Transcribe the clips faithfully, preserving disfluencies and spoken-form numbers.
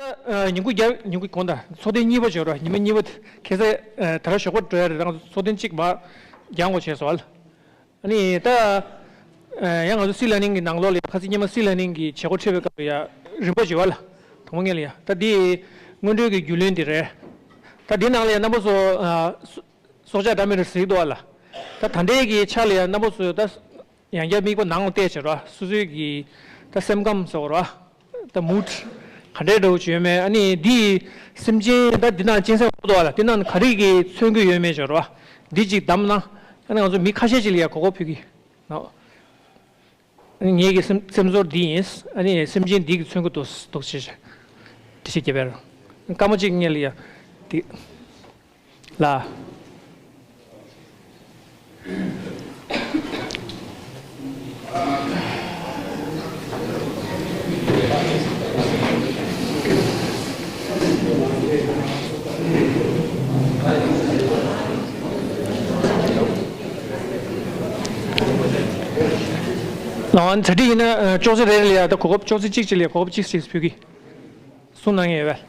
ཨ། ཉིན་གུང་རྒྱབ། ཉིན་གུང་གོང་དང་ཚོགས་ཐེངས་གཉིས་པ་བྱོས་རོགས། ཉི་མ་གཉིས་པ། ཁ་སང་ཨ་ད་ར་ཞོགས་པ་འགྲོ་ཡ་རེད། རང་ཚོ་ཚོགས་ཐེངས་གཅིག་མར་རྒྱག་དགོས་བྱས་སོང་ཨ། ཨ་ནི་ད་ཨ་ཡང་ང་ཚོ་སྲིད་བླ་གླིང་གི་ནང་ལོགས་ལ་ཡ་ཁ་སང་སྔོན་མ་སྲིད་བླ་གླིང་གི་བྱེད་སྒོ་འཕྲད་པའི་སྐབས་ལ་ཡ་རིམ་པ་བྱས་པ་ལ་དང་པོ་ངེད་ལ་ཡ་ད་འདི་སྔོན་འགྲོའི་གི་རྒྱུས་ལོན་འདི་རེད། ད་འདི་ནང་ལ་ཡ་རྣམ་པ་ཚོ་ཨ་སྲོག་ཆགས་འདྲ་མི་འདྲ་གཟིགས་འདུག་ཨ་ལ། ད་ད་ལྟའི་གི་ཆ་ལ་ཡ་རྣམ་པ་ཚོས་ད་ཡང་བསྐྱར་དམིགས་པ་ནང་ལ་བལྟས་བྱས་རོགས། སོ་སོའི་གི་ད་སེམས་ཁམས་ཟེར་བ་རོགས། ད་མུ་ཌི་ག་འདྲའི་འདྲ་བོ་ཅིག་ཡོད་མེད། ཨ་ནི་འདི་སེམས་ཅན་ད་འདི་ནང་གཅན་གཟན་ཡོད་འདུག་ཨ་ལ། འདི་ནང་ག་རེ་གི་མཚོན་གྱི་ཡོད་མེད་བྱས་རོགས། འདི་ཅིག་བདམས་ན་ཨ་ནི་ང་ཚོ་མི་ཁ་ཤས་ཅིག་ལ་ཡ་གོ་སྐབས་ཕུལ་གི་ནོ། ངེད་ཀྱི་སེམས་སེམས་ཚོར་འདི་ཡིན། ཨ་ནི་སེམས་ཅན་འདི་གི་མཚོན་གྱི་འདུག་འདུག་ཅེས་དྲི་ཞིག་བརྒྱབ་པས། སྐར་མ་གཅིག་ངེད་ལ་ཡ་འདི་ལ། ལའང་གྲ་སྒྲིག་ཡིན་ན་ཅོག་ཙེ་རེ་རེ་ལ་ཡ་ད་གོ་སྐབས་ཅོག་ཙེ་གཅིག་གཅིག་ལ་ཡ་གོ་སྐབས་གཅིག་གཅིག་ཕུལ་གི། གསུང་གནང་མཁན་ཡོད་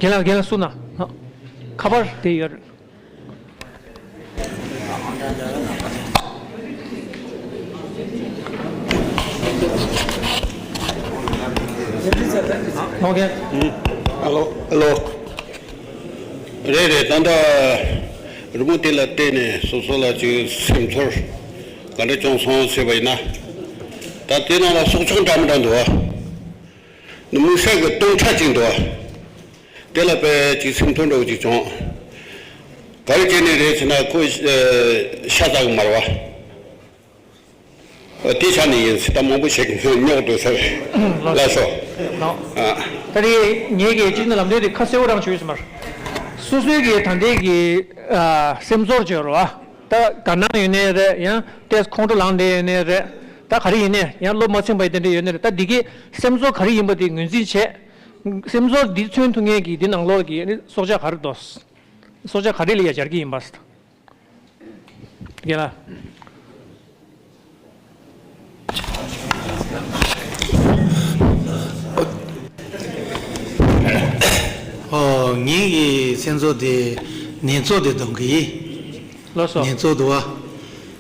པས། རྒན་ལགས་རྒན་ལགས་གསུང་གནང་། ཁ་པར་དེ་ཡོད་རེད། ཨ་ལོ། ཨ་ལོ། རེད་རེད། ད་ལྟ་རི་མོ་དེ་ལ་བལྟས་ནས་སོ་སོ་ལ་ཅིག་སེམས་ཚོར་ག་འདྲ་བྱུང་སོང་ཟེར་བ་ཡིན་ན། ད་དེ་ནང་ལ་སྲོག་ཆགས་འདྲ་མི་འདྲ་འདུག་ཨ། མི་ཤ་གི་སྟོང་ཕྲག་ཅིག་འདུག་ཨ། དེ་ལ་དཔེ་ཅིག་སེམས་ཚོར་འདྲ་བོ་ཅིག་བྱུང་། ག་རེ་བྱས་ནས་རེད་ཟེར་ན་ཁོ་ཤ་ཟ་གི་མ་རེད་བ། དེ་ཆ་ནས་ཡིན་ཟེར། ད་མང་པོ་ཞིག་རྙོག་འདུག་ཟེར། ལགས་སོ། ལགས། ཨ། ད་རེས་ངེད་ཀྱིས་གཅིག་ནས་ལམ་སྟོན་དེ་ཁ་གསལ་པོ་རང་བྱུང་ཡོད་ས་མ་རེད། སོ་སོའི་གི་ད་ལྟའི་གི་ཨ་སེམས་ཚོར་བྱོས་རོགས། ད་དགའ་སྣང་ཡོད་ནའི་རེད། ཡང་ཏོག་ཙམ་ཁོང་ཁྲོ་ལངས་བསྡད་ཡོད་ནའི་རེད། ད་ག་རེ་ཡིན་ནའི་ཡང་བློ་མ་ཚིམ་པ་དེ་འདྲ་ཡོད་ནའི་རེད། ད་འདི་གི་སེམས་ཚོར་ག་རེ་ཡིན་པ་དེ་ངོས་འཛིན་བྱས། སེམས་ཚོར་འདི་མཚོན་ཐུབ་མཁན་གྱི་འདི་ནང་ལོགས་ཀྱི་སྲོག་ཆགས་ག་རེ་འདུག། སྲོག་ཆགས་ག་རེ་ལ་ཡ་སྦྱར་གྱི་ཡིན་པ། རྒན་ལགས། ཨོ། ངེད་ཀྱི་སེམས་ཚོར་དེ་ནེ་ཙོ་དེ་གཏོང་གི་ཡིན། ལགས་སོ། ནེ་ཙོ་འདུག་བ།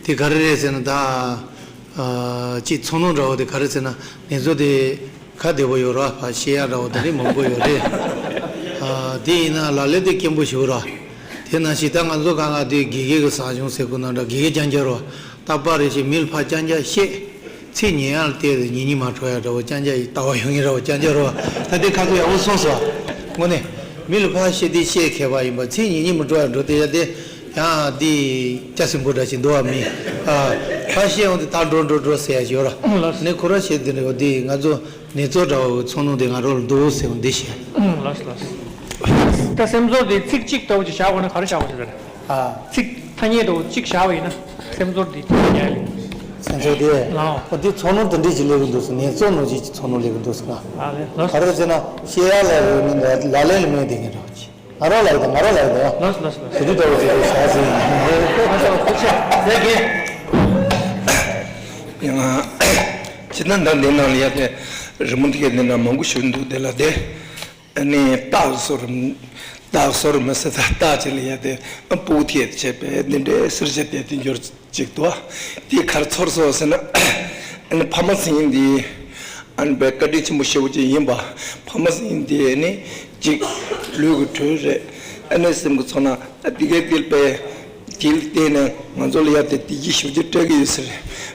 དེ་ག་རེ་རེད་ཟེར་ན་ད། ཨ། ཅིག་ཚོར་སྣང་འདྲ་བོ་དེ་ག་རེ་ཟེར་ན་ནེ་ཙོ་དེ་ཁ་བདེ་པོ་ཡོད་ར། ཕར་བཤད་ཡ་འདྲ་བོ་དེ་འདྲ་མང་པོ་ཡོད་རེད། ཨ། དེ་ཡིན་ན་ལག་ལེན་དེ་སྐྱེན་པོ་ཞིག་ར། དེ་ནང་བཞིན་ད་ང་ཚོ་གང་ག་དེ་དགེ་རྒན་གྱི་ཟབ་སྦྱོང་ཟེར་དགོས་ན་འདྲ། དགེ་རྒན་རྐྱང་རྐྱང་ར། ད་པར་རེ་ཞིག་མི་ལ་ཕར་རྐྱང་རྐྱང་བཤད། ཚིག་ཉན་ཡ་ལ་བལྟས་ཏེ་ཉན་ཉན་མ་འགྲོ་ཡ་འདྲ་བོ་རྐྱང་རྐྱང་ཡི་ལྟ་བ་ཡོང་ཡིན་ར་བ་རྐྱང་རྐྱང་ར་བ། ད་དེ་ཁ་ཐུག་ཡག་པོ་སོང་སོང་། དངོས་གནས་མི་ལ་ཕར་བཤད་དེ་བཤད་མཁས་པ་ཡིན་པ། ཚིག་ཉན་ཉན་མ་འགྲོ་ཡ་འགྲོ་དེ་ཡ་དེ་ཡང་དེ་སྐྱ་སེང་པོ་འདྲ་ཞིག་འདུག་བ། མི་ཨ་ཕར་བཤད་འོང་དེ་ད་འགྲོ་འགྲོ་འགྲོ་ཟེར་ཡ་ཞིག་ཡོད་ར། ལགས། ནས་ཁོ་ར་བཤད་དེ་འདྲ་བ་དེ་ང་ཚོ་ནེ་ཙོ་འདྲ་བ་གི་ཚོར་སྣང་དེ་ང་རང་ལ་འདུག་ཟེར་བ་འདི་བཤད། ལགས་ལགས། ད་སེམས་ཚོར་དེ་ཚིག་གཅིག་ལྟ་བུ་ཅིག་བཞག་དགོས་ན་ག་རེ་བཞག་དགོས་ཟེར། ཨ། ཚིག་ཐ་སྙད་འདྲ་བོ་གཅིག་བཞག་པ་ཡིན་ན་སེམས་ཚོར་འདི་ཐ་སྙད་ལས། སེམས་ཚོར་དེ། ལའོ། ཨོ་དེ་ཚོར་སྣང་དེ་འདྲས་ཅིག་སླེབས་ཀྱི་འདུག་ཟེར། ནེ་ཙོ་ནོར་གྱི་ཚོར་སྣང་སླེབས་ཀྱི་འདུག་ཟེར་ན། ཨ་ལས། ལགས། ག་རེ་ཟེར་ན་བཤད་ཡ་ལ་ཡོད་མིན་ལ་ལ་ལས་ལ་མེད་དེ་ངེས་འདྲ་བོ་ཅིག། ང་རང་ལ་ཡོད་ད། ང་རང་ལ་ཡོད་ད་ཡ། ལགས་ལགས་ལགས། དེ་འདྲས་འདྲ་བོ་ཅིག་རེད་བཞག་ཟེར་ཡིན། ལགས་སོ། ཐུགས་རྗེ་ཆེ། ལས་རྒན། ཡང་ཅི་ད་ད་འདི་ནང་ལ་ཡ་དེ་རི་མོ་དེ་གའི་འདི་ན་མང་པོ་ཞིག་འདུག་དེ་ལ་དེ། ཨ་ནི་སྟག་སོར། སྟག་སོར་མི་སྲིད་ད། སྟག་ཅིག་ལ་ཡ་དེ་སྤུ་གུ་ཐེབས་བྱས་པའི་འདི་འདྲའི་གསེར་ཞྭ་དེ་དེ་འབྱོར་ཅིག་འདུག། དེ་ག་རེ་ཚོར་སོང་ཟེར་ན། ཨ་ནི་ཕ་མ་ཟེར་མཁན་འདི་ཨ་ནི་དཔེ་བཀའ་དྲིན་ཆེན་པོ་ཞེ་པོ་ཅིག་ཡིན་པ། ཕ་མ་ཟེར་མཁན་འདི་ཨ་ནི་ཅིག་ལུས་ཀྱི་དྲོད་རེད། ཨ་ནི་སེམས་ཀྱི་ཚོར་སྣང་། ཨ་དེ་གའི་དེ་དཔེ་དེ་ལ་བརྟེན་ནས་ང་ཚོ་ལ་ཡ་དེ་བདེ་སྐྱིད་ཞེ་པོ་ཅིག་སྤྲད་ཀྱི་ཡོད་ས་རེད།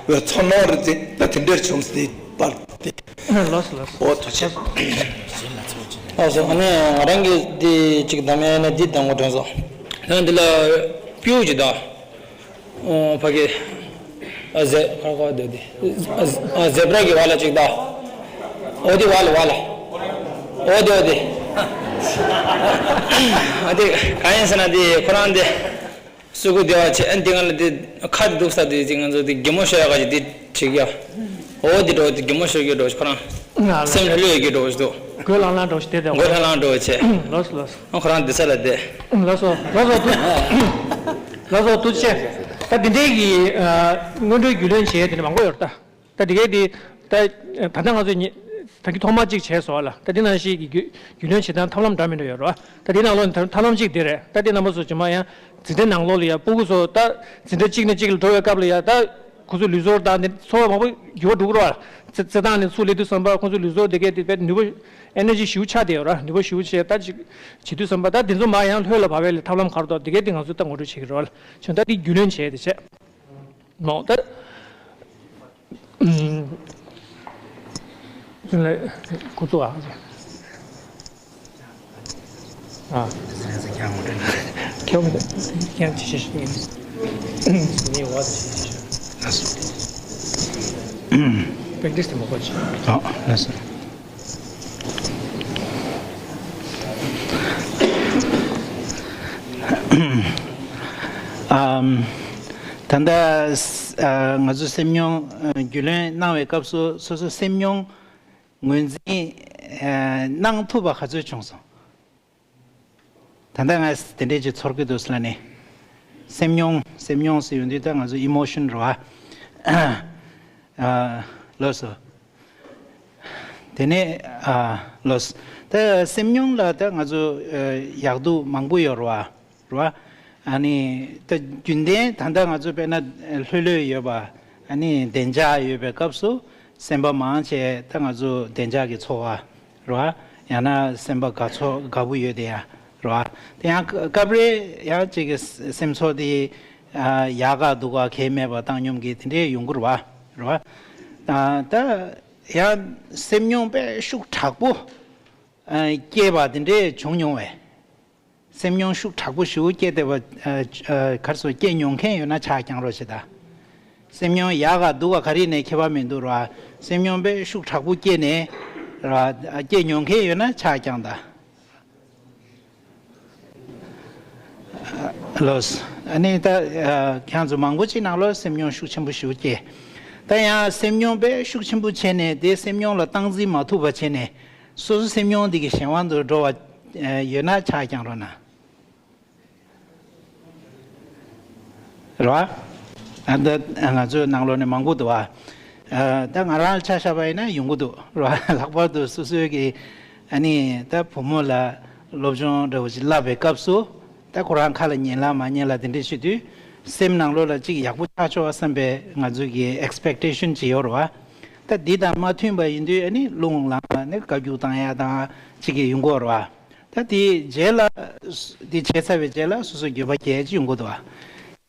བའི་ཚོར་སྣང་རེད་དེ། ད་དེ་འདྲར་བྱུང་ཟེར་པར་དེ། ལགས་སོ་ལགས་སོ། ཨོ་ཐུགས་རྗེ་ཆེ། ལགས་སོ། ཨ་ནི་ང་རང་གིས་འདི་ཅིག་གདམ་ཡ་ནི་འདི་གདམ་དགོས་དྲན་སོང་། ད་འདི་ལ་སྤྲེའུ་ཅིག་དང་། ཨོ་ཕ་གི། ཨ་ཟེ་ཁ་ཁ་འདི་འདི། ཨ་ཟེ་བྲ་གི་བ་ལ་ཅིག་དང་། ཨོ་དེ་བ་ལ་བ་ལ། ཨོ་དེ་ཨོ་དེ། ཨ་དེ་གང་ཡིན་ཟེར་ན་དེ་ཁོ་རང་དེ། སུ་གུ་བདེ་བ་ཆེ། ཨ་འདི་ང་ལ་འདི་ཁ་འདི་འདུག་ས་འདི་ཅིག་ང་ཚོ་འདི་གད་མོ་ཤོར་ཡ་ག་ཅིག་འདི་བྲིས་ཀྱ། འོ་འདི་འགྲོ་འདི་གད་མོ་ཤོར་གྱི་འགྲོ་ཁོ་རང་། ང་ལ་སེམས་ལྷོད་ལྷོད་ཀྱི་འགྲོ་འདུག། མགོ་ལྷང་ལྷང་འགྲོ་ཞིག་དེ་དང་། མགོ་ལྷང་ལྷང་འགྲོ་ཆེ། ལགས་ལགས། ཨ་ཁོ་རང་འདི་ས་ལ་བསྡད། ལགས་སོ་ལགས་སོ། ཐུགས། ལགས་སོ་ཐུགས་རྗེ་ཆེ། ད་འདི་འདྲའི་གི་ཨ་སྔོན་འགྲོའི་རྒྱུས་ལོན་བྱས་དེ་འདྲ་མང་པོ་ཡོད་རེད་ད། ད་དེ་གའི་དེ་ད་ད་ལྟ་ང་ཚོ་ཉི་ ད་གི་ཐོག་མ་གཅིག་བྱས་སོང་ལ། ད་དེ་ནང་བཞིན་གྱི་རྒྱུ་རྒྱུས་ལོན་བྱེད་སྟངས་ཐབས་ལམ་འདྲ་མི་འདྲ་ཡོད་རེད་བ། ད་དེ་ནང་ལོགས་ནས་ཐབས་ལམ་གཅིག་དེ་རེད། ད་དེ་རྣམ་པ་ཚོ་རྗེས་མ་ཡང་འཛིན་གྲྭ་ནང་ལོགས་ལ་ཡ་སྤུ་གུ་ཚོ་ད་འཛིན་གྲྭ་གཅིག་ནས་གཅིག་ལ་འགྲོ་བའི་སྐབས་ལ་ཡ་ད་ཁོ་ཚོ་ལུས་སྲོལ་དང་དེ་ཚོར་བ་མང་པོ་འགྱུར་བ་འགྲོ་གི་རེད་བ། རྩེད་རྩེད་ཐང་ནས་ཚུར་སླེབས་དུས་ཙམ་པ་ཁོ་ཚོ་ལུས་སྲོལ་དེ་གས་དེ་དཔེ་ནུས་པ་ཨེ་ནར་ཇི་ཞེ་པོ་ཆག་བསྡད་ཡོད་ར། ནུས་པ་ཞེ་པོ་ཆག་ད་ཅིག་བྱེད་དུས་ཙམ་པ་ད་དེ་ཚོ་མར་ཡང་ལྷོད་ལ་བབས་པའི་ཐབས་ལམ་ག་རེ་འདུག་དེ་གས་དེ་ང་ཚོ་ད་ངོ་སྤྲོད་བྱེད་ཀྱི་རེད་བ། བྱས་ཙང་ད་དེ་རྒྱུས་ལོན་བྱས་དེ་བྱས། ནོ་ད། ཨུམ། ཅུང་ལ་ཁོ་ཚོ་ཨ། ཨ། ཁྱོད་མི་ཁྱོད་ཅི་ཞིག་ཞིག་ནི་བ་ཞིག་ཞིག་ཞིག་པེག་ཏིས་དེ་མ་གོ་ཅི། ཨ་ལགས་སོ། ཨམ། ད་ལྟ་ང་ཚོ་སེམས་མྱོང་རྒྱུས་ལོན་གནང་བའི་སྐབས་སུ་སོ་སོ་སེམས་མྱོང་ངོས་འཛིན་གནང་ཐུབ་པ་ག་ཚོད་བྱུང་སོང་། ད་ལྟ་ང་དེ་འདྲས་ཅིག་ཚོར་གྱི་འདུག་ཟེར་ལབ་ནས། སེམས་མྱོང་སེམས་མྱོང་ཟེར་ཡོང་དུས་ད་ང་ཚོ་ཨི་མོ་ཤན་རེད་བ། ལགས་སོ། དེ་ནས་ལགས་སོ། ད་སེམས་མྱོང་ལ་ད་ང་ཚོ་ཡག་སྡུག་མང་པོ་ཡོད་རེད་བ། རེད་བ། ཨ་ནི་ད་རྒྱུན་ལྡན་ད་ལྟ་ང་ཚོ་དཔེར་ན་ལྷོད་ལྷོད་ཡོད་པ། ཨ་ནི་བདེ་འཇགས་ཡོད་པའི་སྐབས་སུ་སེམས་པ་མང་ཆེ་ད་ང་ཚོ་བདེ་འཇགས་ཀྱི་ཚོར་བ། རེད་བ། ཡང་ན་སེམས་པ་དགའ་ཚོར་དགའ་པོ་ཡོད་དེ་ཡ། རེད་བ། དེ་ཡང་སྐབས་རེ་ཡང་གཅིག་གི་སེམས་ཚོར་དེ་ཡག་ག་སྡུག་ག་གལ་མེད་པ་བཏང་སྙོམས་ཀྱི་དེ་འདྲས་ཡོང་གི་རེད་བ། རེད་བ། ད་ཡང་སེམས་མྱོང་དཔེ་ཤུགས་དྲག་པོ་སྐྱེས་པ་དེ་འདྲས་བྱུང་མྱོང་བས། སེམས་མྱོང་ཤུགས་དྲག་པོ་ཞེ་པོ་སྐྱེས་བསྡད་པ། ཨ། ཨ། ག་རེ་ཟེར། སྐྱེས་མྱོང་མཁན་ཡོད་ན་ཕྱག་བརྐྱང་རོགས་བྱེད་ད། སེམས་མྱོང་ཡག་ག་སྡུག་ག་ག་རེ་ནས་ཁྱད་པར་མི་འདུག་ར། སེམས་མྱོང་དཔེ་ཤུགས་དྲག་པོ་སྐྱེས་ནས་ར། སྐྱེས་མྱོང་མཁན་ཡོད་ན་ཕྱག་བརྐྱང་ད། ལོས། ཨ་ནི་ད་ཨ། ཁྱེད་ཚོ་མང་པོ་ཅིག་ནང་ལོགས་སེམས་མྱོང་ཤུགས་ཆེན་པོ་ཞེ་པོ་སྐྱེས། ད་ཡང་སེམས་མྱོང་དཔེ་ཤུགས་ཆེན་པོ་བྱས་ནས་དེ་སེམས་མྱོང་ལ་སྟངས་འཛིན་མ་ཐུབ་པ་བྱས་ནས། སོ་སོ་སེམས་མྱོང་འདི་གི་གཞན་དབང་དུ་འགྲོ་བ་ཡོད་ན་ཕྱག་བརྐྱང་རོགས་གནང་། རེད་བ། ཨ། ད་ང་ཚོའི་ནང་ལོགས་ནས་མང་པོ་འདུག་བ། ཨ། ད་ང་རང་ལ་ཆ་བཞག་པ་ཡིན་ན་ཡོང་གི་འདུག་རེད་བ། ལྷག་པར་དུ་སོ་སོའི་གི་ཨ་ནི་ད་བུ་མོ་ལ་སློབ་སྦྱོང་འདྲ་བོ་ཅིག་བསླབ་པའི་སྐབས་སུ། ད་ཁོ་རང་ཁ་ལ་ཉན་ལ་མ་ཉན་ལ་དེ་འདྲས་བྱེད་དུས། སེམས་ནང་ལོགས་ལ་ཅིག་ཡག་པོ་ཆགས་ཆོག་བསམ་པའི་ང་ཚོའི་གི་ཨེགས་པེག་ཊེ་ཤན་ཅིག་ཡོད་རེད་བ། ད་འདི་དང་མ་མཐུན་པ་ཡིན་དུས་ཨ་ནི་རླུང་ལངས་ནས་བཀའ་བཀྱོན་བཏང་ཡ་དང་ཅིག་གི་ཡོང་གི་ཡོད་རེད་བ། ད་དེའི་རྗེས་ལ། དེ་བྱས་ཚར་བའི་རྗེས་ལ་སོ་སོ་འགྱོད་པ་སྐྱེ་ཡ་ཅིག་ཡོང་གི་འདུག་བ།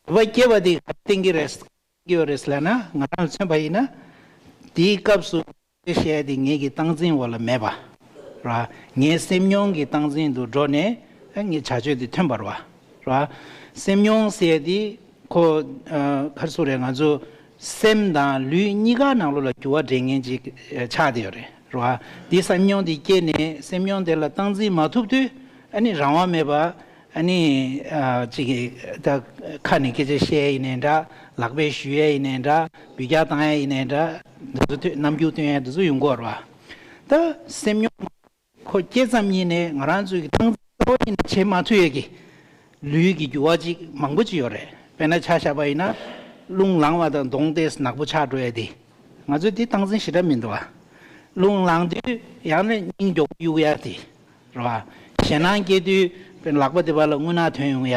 འགྱོད་པ་སྐྱེ་བ་དེ་ག་རེ་བསྟན་གྱི་རེད། ཡོད་རེད་ཟེར་ལབ་ན། ང་རང་ལ་མཚོན་པ་ཡིན་ན། དེའི་སྐབས་སུ་དེ་བཤད་དེ་ངེད་ཀྱི་སྟངས་འཛིན་འོག་ལ་མེད་པ་ར། ངའི་སེམས་མྱོང་གི་སྟངས་འཛིན་དུ་འགྲོ་ནས་ངའི་བྱ་སྤྱོད་དེ་ཐོན་པ་ར། ར། སེམས་མྱོང་ཟེར་དེ་ཁོ། ཨ། ག་རེ་ཟེར་རེད། ང་ཚོ་སེམས་དང་ལུས་གཉིས་ཀ་ནང་ལོགས་ལ་འགྱུར་བ་འདྲེན་མཁན་ཅིག་ཆགས་བསྡད་ཡོད་རེད་ར། དེ་སེམས་མྱོང་དེ་སྐྱེས་ནས་སེམས་མྱོང་དེ་ལ་སྟངས་འཛིན་མ་ཐུབ་དུས་ཨ་ནི་རང་དབང་མེད་པ། ཨ་ནི། ཨ། ཅིག་གིས་ད་ཁ་ནས་སྐད་ཆ་བཤད་ཡ་ཡིན་ནའི་འདྲ། ལག་པས་གཞུ་ཡ་ཡིན་ནའི་འདྲ། འབུད་རྒྱག་བཏང་ཡ་ཡིན་ནའི་འདྲ། འདི་ཚོ་ཐོས། རྣམ་འགྱུར་སྟོན་ཡ་འདི་ཚོ་ཡོང་གི་ཡོད་རེད་བ། ད་སེམས་མྱོང་ཁོ་སྐྱེས་ཙམ་ཉིད་ནས་ང་རང་ཚོའི་གི་སྟངས་འཛིན་གསལ་པོ་ཡིན་ན་བྱེད་མ་ཐུབ་ཡ་གི་ལུས་ཀྱི་འགྱུར་བ་ཅིག་མང་པོ་ཅིག་ཡོད་རེད། དཔེར་ན་ཆ་བཞག་པ་ཡིན་ན། རླུང་ལངས་པ་དང་གདོང་ཏོག་ཙམ་ནག་པོ་ཆགས་འགྲོ་ཡ་དེ། ང་ཚོས་དེ་སྟངས་འཛིན་ཞེ་དྲག་མི་འདུག་བ། རླུང་ལངས་དུས་ཡང་ན་སྙིང་མགྱོགས་པོ་གཡུག་ཡ་དེ། རེད་བ། ཞེད་སྣང་སྐྱེ་དུས་དཔེར་ན་ལག་པ་དེ་བར་ལ་རྔུལ་ནག་ཐོན་ཡོང་ཡ།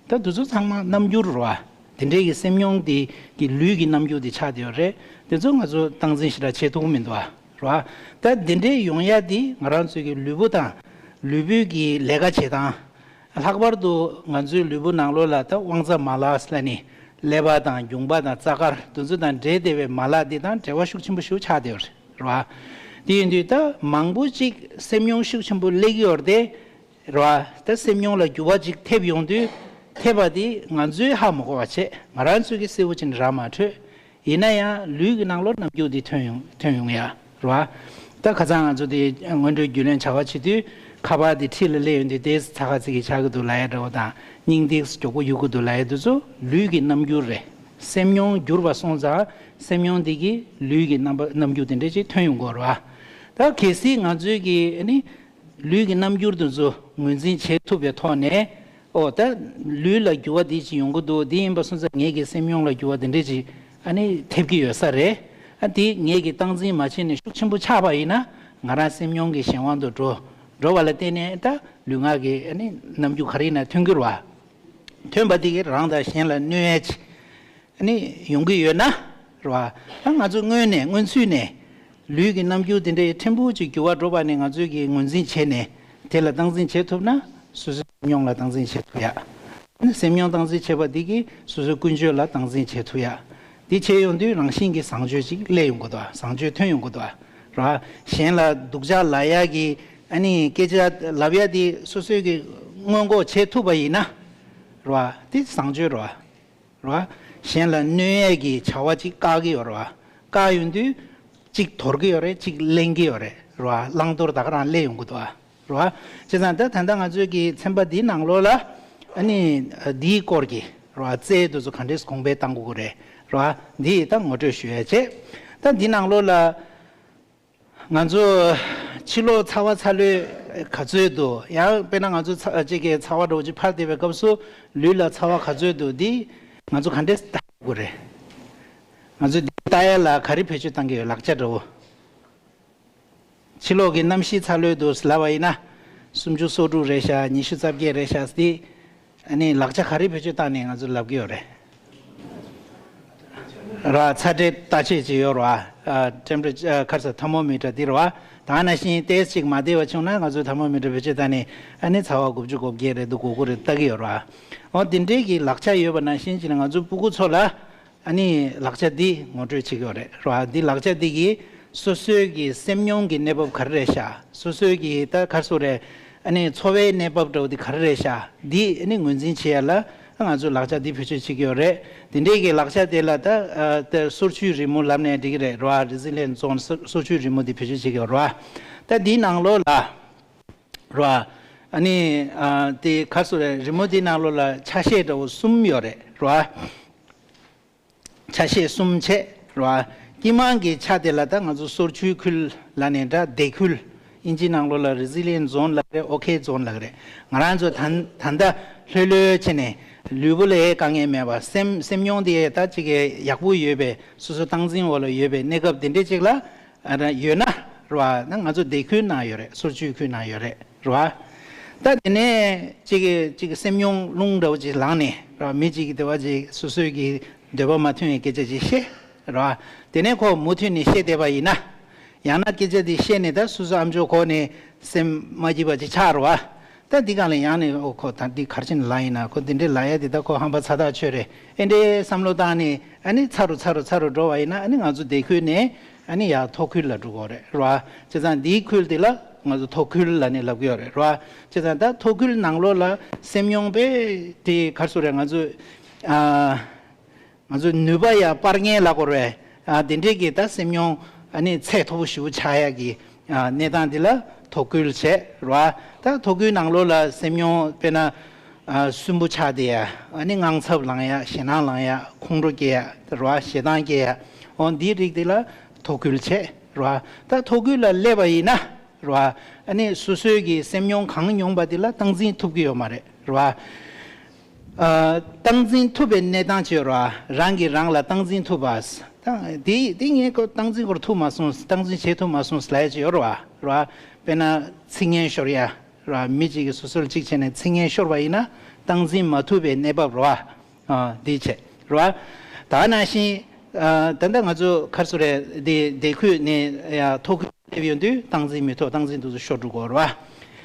ད་འདི་ཚོ་ཚང་མ་རྣམ་འགྱུར་རེད་བ། དེ་འདྲའི་གི་སེམས་མྱོང་དེ་གི་ལུས་ཀྱི་རྣམ་འགྱུར་དེ་ཆགས་བསྡད་ཡོད་རེད། དེ་ཚོ་ང་ཚོ་སྟངས་འཛིན་ཞེ་དྲག་བྱེད་ཐུབ་ཀྱི་མི་འདུག་བ། རེད་བ། ད་དེ་འདྲའི་ཡོང་ཡ་དེ་ང་རང་ཚོའི་གི་ལུས་པོ་དང་། ལུས་པོའི་གི་ལས་ཀ་བྱེད་སྟངས། ལྷག་པར་དུ་ང་ཚོའི་ལུས་པོ་ནང་ལོགས་ལ་ད་དབང་རྩ་མ་ལག་ཟེར་ལབ་ནས། ཀླད་པ་དང་རྒྱུངས་པ་དང་རྩ་དཀར་འདི་ཚོ་དང་འབྲེལ་བསྡད་པའི་མ་ལག་འདི་དང་འབྲེལ་བ་ཤུགས་ཆེན་པོ་ཞིག་ཆགས་བསྡད་ཡོད་རེད་བ། དེ་ཡིན་དུས་ད་མང་པོ་ཅིག་སེམས་མྱོང་ཤུགས་ཆེན་པོ་སླེབས་ཀྱི་ཡོད་རེད་དེ། རེད་བ། ད་སེམས་མྱོང་ལ་འགྱུར་བ་ཅིག་ཐེབས་ཡོང་དུས། ཐེབས་པ་དེ་ང་ཚོས་ཧ་མ་གོ་བ་བྱས། ང་རང་ཚོའི་གི་གསལ་པོ་བྱས་ནས་ར་མ་འཕྲོད། ཡིན་ན་ཡང་ལུས་ཀྱི་ནང་ལོགས་རྣམ་འགྱུར་འདི་ཐོན་ཡོང་། ཐོན་ཡོང་ཡ། རེད་བ། ད་ཁ་སང་ང་ཚོ་དེ་སྔོན་འགྲོའི་རྒྱུས་ལོན་བྱ་བ་བྱེད་དུས། ཁ་པར་དེ་འཁྲིས་ལ་སླེབས་ཡོང་དུས་དེ་ཚ་ག་ཚིག་གི་ཆགས་ཀྱི་འདུག་ལབ་ཡ་འདྲ་བོ་དང་། སྙིང་ཏོག་ཙམ་མགྱོགས་པོ་གཡུག་གི་འདུག་ལབ་ཡ་དེ་ཚོ་ལུས་ཀྱི་རྣམ་འགྱུར་རེད། སེམས་མྱོང་འགྱུར་བ་སོང་ཙང་སེམས་མྱོང་དེ་གི་ལུས་ཀྱི་རྣམ་པ། རྣམ་འགྱུར་དེ་འདྲ་ཅིག་ཐོན་ཡོང་གི་ཡོད་རེད་བ། ད་གལ་སྲིད་ང་ཚོའི་གི་ཨ་ནི། ལུས་ཀྱི་རྣམ་འགྱུར་དེ་ཚོ་ངོས་འཛིན་བྱེད་ཐུབ་པའི་ཐོག་ནས། ཨོ། ད་ལུས་ལ་འགྱུར་བ་འདི་ཅིག་ཡོང་གི་འདུག་འདི་ཡིན་པ་སོང་ཙང་ངེད་ཀྱི་སེམས་མྱོང་ལ་འགྱུར་བ་འདི་འདྲ་ཅིག་ཨ་ནི་ཐེབས་ཀྱི་ཡོད་ས་རེད། ཨ། འདི་ངེད་ཀྱིས་སྟངས་འཛིན་མ་བྱས་ནས་ཤུགས་ཆེན་པོ་ཆགས་པ་ཡིན་ན། ང་རང་སེམས་མྱོང་གི་གཞན་དབང་དུ་འགྲོ། འགྲོ་བ་ལ་བརྟེན་ནས་ད་ལུས་ངག་གི་ཨ་ནི་རྣམ་འགྱུར་ག་རེ་ཡིན་ན་ཐོན་གྱི་རེད་བ། ཐོན་པ་དེ་གིས་རང་དང་གཞན་ལ་གནོད་ཡས་ཅིག་ཨ་ནི་ཡོང་གི་ཡོད་ན་རེད་བ། ད་ང་ཚོ་སྔོན་ནས་སྔོན་ཚུད་ནས་ལུས་ཀྱི་རྣམ་འགྱུར་དེ་འདྲའི་ཕྲན་བུ་ཅིག་འགྱུར་བ་འགྲོ་བ་ནས་ང་ཚོས་ཀྱི་ངོས་འཛིན་བྱས་ནས་དེ་ལ་སྟངས་འཛིན་བྱེད་ཐུབ་ན་སོ་སོའི་སེམས་མྱོང་ལ་སྟངས་འཛིན་བྱེད་ཐུབ་ཡ། སེམས་མྱོང་སྟངས་འཛིན་བྱེད་པ་འདི་གིས་སོ་སོའི་ཀུན་སྤྱོད་ལ་སྟངས་འཛིན་བྱེད་ཐུབ་ཡ། འདི་བྱས་ཡོང་དུས་རང་བཞིན་གྱིས་བཟང་སྤྱོད་ཅིག་སླེབས་ཡོང་གི་འདུག་བཟང་སྤྱོད་ཐོན་ཡོང་གི་འདུག་ར། གཞན་ལ་སྡུག་ཅག་ལབ་ཡ་གི་ཨ་ནི་སྐད་ཆ་ལབ་ཡ་དེ་སོ་སོས་ཀྱི་སྔོན་འགོག་བྱེད་ཐུབ་པ་ཡིན་ན་ར། དེ་བཟང་སྤྱོད་ར། ར། གཞན་ལ་གནོད་ཡས་ཀྱི་བྱ་བ་ཅིག་བཀག་གི་ཡོད་ར། བཀག་ཡོང་དུས་གཅིག་དོར་གི་ཡོད་རེད། གཅིག་ལེན་གི་ཡོད་རེད་ར། བླང་དོར་ད་ག་རང་སླེབས་ཡོང་གི་འདུག་ར། བྱས་ཙང་ད་ད་ལྟ་ང་ཚོའི་གི་ཚན་པ་འདིའི་ནང་ལོགས་ལ་ཨ་ནི་འདིའི་སྐོར་གྱི་ར་རྩལ་དེ་ཚོ་ག་འདྲས་གོང་འཕེལ་གཏང་དགོས་ཀྱི་རེད་ར། འདི་ད་ངོ་སྤྲོད་ཞུ་ཡ་བྱས། ད་འདི་ནང་ལོགས་ལ། ང་ཚོ་ཕྱི་ལོགས་ཚ་བ་ཚ་ལོས་ག་ཚོད་འདུག་ཡང་དཔེར་ན་ང་ཚོ་ཚ་གཅིག་གི་ཚ་བ་འདྲ་བོ་ཅིག་འཕར་བསྡད་པའི་སྐབས་སུ་ལུས་ལ་ཚ་བ་ག་ཚོད་འདུག་འདི་ང་ཚོ་ག་འདྲས་ལྟ་དགོས་རེད། ང་ཚོ་འདི་ལྟ་ཡ་ལ་ག་རེ་བེད་སྤྱོད་བཏང་གི་ཡོད། ལག་ཆ་འདྲ་བོ། ཕྱི་ལོགས་ཀྱི་གནམ་གཤིས་ཚ་ལོས་འདུག་ལབ་པ་ཡིན་ན། སུམ་ཅུ་སོ་དྲུག་རེད་ཤག་ཉི་ཤུ་རྩ་བརྒྱད་རེད་ཤག་འདི། ཨ་ནི་ལག་ཆ་ག་རེ་བེད་སྤྱོད་བཏང་ནས་ང་ཚོ་ལབ་ཀྱི་ཡོད་རེད། ར། ཚ་དྲོད་བརྟག་དཔྱད་ཅིག་ཡོད་རེད་བ། ཨ། ཊེམ་པ་རེ་ཅར་ག་རེ་ཟེར། ཐར་མོ་མི་ཊར་འདི་རེད་བ། ད་ནང་བཞིན་ཏོག་ཙམ་ཅིག་མ་བདེ་བ་བྱུང་ན་ང་ཚོས་ཐར་མོ་མི་ཊར་བེད་སྤྱོད་བཏང་ནས་ཨ་ནི་ཚ་བ་དགུ་བཅུ་གོ་བརྒྱད་རེད་འདུག་གོ་དགུ་རེད་ལྟ་གི་ཡོད་རེད་བ། འོ་དེ་འདྲའི་གི་ལག་ཆ་ཡོད་པ་ནང་བཞིན་བྱས་ན་ང་ཚོ་སྤུ་གུ་ཚོ་ལ། ཨ་ནི་ལག་ཆ་འདི་ངོ་སྤྲོད་བྱེད་ཀྱི་ཡོད་རེད་ར། འདི་ལག་ཆ་འདི་གིས་སོ་སོའི་གི་སེམས་མྱོང་གི་གནས་བབ་ག་རེ་རེད་ཤག་སོ་སོའི་གི་ད་ག་རེ་ཟེར་དགོས་རེད། ཨ་ནི་འཚོ་བའི་གནས་བབ་འདྲ་བོ་འདི་ག་རེ་རེད་ཤག་འདི་ཨ་ནི་ངོས་འཛིན་བྱེད་ཡ་ལ་ང་ཚོས་ལག་ཆ་འདི་བེད་སྤྱོད་བྱེད་ཀྱི་ཡོད་རེད། འདི་འདྲའི་གི་ལག་ཆ་དེ་ལ་ད་ཨ་ད་སོར་ཆུད་རི་མོ་ལབ་ནས་འགྲིག་གི་རེད་ར། རི་ཟི་ལི་ཡན་སི་ཛོན། སོར་ཆུད་རི་མོ་འདི་བེད་སྤྱོད་བྱེད་ཀྱི་ཡོད་ར། ད་འདིའི་ནང་ལོགས་ལ་ར། ཨ་ནི་ཨ་དེ་ག་རེ་ཟེར་དགོས་རེད། རི་མོ་འདིའི་ནང་ལོགས་ལ་ཆ་ཤས་འདྲ་བོ་གསུམ་ཡོད་རེད་ར། ཆ་ཤས་གསུམ་བྱས་རེད་བ། དཀྱིལ་མ་གི་ཆ་དེ་ལ་ད་ང་ཚོ་སོར་ཆུད་ཁུལ་ལབ་ནས་འདྲ། བདེ་ཁུལ། ཨིན་ཇིའི་ནང་ལོགས་ལ་རི་ཟི་ལི་ཡན་སི་ཛོན་ལབ་རེད། ཨོ་ཁེ་ཛོན་ལབ་རེད། ང་རང་ཚོ་ད་ད་ལྟ་ལྷོད་ལྷོད་བྱས་ནས་ལུས་པོ་ལ་དཀའ་ངལ་མེད་པ། སེམས་སེམས་མྱོང་དེ་ད་ཅིག་གི་ཡག་པོ་ཡོད་པའི་སོ་སོ་སྟངས་འཛིན་འོག་ལ་ཡོད་པའི་གནས་སྐབས་དེ་འདྲས་ཅིག་ལ་ཨ་ཡོད་ན་རེད་བ། ད་ང་ཚོ་བདེ་ཁུལ་ནང་ཡོད་རེད། སོར་ཆུད་ཁུལ་ནང་ཡོད་རེད། རེད་བ། ད་དེ་ནས་གཅིག་གིས་གཅིག་གི་སེམས་མྱོང་རླུང་འདྲ་བོ་ཅིག་ལངས་ནས་རེད་བ། མི་གཅིག་གིས་དེ་བ་ཅིག་སོ་སོའི་གི་འདོད་པ་མ་མཐུན་པའི་སྐད་ཆ་ཅིག་བཤད་རེད་བ། དེ་ནས་ཁོ་མུ་མཐུད་ནས་བཤད་བསྡད་པ་ཡིན་ན། ཡང་ན་སྐད་ཆ་དེ་བཤད་ནས་ད་སོ་སོ་ཨ་མཆོག་ཁོ་ནས་སེམས་མ་སྐྱིད་པ་ཅིག་ཆགས་རེད་བ། ད་འདི་སྒང་ལ་ཡང་ནས་ཨོ་ཁོ་ད་འདི་ག་རེ་བྱས་ནས་ལབ་ཡིན་ན། ཁོ་འདི་འདྲས་ལབ་ཡ་དེ་ད་ཁོ་ཧམ་པ་ཚ་ཐག་ཆོད་རེད། ཨེ་འདྲས་བསམ་བློ་བཏང་ནས་ཨ་ནི་ཚ་རུ་ཚ་རུ་ཚ་རུ་འགྲོ་བ་ཡིན་ན་ཨ་ནི་ང་ཚོ་བདེ་ཁུལ་ནས་ཨ་ནི་ཡར་མཐོ་ཁུལ་ལ་འགྲོ་དགོས་རེད་རེད་བ། བྱས་ཙང་འདིའི་ཁུལ་དེ་ལ་ང་ཚོ་མཐོ་ཁུལ་ལབ་ནས་ལབ་ཀྱི་ཡོད་རེད་རེད་བ། བྱས་ཙང་ད་མཐོ་ཁུལ་ནང་ལོགས་ལ་སེམས་མྱོང་དཔེ་དེ་ག་རེ་ཟེར་དགོས་རེད། ང་ཚོ་ཨ། ང་ཚོའི་ནུས་པ་ཡར་སྤར་མཁན་ལབ་དགོས་རེད། ཨ་དེ་འདྲས་ཀྱི་ད་སེམས་མྱོང་ཨ་ནི་ཚད་མཐོ་པོ་ཞེ་པོ་ཆགས་ཡག་གི་ཨ་གནས་སྟངས་འདི་ལ་མཐོ་ཁུལ་བྱས་རེད་བ། ད་མཐོ་ཁུལ་ནང་ལོགས་ལ་སེམས་མྱོང་དཔེར་ན་ཨ་སུན་པོ་ཆགས་བསྡད་ཡ། ཨ་ནི་དངངས་འཚབ་ལངས་ཡ། ཞེད་སྣང་ལངས་ཡ། ཁོང་ཁྲོ་སྐྱེ་ཡ་རེད་བ། ཞེ་སྡང་སྐྱེ་ཡ། འོ་འདིའི་རིགས་འདི་ལ་མཐོ་ཁུལ་བྱས་རེད་བ། ད་མཐོ་ཁུལ་ལ་སླེབས་པ་ཡིན་ན། རེད་བ། ཨ་ནི་སོ་སོའི་གི་སེམས་མྱོང་གང་མྱོང་པ་དེ་ལ་སྟངས་འཛིན་ཐུབ་ཀྱི་ཡོད་མ་རེད། རེད་བ། ཨ་སྟངས་འཛིན་ཐུབ་པའི་གནས་སྟངས་ཅིག་ཡོད་རེད་བ། རང་གིས་རང་ལ་སྟངས་འཛིན་ཐུབ་པ། ད་དེ་དེ་ངས་ཁོ་སྟངས་འཛིན་སྐོར་ཐུབ་མ་སོང་། སྟངས་འཛིན་བྱེད་ཐུབ་མ་སོང་ལབ་ཡ་ཅིག་ཡོད་རེད་བ། རེད་བ། དཔེར་ན་ཚིག་ངན་ཤོར་ཡ། རེད་བ། མི་གཅིག་གིས་སོ་སོར་གཅིག་བྱས་ནས་ཚིག་ངན་ཤོར་བ་ཡིན་ན་སྟངས་འཛིན་མ་ཐུབ་པའི་གནས་བབ་རེད་བ། ཨ་འདི་བྱས་རེད་བ། ད་ནང་བཞིན་ཨ་ད་ལྟ་ང་ཚོ་ག་རེ་ཟེར་དགོས་རེད། འདི་བདེ་ཁུལ་ནས་ཡ་མཐོ་ཁུལ་སླེབས་ཡོང་དུས་སྟངས་འཛིན་མི་ཐུབ། སྟངས་འཛིན་དེ་ཚོ་ཤོར་འགྲོ་གི་ཡོད་རེད་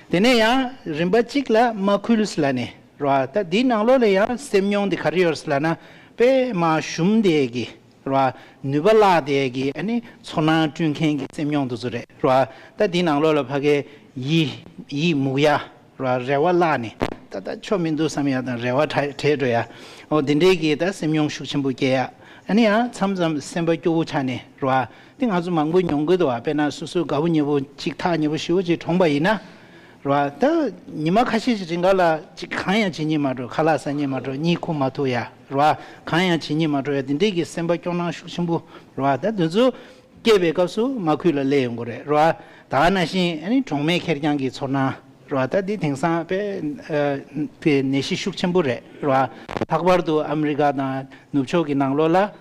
བ། དེ་ནས་ཡང་རིམ་པ་གཅིག་ལ་མ་ཁུལ་ལབ་ནས་རེད་བ། ད་འདིའི་ནང་ལོགས་ལ་ཡང་སེམས་མྱོང་འདི་ག་རེ་ཡོད་ལབ་ན་དཔེ་མ་ཞུམ་བསྡད་ཀྱི་རེད་བ། ནུས་པ་བརླག་བསྡད་ཀྱི་ཨ་ནི་ཚོར་སྣང་བསྐྲུན་མཁན་གྱི་སེམས་མྱོང་དེ་ཚོ་རེད་རེད་བ། ད་འདིའི་ནང་ལོགས་ལ་ཕ་གིའི་ཡིད་ཡིད་མུག་ཡ། རེད་བ། རེ་བ་བརླག་ནས་ད་ལྟ་ཆོ་མི་འདུག་བསམ་ཡ་དང་རེ་བ་བྲལ་བྲལ་འགྲོ་ཡ། འོ་དེ་འདྲའི་གི་ད་སེམས་མྱོང་ཤུགས་ཆེན་པོ་སྐྱེ་ཡ། ཨ་ནི་ཡང་མཚམས་མཚམས་སེམས་པ་སྐྱོ་བོ་ཆགས་ནས་རེད་བ། དེ་ང་ཚོ་མང་པོ་མྱོང་གི་འདུག་བ། དཔེར་ན་སོ་སོའི་དགའ་པོ་ཉེ་པོ་ཅིག་ཐག་ཉེ་པོ་ཞེ་པོ་ཅིག་གྲོངས་པ་ཡིན་ན་རེད་བ། ད་ཉི་མ་ཁ་ཤས་ཤིག་རིང་ག་ལ་ཅིག་གང་ཡང་བྱེད་སྙིང་མ་འདོད། ཁ་ལག་ཟ་སྙིང་མ་འདོད། གཉིད་ཁུག་མ་ཐུབ་ཡ་རེད་བ། གང་ཡང་བྱེད་སྙིང་མ་འདོད་ཡ། དེ་འདྲའི་གི་སེམས་པ་སྐྱོ་སྣང་ཤུགས་ཆེན་པོ་རེད་བ། ད་དེ་ཚོ་སྐྱེས་པའི་སྐབས་སུ་མ་ཁུལ་ལ་སླེབས་ཡོང་གི་རེད་རེད་བ། ད་ག་ནང་བཞིན་ཨ་ནི་གྲོགས་མེད་ཁེར་རྐྱང་གི་ཚོར་སྣང་རེད་བ། ད་འདི་དེང་སང་དཔེ་ཨ་དཔེ་ནད་གཞི་ཤུགས་ཆེན་པོ་རེད་རེད་བ། ལྷག་པར་དུ་ཨ་མི་རི་ཀ་དང་ནུབ་ཕྱོགས་ཀྱི་ནང་ལོགས་ལ་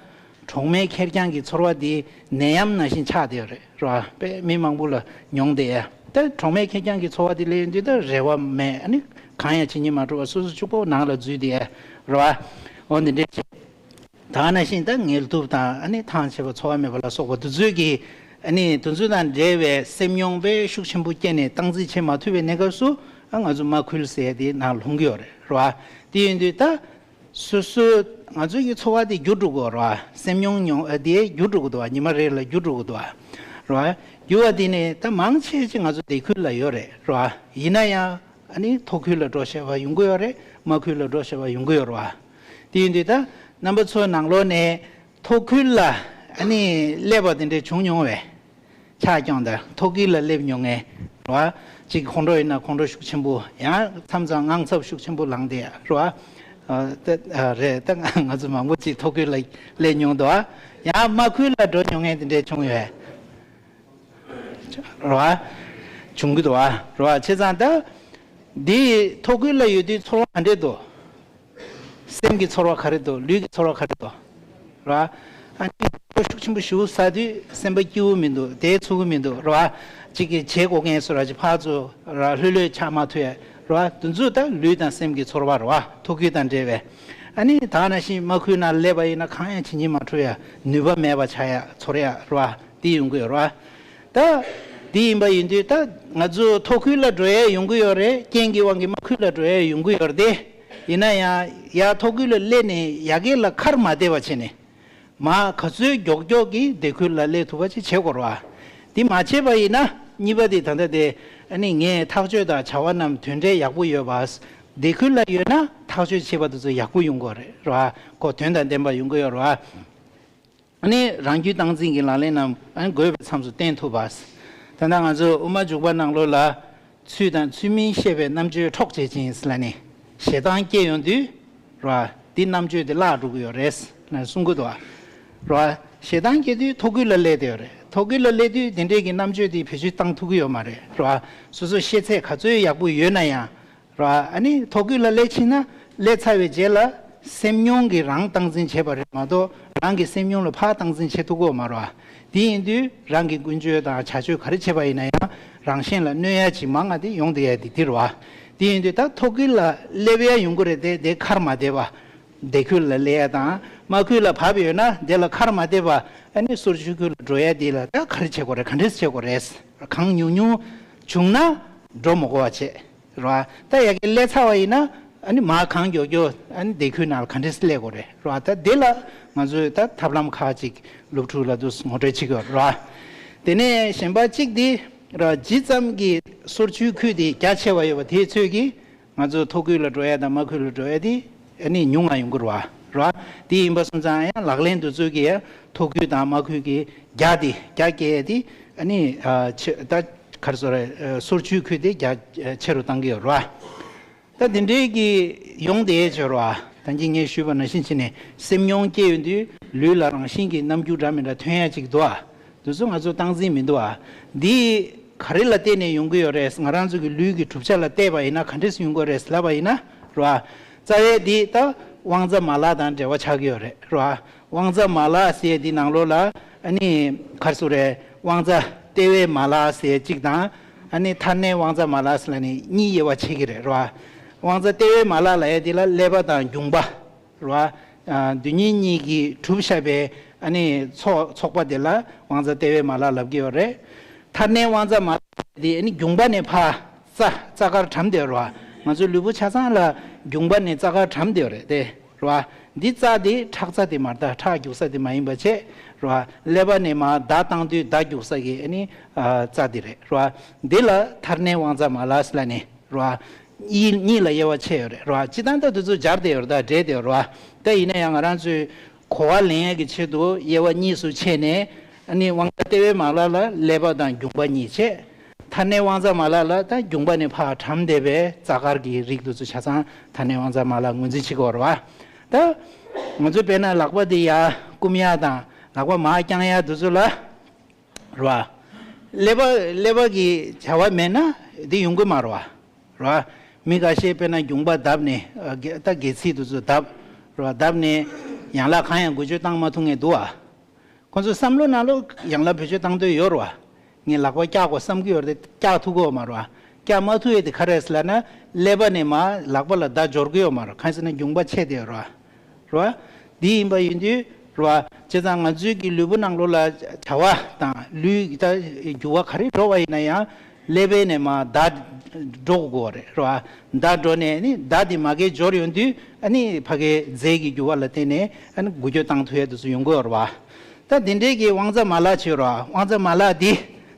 གྲོགས་མེད་ཁེར་རྐྱང་གི་ཚོར་བ་འདི་ནད་ཡམས་ནང་བཞིན་ཆགས་བསྡད་ཡོད་རེད། རེད་བ། དཔེ་མི་མང་པོ་ལ་མྱོང་བསྡད་ཡ། ད་གྲོགས་མེད་ཁེར་རྐྱང་གི་ཚོར་བ་འདི་སླེབས་ཡོང་དུས་ད་རེ་བ་མེད། ཨ་ནི་གང་ཡང་བྱེད་སྙིང་མ་བྲོ་བ། སོ་སོ་གཅིག་པོ་ནང་ལ་འཛུལ་བསྡད་ཡ། རེད་བ། འོ་འདི་འདྲས་བྱས། ད་ག་ནང་བཞིན་ད་ངལ་དུབ་དང་། ཨ་ནི་ཐང་ཆད་པ། ཚོར་བ་མེད་པ་ལ་སོགས་པ་དེ་ཚོའི་གི། ཨ་ནི་དེ་ཚོ་དང་འབྲེལ་བའི་སེམས་མྱོང་དཔེ་ཤུགས་ཆེན་པོ་སྐྱེས་ནས་སྟངས་འཛིན་བྱེད་མ་ཐུབ་པའི་གནས་སྐབས་སུ། ཨ། ང་ཚོ་མ་ཁུལ་ཟེར་ཡ་དེ་ནང་ལྷུང་གི་ཡོད་རེད། རེད་བ། དེ་ཡིན་དུས་ད་སོ་སོ་ང་ཚོའི་གི་ཚོར་བ་དེ་འགྱུར་འགྲོ་གི་ཡོད་རེད་བ། སེམས་མྱོང་མྱོང་། ཨ། དེ་འགྱུར་འགྲོ་གི་འདུག་བ། ཉི་མ་རེ་ལ་འགྱུར་འགྲོ་གི་འདུག་བ། རེད་བ། འགྱུར་བ་དེ་ནི་ད་མང་ཆེ་ཅིག་ང་ཚོ་སྡེ་ཁུལ་ལ་ཡོད་རེད། རེད་བ། ཡིན་ན་ཡང་། ཨ་ནི་མཐོ་ཁུལ་ལ་འགྲོ་བྱས་པ་ཡོང་གི་ཡོད་རེད། མ་ཁུལ་ལ་འགྲོ་བྱས་པ་ཡོང་གི་ཡོད་རེད་བ། དེ་ཡིན་དུས་ད་རྣམ་པ་ཚོ་ནང་ལོགས་ནས་མཐོ་ཁུལ་ལ། ཨ་ནི་སླེབས་པ་དེ་འདྲས་བྱུང་མྱོང་བས། ཆ་རྐྱེན་དང་མཐོ་ཁུལ་ལ་སླེབས་མྱོང་མཁན། རེད་བ། གཅིག་ཁོང་ཁྲོ་ཡིན་ན་ཁོང་ཁྲོ་ཤུགས་ཆེན་པོ། ཡང་མཚམས་མཚམས་དངངས་འཚབ་ཤུགས་ཆེན་པོ་ལངས་བསྡད་ཡ། རེད་བ། ཨ། ད། ཨ། རེད། ད་ང་ཚོ་མང་པོ་ཅིག་མཐོ་ཁུལ་ལ་སླེབས་མྱོང་འདུག་བ། ཡང་མ་ཁུལ་ལ་འགྲོ་མྱོང་མཁན་དེ་འདྲས་བྱུང་ཡོད། རེད་བ། བྱུང་གི་འདུག་བ། རེད་བ། བྱས་ཙང་ད་འདི་མཐོ་ཁུལ་ལ་ཡོད་དུས་ཚོར་བ་ག་འདྲས་འདུག་སེམས་ཀྱི་ཚོར་བ་ག་རེ་འདུག་ལུས་ཀྱི་ཚོར་བ་ག་རེ་འདུག་རེད་བ། ཨ་ནི་ཤུགས་ཆེན་པོ་ཞེ་པོ་ཟ་དུས་སེམས་པ་སྐྱིད་པོ་མི་འདུག་དེ་ཚུགས་ཀྱི་མི་འདུག་རེད་བ། གཅིག་གིས་བྱེད་དགོས་མཁན་བཟོ་འདྲ་ཅིག་ཕར་ཚུར་ར་ལྷོད་ལྷོད་ཆགས་མ་ཐུབ་ཡ། རེད་བ། དེ་ཚོ་ད་ལུས་དང་སེམས་ཀྱི་ཚོར་བ་རེད་བ། མཐོ་ཁུལ་དང་འབྲེལ་བའི། ཨ་ནི་ད་ག་ནང་བཞིན་མ་ཁུལ་ནང་སླེབས་པ་ཡིན་ན་གང་ཡང་བྱེད་སྙིང་མ་བྲོ་ཡ། ནུས་པ་མེད་པ་ཆགས་ཡ། ཚོར་ཡ། རེད་བ། དེ་ཡོང་གི་ཡོད་རེད་བ། ད་དེ་ཡིན་པ་ཡིན་དུས་ད་ང་ཚོ་མཐོ་ཁུལ་ལ་འགྲོ་ཡ་ཡོང་གི་ཡོད་རེད། རྐྱེན་གྱི་དབང་གིས་མ་ཁུལ་ལ་འགྲོ་ཡ་ཡོང་གི་ཡོད་རེད་དེ། ཡིན་ན་ཡང་ཡར་མཐོ་ཁུལ་ལ་སླེབས་ནས་ཡ་གི་ལ་ཁར་མ་བསྡད་པ་བྱས་ནས། མར་ག་ཚོད་མགྱོགས་མགྱོགས་ཀྱིས་སྡེ་ཁུལ་ལ་སླེབས་ཐུབ་པ་ཅིག་བྱེད་དགོས་རེད་བ། འདི་མ་བྱས་པ་ཡིན་ན། གཉིས་པ་དེ་ད་ལྟ་དེ། ཨ་ནི་ངས་ཐག་གཅོད་དང་བྱ་བ་རྣམས་དོན་འབྲས་ཡག་པོ་ཡོད་པ། སྡེ་ཁུལ་ལ་ཡོད་ན་ཐག་གཅོད་བྱེད་པ་དེ་ཚོ་ཡག་པོ་ཡོང་གི་ཡོད་རེད། རེད་བ། ཁོ་དོན་དང་ལྡན་པ་ཡོང་གི་ཡོད་རེད་བ། ཨ་ནི་རང་རྒྱུད་སྟངས་འཛིན་གྱི་ལག་ལེན་རྣམས། ཨ་ནི་དགོས་པའི་མཚམས་སུ་བསྟེན་ཐུབ་པ། ད་ལྟ་ང་ཚོ་དབུ་མ་འཇུག་པ་ནང་ལོགས་ལ། ཚུལ་དང་ཚུལ་མིན་ཤེས་པས་རྣམ་དཔྱོད་འཕྲོག་བྱེད་ཅིང་ལབ་ནས། ཞེ་སྡང་སྐྱེ་ཡོང་དུས། རེད་བ། འདི་རྣམ་དཔྱོད་དེ་བརླག་འགྲོ་གི་ཡོད་རེད་ལབ་གསུང་གི་འདུག་བ། རེད་བ། ཞེ་སྡང་སྐྱེ་དུས་མཐོ་ཁུལ་ལ་སླེབས་བསྡད་ཡོད་རེད། མཐོ་ཁུལ་ལ་སླེབས་དུས་དེ་འདྲས་ཀྱི་རྣམ་དཔྱོད་དེ་བེད་སྤྱོད་བཏང་ཐུབ་ཀྱི་ཡོད་མ་རེད། རེད་བ། སོ་སོ་ཤེས་ཚད་ག་ཚོད་ཡག་པོ་ཡོད་ན་ཡང་། རེད་བ། ཨ་ནི་མཐོ་ཁུལ་ལ་སླེབས་ཕྱིན་ན། སླེབས་ཚར་བའི་རྗེས་ལ་སེམས་མྱོང་གིས་རང་སྟངས་འཛིན་བྱེད་པ་རེད་མ་གཏོགས། རང་གི་སེམས་མྱོང་ལ་ཕར་སྟངས་འཛིན་བྱེད་ཐུབ་ཀྱི་ཡོད་མ་རེད་བ། དེ་ཡིན་དུས་རང་གི་ཀུན་སྤྱོད་དང་བྱ་སྤྱོད་ག་རེ་བྱེད་པ་ཡིན་ན་ཡང་། རང་གཞན་ལ་གནོད་ཡ་ཅིག་མང་ང་དེ་ཡོང་བསྡད་ཡ་དེ་འདི་རེད་བ། དེ་ཡིན་དུས་ད་མཐོ་ཁུལ་ལ་སླེབས་ཡ་ཡོང་གི་རེད་དེ། དེ་ཁར་མ་བསྡད་པ། སྡེ་ཁུལ་ལ་སླེབས་ཡ་དང་། མ་ཁུལ་ལ་བབས་ཡོད་ན་དེ་ལ་ཁར་མ་བསྡད་པ། ཨ་ནི་སོར་ཆུས་ཁུལ་ལ་འགྲོ་ཡ་དེ་ལ་ད་ག་རེ་བྱེད་དགོས་རེད། ག་འདྲས་བྱེད་དགོས་རེད། གང་ཉུང་ཉུང་བྱུང་ན་འགྲོ་མི་དགོས་པ་བྱེད། རེད་བ། ད་ཡ་གི་སླེབས་ཚར་བ་ཡིན་ན། ཨ་ནི་མར་གང་མགྱོགས་མགྱོགས། ཨ་ནི་སྡེ་ཁུལ་ནང་ལ་ག་འདྲས་སླེབས་དགོས་རེད། རེད་བ། ད་དེ་ལ་ང་ཚོས་ད་ཐབས་ལམ་ཁག་ཅིག་སློབ་ཕྲུག་ལ་དུ་ངོ་སྤྲོད་བྱེད་ཀྱི་ཡོད་རེད་བ། དེ་ནས་གཞན་པ་གཅིག་དེ། རེད་བ། ཇི་ཙམ་གྱི་སོར་ཆུས་ཁུལ་དེ་རྒྱ་ཆེ་བ་ཡོད་པ་དེའི་ཚོད་ཀྱིས། ང་ཚོ་མཐོ་ཁུལ་ལ་འགྲོ་ཡ་དང་མ་ཁུལ་ལ་འགྲོ་ཡ་དེ། ཨ་ནི་ཉུང་ང་ཡོང་གི་རེད་བ། རེད་བ། དེ་ཡིན་པ་སོང་ཙང་ཡང་ལག་ལེན་དུ་ཚུད་ཀྱི་ཡ། མཐོ་ཁུལ་དང་མ་ཁུལ་གྱི་རྒྱ་དེ། རྒྱ་སྐྱེད་ཡ་དེ། ཨ་ནི། ཨ། ཆེ། ད་ག་རེ་ཟེར་རེད། ཨ། སོར་ཆུས་ཁུལ་དེ་རྒྱ་ཆེ་རུ་བཏང་གི་ཡོད་རེད་བ། ད་དེ་འདྲའི་གི་ཡོང་བསྡད་ཡས་ཆོག་རེད་བ། ད་གིན་ངས་ཞུས་པ་ནང་བཞིན་བྱས་ནས་སེམས་མྱོང་སྐྱེ་ཡོང་དུས་ལུས་ལ་རང་བཞིན་གྱི་རྣམ་འགྱུར་འདྲ་མི་འདྲ་ཐོན་ཡ་ཅིག་འདུག་ཨ། དེ་ཚོ་ང་ཚོ་སྟངས་འཛིན་མི་འདུག་ཨ། འདི་ག་རེ་ལ་བརྟེན་ནས་ཡོང་གི་ཡོད་རེད། ང་རང་ཚོ་གི་ལུས་ཀྱི་གྲུབ་ཆ་ལ་བལྟས་པ་ཡིན་ན་ག་འདྲས་སེ་ཡོང་གི་ཡོད་རེད་ལབ་པ་ཡིན་ན། རེད་བ། རྩ་བའི་འདི་ད་དབང་རྩ་མ་ལག་དང་འབྲེལ་བ་ཆགས་ཀྱི་ཡོད་རེད། རེད་བ། དབང་རྩ་མ་ལག་ཟེར་འདི་ནང་ལོགས་ལ། ཨ་ནི་ག་རེ་ཟེར་རེད། དབང་རྩ་ལྟེ་བའི་མ་ལག་ཟེར་གཅིག་དང་། ཨ་ནི་མཐར་གནས་དབང་རྩ་མ་ལག་ཟེར་ལབ་ནས་གཉིས་དབྱེ་བ་ཕྱེ་གི་རེད། རེད་བ། དབང་རྩ་ལྟེ་བའི་མ་ལག་ལབ་ཡ་འདི་ལ་ཀླད་པ་དང་རྒྱུངས་པ། རེད་བ། ཨ། དེ་གཉིས་གཉིས་ཀྱིས་གྲུབ་བཞག་པའི། ཨ་ནི་ཚོགས། ཚོགས་པ་དེ་ལ་དབང་རྩ་ལྟེ་བའི་མ་ལག་ལབ་ཀྱི་ཡོད་རེད། མཐར་གནས་དབང་རྩ་མ་ལག་དེ། ཨ་ནི་རྒྱུངས་པ་ནས་ཕར་རྩ། རྩ་དཀར་གྲམ་བསྡད་ཡོད་རེད་བ། ང་ཚོའི་ལུས་པོ་ཆ་ཚང་ལ་རྒྱུངས་པ་ནས་རྩ་དཀར་གྲམ་བསྡད་ཡོད་རེད་དེ། རེད་བ། འདི་རྩ་དེ་ཁྲག་རྩ་དེ་མ་རེད། ད་ཁྲག་རྒྱུག་ས་དེ་མ་ཡིན་པ་བྱས། རེད་བ། ཀླད་པ་ནས་མར་བརྡ་བཏང་དུས་བརྡ་རྒྱུག་ས་གི། ཨ་ནི། ཨ། རྩ་དེ་རེད། རེད་བ། འདི་ལ་མཐར་གནས་དབང་རྩ་མ་ལག་ཟེར་ལབ་ནས། རེད་བ། གཉིས། གཉིས་ལ་དབྱེ་བ་ཕྱེ་ཡོད་རེད། རེད་བ། སྤྱིར་བཏང་ད་དེ་ཚོ་སྦྱར་བསྡད་ཡོད་རེད། ད་འདྲེས་བསྡད་ཡོད་རེད་བ། ད་ཡིན་ན་ཡང་ང་རང་ཚོས་གོ་བ་ལེན་ཡས་ཀྱི་ཆེད་དུ་དབྱེ་བ་གཉིས་སུ་ཕྱེ་ནས། ཨ་ནི་དབང་རྩ་ལྟེ་བའི་མ་ལག་ལ་ཀླད་པ་དང་རྒྱུངས་པ་གཉིས་བྱས། མཐར་གནས་དབང་རྩ་མ་ལག་ལ་ད་རྒྱུངས་པ་ནས་ཕར་གྲམ་བསྡད་པའི་རྩ་དཀར་གྱི་རིགས་དེ་ཚོ་ཆ་ཚང་མཐར་གནས་དབང་རྩ་མ་ལག་ངོས་འཛིན་བྱེད་ཀྱི་ཡོད་རེད་བ། ད་ང་ཚོ་དཔེར་ན་ལག་པ་འདི་ཡར་བསྐུམ་ཡ་དང་ལག་པ་མར་བརྐྱང་ཡ་དེ་ཚོ་ལ། རེད་བ། ཀླད་པ། ཀླད་པ་གི་བྱ་བ་མེད་ན་འདི་ཡོང་གི་མ་རེད་བ། རེད་བ། མི་འགའ་ཤས་དཔེར་ན་རྒྱུངས་པ་བརྡབས་ནས། ཨ། སྒལ། ད་སྒལ་ཚིགས་དེ་ཚོ་བརྡབས། རེད་བ། བརྡབས་ནས་ ཡན་ལག་གང་ཡང་འགུལ་སྐྱོད་བཏང་མ་ཐུབ་མཁན་འདུག་བ། ཁོང་ཚོའི་བསམ་བློ་ནང་ལོགས་ཡན་ལག་བེད་སྤྱོད་བཏང་འདོད་ཡོད་རེད་བ། ངས་ལག་པ་བཀྱག་དགོས་བསམ་གྱི་ཡོད་རེད་དེ་བཀྱག་ཐུབ་ཀྱི་ཡོད་མ་རེད་བ། བཀྱག་མ་ཐུབ་ཡས་དེ་ག་རེ་རེད་ཟེར་ལབ་ན། ཀླད་པ་ནས་མར་ལག་པ་ལ་བརྡ་འབྱོར་གྱི་ཡོད་མ་རེད། གང་ཡིན་ཟེར་ན་འགྱུངས་པ་ཆད་བསྡད་ཡོད་རེད་བ། རེད་བ། འདི་ཡིན་པ་ཡིན་དུས་རེད་བ། བྱས་ཙང་ང་ཚོའི་གི་ལུས་པོ་ནང་ལོགས་ལ་བྱ་བ་དང་ལུས་ཀྱི་ད་འགྱུར་བ་ག་རེ་འགྲོ་བ་ཡིན་ན་ཡང་ཀླད་པའི་ནས་མར་བརྡ་འགྲོ་དགོས་རེད་རེད་བ། བརྡ་འགྲོ་ནས་ནི་བརྡ་དེ་མ་གིར་འབྱོར་ཡོང་དུས་ཨ་ནི་ཕ་གིའི་རྫས་ཀྱི་འགྱུར་བ་ལ་བརྟེན་ནས་ཨ་ནི་འགུལ་སྐྱོད་བཏང་ཐུབ་ཡས་དེ་ཚོ་ཡོང་གི་ཡོད་རེད་བ། ད་དེ་འདྲའི་གི་དབང་རྩ་མ་ལག་བྱས་རེད་བ། དབང་རྩ་མ་ལག་འདི་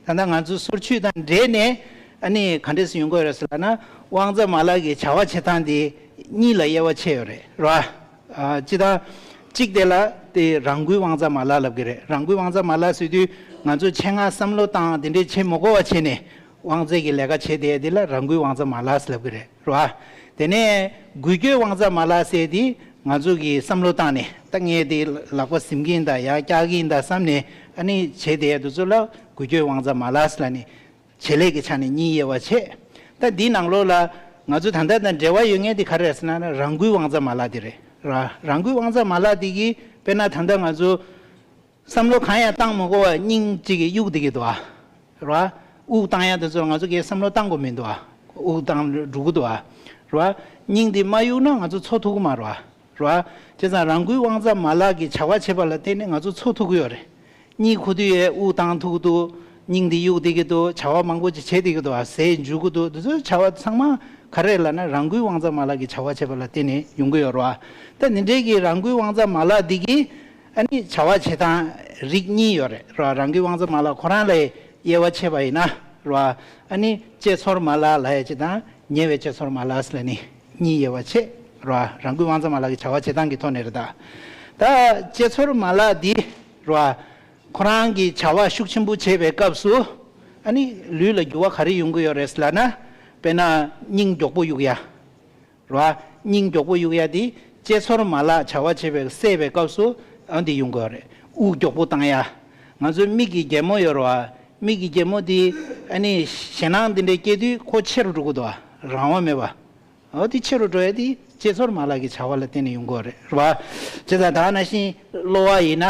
ད་ལྟ་ང་ཚོ་སོར་ཆུད་དང་འབྲེལ་ནས་ཨ་ནི་ག་འདྲས་སེ་ཡོང་གི་ཡོད་རེད་ཟེར་ལབ་ན། དབང་རྩ་མ་ལག་གི་བྱ་བ་བྱེད་སྟངས་འདི་གཉིས་ལ་དབྱེ་བ་ཕྱེ་ཡོད་རེད་རེད་བ། ཨ། སྤྱིར་བཏང་གཅིག་དེ་ལ་དེ་རང་འགུལ་དབང་རྩ་མ་ལག་ལབ་ཀྱི་རེད། རང་འགུལ་དབང་རྩ་མ་ལག་ཟེར་དུས་ང་ཚོ་ཆེད་མངགས་བསམ་བློ་བཏང་དེ་འདྲས་བྱེད་མི་དགོས་པ་བྱས་ནས་དབང་རྩའི་གི་ལས་ཀ་བྱེད་བསྡད་དེ་ལ་རང་འགུལ་དབང་རྩ་མ་ལག་ལབ་ཀྱི་རེད་རེད་བ། དེ་ནས་འགུལ་སྐྱོད་དབང་རྩ་མ་ལག་ཟེར་དེ་ང་ཚོ་གི་བསམ་བློ་བཏང་ནས་ད་ངས་དེ་ལག་པ་ཟིན་གྱི་ཡིན་ད་ཡང་བཀྱག་གི་ཡིན་ད་བསམ་ནས་ཨ་ནི་བྱེད་བསྡད་དེ་ཚོ་ལ་འགུལ་སྐྱོད་དབང་རྩ་མ་ལག་ལབ་ནས། བྱེད་ལས་ཀྱི་ཆ་ནས་གཉིས་དབྱེ་བ་ཕྱེ། ད་འདིའི་ནང་ལོགས་ལ་ང་ཚོ་ད་ལྟ་དང་འབྲེལ་བ་ཡོད་མཁན་དེ་ག་རེ་རེད་ཟེར་ན་རང་འགུལ་དབང་རྩ་མ་ལག་དེ་རེད་ར། རང་འགུལ་དབང་རྩ་མ་ལག་དེ་གིས་དཔེར་ན་ད་ལྟ་ང་ཚོ་བསམ་བློ་གང་ཡང་བཏང་མ་དགོས་པར་སྙིང་གཅིག་གིས་གཡུག་བསྡད་ཀྱི་འདུག་ཨ། ར། དབུགས་བཏང་ཡག་དེ་ཚོར་ང་ཚོ་གས་བསམ་བློ་བཏང་དགོས་མི་འདུག་ཨ། དབུགས་བཏང་འགྲོ་གི་འདུག་ཨ། ར། སྙིང་དེ་མ་གཡུག་ན་ང་ཚོ་འཚོ་ཐུབ་ཀྱི་མ་རེད་ཨ། རེད་བ། བྱས་ཙང་རང་འགུལ་དབང་རྩ་མ་ལག་གི་བྱ་བ་བྱེད་པ་ལ་བརྟེན་ནས་ང་ཚོ་འཚོ་ཐུབ་ཀྱི་ཡོད་རེད། གཉིད་ཁུག་དུས་ཡས་དབུགས་བཏང་ཐུབ་ཀྱི་འདུག་སྙིང་འདི་གཡུག་བསྡད་ཀྱི་འདུག་བྱ་བ་མང་པོ་ཅིག་བྱེད་བསྡད་ཀྱི་འདུག་ཟས་འཇུ་གི་འདུག་འདི་ཚོའི་བྱ་བ་ཚང་མ་ག་རེ་ལབ་ན་རང་འགུལ་དབང་རྩ་མ་ལག་གི་བྱ་བ་བྱེད་པ་ལ་བརྟེན་ནས་ཡོང་གི་ཡོད་རེད་བ། ད་འདི་འདྲའི་གི་རང་འགུལ་དབང་རྩ་མ་ལག་འདི་གི་ཨ་ནི་བྱ་བ་བྱེད་སྟངས་རིགས་གཉིས་ཡོད་རེད་རེད་བ། རང་འགུལ་དབང་རྩ་མ་ལག་ཁོ་རང་ལ་དབྱེ་བ་ཕྱེ་བ་ཡིན་ན་རེད་བ། ཨ་ནི་དཔྱད་ཚོར་མ་ལག་ལབ་ཡ་ཅིག་དང་། ཉེ་བའི་དཔྱད་ཚོར་མ་ལག་ཟེར་ནི་གཉིས་དབྱེ་བ་ཕྱེ་ར། རང་འགུལ་དབང་རྩ་མ་ལག་གི་བྱ་བ་བྱེད་སྟངས་ཀྱི་ཐོག་ནས་རེད་ད། ད་དཔྱད་ཚོར་མ་ལག་འདི་ར། ཁོ་རང་གི་བྱ་བ་ཤུགས་ཆེན་པོ་བྱེད་པའི་སྐབས་སུ་ཨ་ནི་ལུས་ལ་འགྱུར་བ་ག་རེ་ཡོང་གི་ཡོད་རེད་ཟེར་ལབ་ན། དཔེར་ན་སྙིང་མགྱོགས་པོ་གཡུག་ཡ། ར། སྙིང་མགྱོགས་པོ་གཡུག་ཡ་དེ་དཔྱད་ཚོར་མ་ལག་བྱ་བ་བྱེད་པའི་བསད་པའི་སྐབས་སུ་ཨ་འདི་ཡོང་གི་ཡོད་རེད། དབུགས་མགྱོགས་པོ་བཏང་ཡ། ང་ཚོའི་མིག་གི་རྒྱལ་མོ་ཡོད་རེད་བ། མིག་གི་རྒྱལ་མོ་དེ་ཨ་ནི་ཞེད་སྣང་འདི་འདྲ་སྐྱེ་དུས་ཁོ་ཆེ་རུ་འགྲོ་གི་འདུག་བ། རང་དབང་མེད་པ། འོ་དེ་ཆེ་རུ་འགྲོ་ཡ་དེ་དཔྱད་ཚོར་མ་ལག་གི་བྱ་བ་ལ་བརྟེན་ནས་ཡོང་གི་ཡོད་རེད་རེད་བ། བྱས་ཙང་ད་ནང་བཞིན་གློ་བ་ཡིན་ན་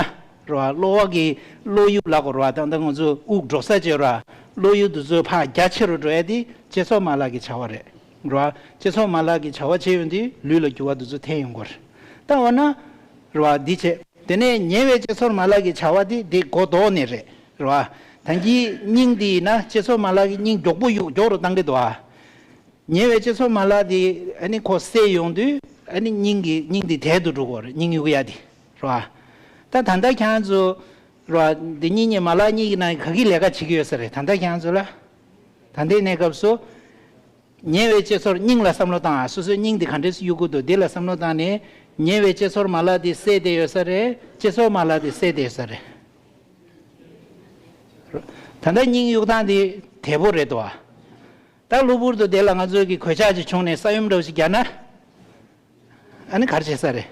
རེད་བ། གློ་བ་གི་གློ་དབྱུག་ལབ་དགོས་རེད་བ། ད་ལྟ་ང་ཚོ་དབུགས་འགྲོ་ས་བྱས་རེད་བ། གློ་དབྱུག་དེ་ཚོ་ཕར་རྒྱ་ཆེ་རུ་འགྲོ་ཡ་དེ་དཔྱད་ཚོར་མ་ལག་གི་བྱ་བ་རེད་རེད་བ། དཔྱད་ཚོར་མ་ལག་གི་བྱ་བ་བྱས་ཡོང་དུས་ལུས་ལ་འགྱུར་བ་དེ་ཚོ་ཐེབས་ཡོང་གི་རེད། ད་འོ་ན་རེད་བ། འདི་བྱས། དེ་ནས་ཉེ་བའི་དཔྱད་ཚོར་མ་ལག་གི་བྱ་བ་དེ་འདི་མགོ་ལྡོག་ནས་རེད་རེད་བ། ད་གིན་སྙིང་འདི་ཡིན་ན་དཔྱད་ཚོར་མ་ལག་གི་སྙིང་མགྱོགས་པོ་གཡུག་མགྱོགས་རུ་བཏང་གི་འདུག་ཨ། ཉེ་བའི་དཔྱད་ཚོར་མ་ལག་འདི་ཨ་ནི་ཁོ་བསད་ཡོང་དུས་ཨ་ནི་སྙིང་གི་སྙིང་འདི་དལ་དུ་འགྲོ་གི་རེད། སྙིང་གཡུག་ཡ་འདི་རེད་བ། ད་ད་ལྟ་ཁྱེད་རང་ཚོ་རེད་བ། འདི་གཉིས་གཉིས་མ་ལག་གཉིས་ཀྱི་ནང་ག་གི་ལས་ཀ་བྱེད་ཀྱི་ཡོད་ས་རེད། ད་ལྟ་ཁྱེད་རང་ཚོ་ལ་ད་ལྟའི་གནས་སྐབས་སུ། ཉེ་བའི་དཔྱད་ཚོར་སྙིང་ལ་བསམ་བློ་བཏང་ཨ། སོ་སོའི་སྙིང་འདི་ག་འདྲས་སེ་གཡུག་གི་འདུག་འདི་ལ་བསམ་བློ་བཏང་ནས་ཉེ་བའི་དཔྱད་ཚོར་མ་ལག་འདི་བསད་བསྡད་ཡོད་ས་རེད། དཔྱད་ཚོར་མ་ལག་འདི་བསད་བསྡད་ཡོད་ས་རེད། ད་ལྟ་སྙིང་གཡུག་སྟངས་འདི་དལ་པོ་རེད་དོ། ད་གློ་བུར་དུ་དེ་ལ་ང་ཚོའི་གི་གོད་ཆག་ཅིག་བྱུང་ནས་ས་ཡོམ་འདྲ་བོ་ཞིག་བརྒྱབ་ན། ཨ་ནི་ག་རེ་བྱེད་ས་རེད།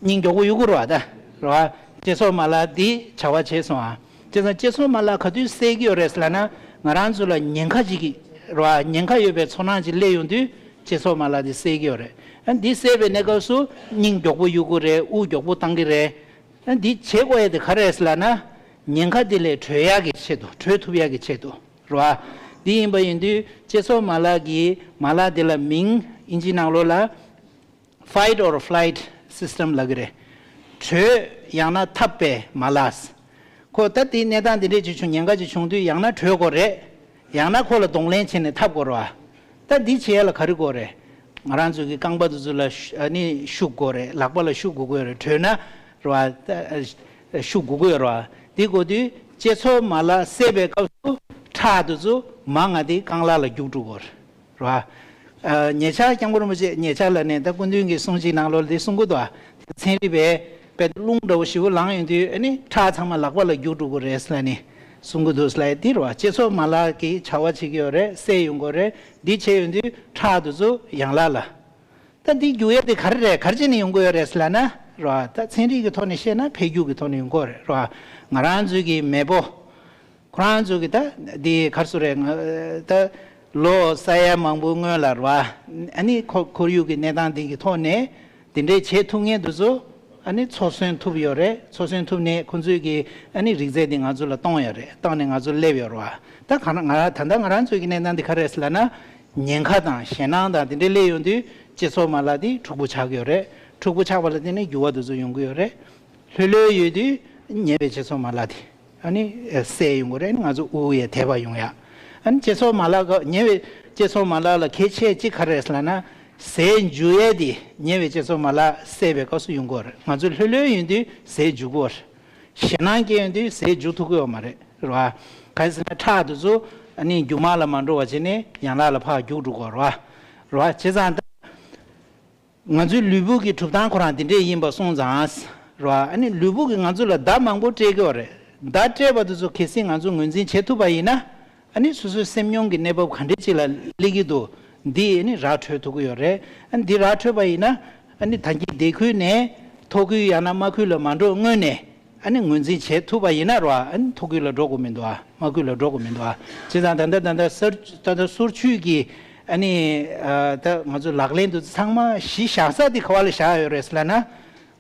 སྙིང་མགྱོགས་པོ་གཡུག་གི་རེད་བ་ད། རེད་བ། དཔྱད་ཚོར་མ་ལག་འདི་བྱ་བ་བྱས་སོང་ཨ། བྱས་ཙང་དཔྱད་ཚོར་མ་ལག་ག་དུས་བསད་ཀྱི་ཡོད་རེད་ཟེར་ལབ་ན་ང་རང་ཚོ་ལ་ཉེན་ཁ་ཅིག་གི་རེད་བ། ཉེན་ཁ་ཡོད་པའི་ཚོར་སྣང་ཅིག་སླེབས་ཡོང་དུས་དཔྱད་ཚོར་མ་ལག་འདི་བསད་ཀྱི་ཡོད་རེད། ཨ་འདི་བསད་པའི་གནས་སྐབས་སུ་སྙིང་མགྱོགས་པོ་གཡུག་གི་རེད། དབུགས་མགྱོགས་པོ་བཏང་གི་རེད། ཨ་འདི་བྱེད་དགོས་ཡ་དེ་ག་རེ་རེད་ཟེར་ལབ་ན། ཉེན་ཁ་དེ་ལས་གྲོལ་ཡག་གི་ཆེད་དུ། གྲོལ་ཐུབ་ཡག་གི་ཆེད་དུ། རེད་བ། འདི་ཡིན་པ་ཡིན་དུས་དཔྱད་ཚོར་མ་ལག་གི་མ་ལག་དེ་ལ་མིང་ཨིན་ཇི་ནང་ལོགས་ལ་fight or flight system ལབ་ཀྱི་རེད། བྲོས་ཡང་ན་འཐབ་པའི་མ་ལག་ཁོ་ད་དེའི་གནས་སྟངས་འདི་འདྲས་ཅིག་བྱུང་། ཉེན་ཁ་ཅིག་བྱུང་དུས་ཡང་ན་བྲོས་དགོས་རེད། ཡང་ན་ཁོ་ལ་གདོང་ལེན་བྱས་ནས་འཐབ་དགོས་རེད་བ། ད་འདི་བྱེད་ཡ་ལ་ག་རེ་དགོས་རེད། ང་རང་ཚོ་གི་རྐང་པ་དེ་ཚོ་ལ་ཤུ- ཨ་ནི་ཤུགས་དགོས་རེད། ལག་པ་ལ་ཤུགས་དགོས་ཀྱི་ཡོད་རེད། བྲོས་ན་རེད་བ། ད་ཤུགས་དགོས་ཀྱི་ཡོད་རེད་བ། འདི་དགོས་དུས་དཔྱད་ཚོར་མ་ལག་བསད་པའི་སྐབས་སུ་ཁྲག་དེ་ཚོ་མར་ང་དེའི་རྐང་ལག་ལ་རྒྱུག་འགྲོ་གི་ཡོད་རེད་བ། ཨ། ཉེ་ཆར་སྐྱབས་མགོན་རིན་པོ་ཆེ། ཉེ་ཆར་ལབ་ནས་ད་སྐུ་མདུན་གྱི་གསུང་ཅིག་ནང་ལོགས་ལ་འདི་གསུང་གི་འདུག་བ། ཚན་རིག་པས་དཔེ་རླུང་འདྲ་བོ་ཞེ་པོ་ལངས་ཡོང་དུས་ཨ་ནི་ཁྲག་ཚང་མ་ལག་པ་ལ་རྒྱུག་འགྲོ་གི་རེད་ཟེར་ནས་གསུང་གི་འདུག་ཟེར་ལབ་ཡ་འདི་རེད་བ། དཔྱད་ཚོར་མ་ལག་གིས་བྱ་བ་བྱེད་ཀྱི་ཡོད་རེད། བསད་ཡོང་གི་རེད། འདི་བྱས་ཡོང་དུས་ཁྲག་དེ་ཚོ་ཡན་ལག་ལ། ད་འདི་རྒྱུག་ཡ་དེ་ག་རེ་རེད། ག་རེ་བྱས་ནས་ཡོང་གི་ཡོད་རེད་ཟེར་ལབ་ན་རེད་བ། ད་ཚན་རིག་གི་ཐོག་ནས་བཤད་ན་འཕེལ་འགྱུར་གྱི་ཐོག་ནས་ཡོང་གི་ཡོད་རེད་རེད་བ། ང་རང་ཚོའི་གི་མེས་པོ། ཁོ་རང་ཚོ་གི་ད་འདི་ག་རེ་ཟེར་རེད། ང་ད་ལོ་ས་ཡ་མང་པོའི་སྔོན་ལ་རེད་བ། ཨ་ནི་ཁོར་ཁོར་ཡུག་གི་གནས་སྟངས་འདི་གི་ཐོག་ནས་འདི་འདྲའི་བྱེད་ཐུབ་མཁན་དེ་ཚོ་ ཨ་ནི་འཚོ་གསོན་ཐུབ་ཡོད་རེད། འཚོ་གསོན་ཐུབ་ནས་ཁོང་ཚོས་ཀྱི་ཨ་ནི་རིག་རྩལ་འདི་ང་ཚོ་ལ་གཏོང་ཡོད་རེད། གཏོང་ནས་ང་ཚོ་སླེབས་ཡོད་རེད་བ། ད་ག་ང་ད་ལྟ་ང་རང་ཚོའི་གི་གནས་སྟངས་འདི་ག་རེད་ཟེར་ལབ་ན། ཉེན་ཁ་དང་ཞེད་སྣང་དང་དེ་འདྲ་སླེབས་ཡོང་དུས་སྤྱི་ཚོགས་མ་ལག་འདི་འཁྲུག་པོ་ཆགས་ཀྱི་ཡོད་རེད། འཁྲུག་པོ་ཆགས་པ་ལ་བརྟེན་ནས་འགྱུར་བ་དེ་ཚོ་ཡོང་གི་ཡོད་རེད། ལྷོད་ལྷོད་ཡོད་དུས་ཉེ་བའི་སྤྱི་ཚོགས་མ་ལག་དེ་ཨ་ནི་སད་ཡོང་གི་རེད། ང་ཚོ་དབུགས་ཡས་དེད་པ་ཡོང་ཡ། ཨ་ནི་སྤྱི་ཚོགས་མ་ལག་ག་ཉེ་བའི་སྤྱི་ཚོགས་མ་ལག་ལ་གལ་ཆེ་གཅིག་ག་རེ་རེད་ཟེར་ན། ཟས་འཇུ་ཡས་དེ་ཉེ་བའི་སྤྱི་ཚོགས་མ་ལག་སད་པའི་སྐབས་སུ་ཡོང་གི་རེད། ང་ཚོ་ལྷོད་ལྷོད་ཡོད་དུས་ཟས་འཇུ་གི་རེད། ཞེད་སྣང་སྐྱེ་ཡོང་དུས་ཟས་འཇུ་ཐུབ་ཀྱི་ཡོད་མ་རེད། རེད་བ། ག་རེ་ཟེར་ན་ཁྲག་དེ་ཚོ་ཨ་ནི་རྒྱུ་མ་ལ་མ་འགྲོ་བ་བྱས་ནས་ཡན་ལག་ལ་ཕར་རྒྱུག་འགྲོ་གི་རེད་བ། རེད་བ། བྱས་ཙང་ད། ང་ཚོའི་ལུས་པོ་གི་གྲུབ་སྟངས་ཁོ་རང་དེ་འདྲས་ཡིན་པ་སོང་ཙང་། རེད་བ། ཨ་ནི་ལུས་པོ་གིས་ང་ཚོ་ལ་བརྡ་མང་པོ་སྤྲད་ཀྱི་ཡོད་རེད། བརྡ་སྤྲད་པ་དེ་ཚོ་གལ་སྲིད་ང་ཚོ་ངོས་འཛིན་བྱེད་ཐུབ་པ་ཡིན་ན། ཨ་ནི་སོ་སོའི་སེམས་མྱོང་གི་གནས་བབ་ག་འདྲས་ཅིག་ལ་སླེབས་ཀྱི་འདུག་འདི་ཨ་ནི་ར་འཕྲོད་ཐུབ་ཀྱི་ཡོད་རེད། ཨ་ནི་འདི་ར་འཕྲོད་པ་ཡིན་ན། ཨ་ནི་ད་གིན་སྡེ་ཁུལ་ནས་ཐོག་ཁུལ་ཡང་ན་དམག་ཁུལ་ལ་མ་འགྲོ་སྔོན་ནས། ཨ་ནི་ངོས་འཛིན་བྱེད་ཐུབ་པ་ཡིན་ན་རོ། ཨ་ནི་ཐོག་ཁུལ་ལ་འགྲོ་དགོས་མི་འདུག་ཨ། དམག་ཁུལ་ལ་འགྲོ་དགོས་མི་འདུག་ཨ། བྱས་ཙང་ད་ལྟ་ད་ལྟ་སོར་ད་ལྟ་སོར་ཆུད་ཀྱི་ཨ་ནི་ཨ་ད་ང་ཚོ་ལག་ལེན་དུ་ཚང་མ་གཞི་བཞག་ས་དེ་ག་བ་ལ་བཞག་ཡོད་རེད་ཟེར་ལབ་ན།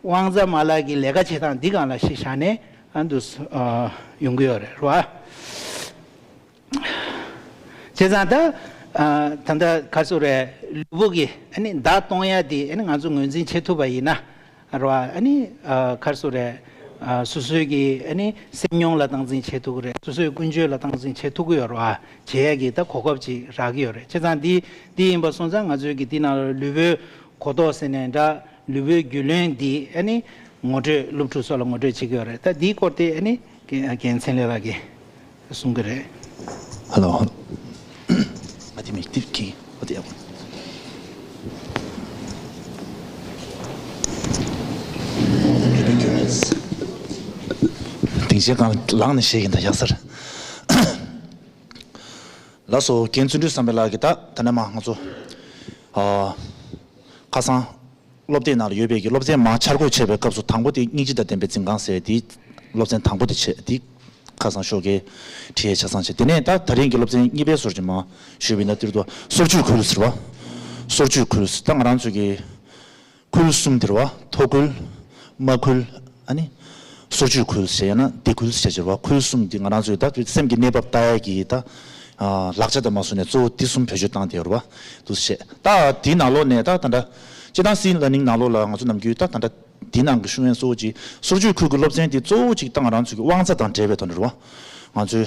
དབང་རྩ་མ་ལག་གི་ལས་ཀ་བྱེད་སྟངས་འདི་སྒང་ལ་གཞི་བཞག་ནས་ཨ་འདུག་ཨ་ཡོང་གི་ཡོད་རེད་རོ། བྱས་ཙང་ད་ཨ་ད་ལྟ་ག་རེ་ཟེར་རེད། ལུས་པོ་གི་ཨ་ནི་བརྡ་གཏོང་ཡ་དེ་ཨ་ནི་ང་ཚོ་ངོས་འཛིན་བྱེད་ཐུབ་པ་ཡིན་ན། རེད་བ། ཨ་ནི་ཨ་ག་རེ་ཟེར་རེད། ཨ་སོ་སོའི་གི་ཨ་ནི་སེམས་མྱོང་ལ་སྟངས་འཛིན་བྱེད་ཐུབ་ཀྱི་རེད། སོ་སོའི་ཀུན་སྤྱོད་ལ་སྟངས་འཛིན་བྱེད་ཐུབ་ཀྱི་ཡོད་རེད་བ། བྱེད་ཡས་ཀྱི་ད་གོ་སྐབས་ཅིག་རག་གི་ཡོད་རེད། བྱས་ཙང་འདི་འདི་ཡིན་པ་སོང་ཙང་ང་ཚོའི་གི་འདི་ནང་ལ་ལུས་པོའི་གོ་རྟོགས་ཟེར་ནས་འདྲ། ལུས་པོའི་རྒྱུས་ལོན་འདི་ཨ་ནི་ངོ་སྤྲོད་སློབ་ཕྲུག་ཚོ་ལ་ངོ་སྤྲོད་བྱེད་ཀྱི་ཡོད་རེད། ད་འདིའི་སྐོར་དེ་ཨ་ནི་རྒན་རྒན་ཚེ་ལེགས་ལགས་ཀྱིས་གསུང་གི་རེད། ཧ་ལོ། ཨ་དེ་མིག་ཏིབ་ཀི་ཨ་དེ་ཡག་པོ། སྡིངས་ཆའི་སྒང་ལངས་ནས་བཤད་ཀྱིན་ད་ཡག་ས་རེད། ལགས་སོ། རྒན་བརྩོན་འགྲུས་བསམ་འཕེལ་ལགས་ཀྱིས་ད་ད་ནས་མ་ང་ཚོ་ཨ་ཁ་སང་། སློབ་དེབ་ནང་ལ་ཡོད་པའི་གི་སློབ་ཚན་མང་འཆར་འགོད་བྱས་པའི་སྐབས་སུ་དང་པོ་དེ་སྙིང་རྗེ་དང་ལྡན་པའི་འཛིན་ཁང་ཟེར་དེ་སློབ་ཚན་དང་པོ་དེ་བྱས་དེ་ཁ་སང་ཞོགས་ཀས་ཁྲིད་ཡས་ཆ་ཚང་བྱས། དེ་ནས་ད་ད་རིང་གི་སློབ་ཚན་གཉིས་པའི་སོར་ཅིག་མ་ཞུས་པ་ཡིན་ན་དེར་དུ་སོར་ཆུད་ཁུལ་ཟེར་བ། སོར་ཆུད་ཁུལ་ཟེར་ད་ང་རང་ཚོ་གི་ཁུལ་གསུམ་དེ་རེད་བ། མཐོ་ཁུལ། དམའ་ཁུལ། ཨ་ནི། སོར་ཆུད་ཁུལ་ཟེར་ཡང་ན་སྡེ་ཁུལ་ཟེར་བྱས་རེད་བ། ཁུལ་གསུམ་དེ་ང་རང་ཚོའི་ད་སེམས་ཀྱི་གནས་བབ་ལྟ་ཡས་ཀྱི་ད། ལག་ཆ་དང་མ་སོང་ནས་གཙོ་བོ་འདི་གསུམ་བེད་སྤྱོད་བཏང་བསྡད་ཡོད་རེད་བ། འདུག་སེ་བཤད། ད་འདི་ནང་ལོགས་ནས་ད་ད་ལྟ་སྤྱིར་བཏང་སི་ལར་ནིང་ནང་ལོགས་ལ་ང་ཚོ་ནམ་རྒྱུན་ད་ད་ལྟ་འདི་ནང་གི་ཤེས་ཡོན་གཙོ་བོ་གཅིག་སོར་ཆུད་ཁུལ་གྱི་སློབ་ཚན་འདི་གཙོ་བོ་གཅིག་ད་ང་རང་ཚོ་གི་དབང་རྩ་དང་འབྲེལ་བའི་ཐོག་ནས་རེད་བ། ང་ཚོའི་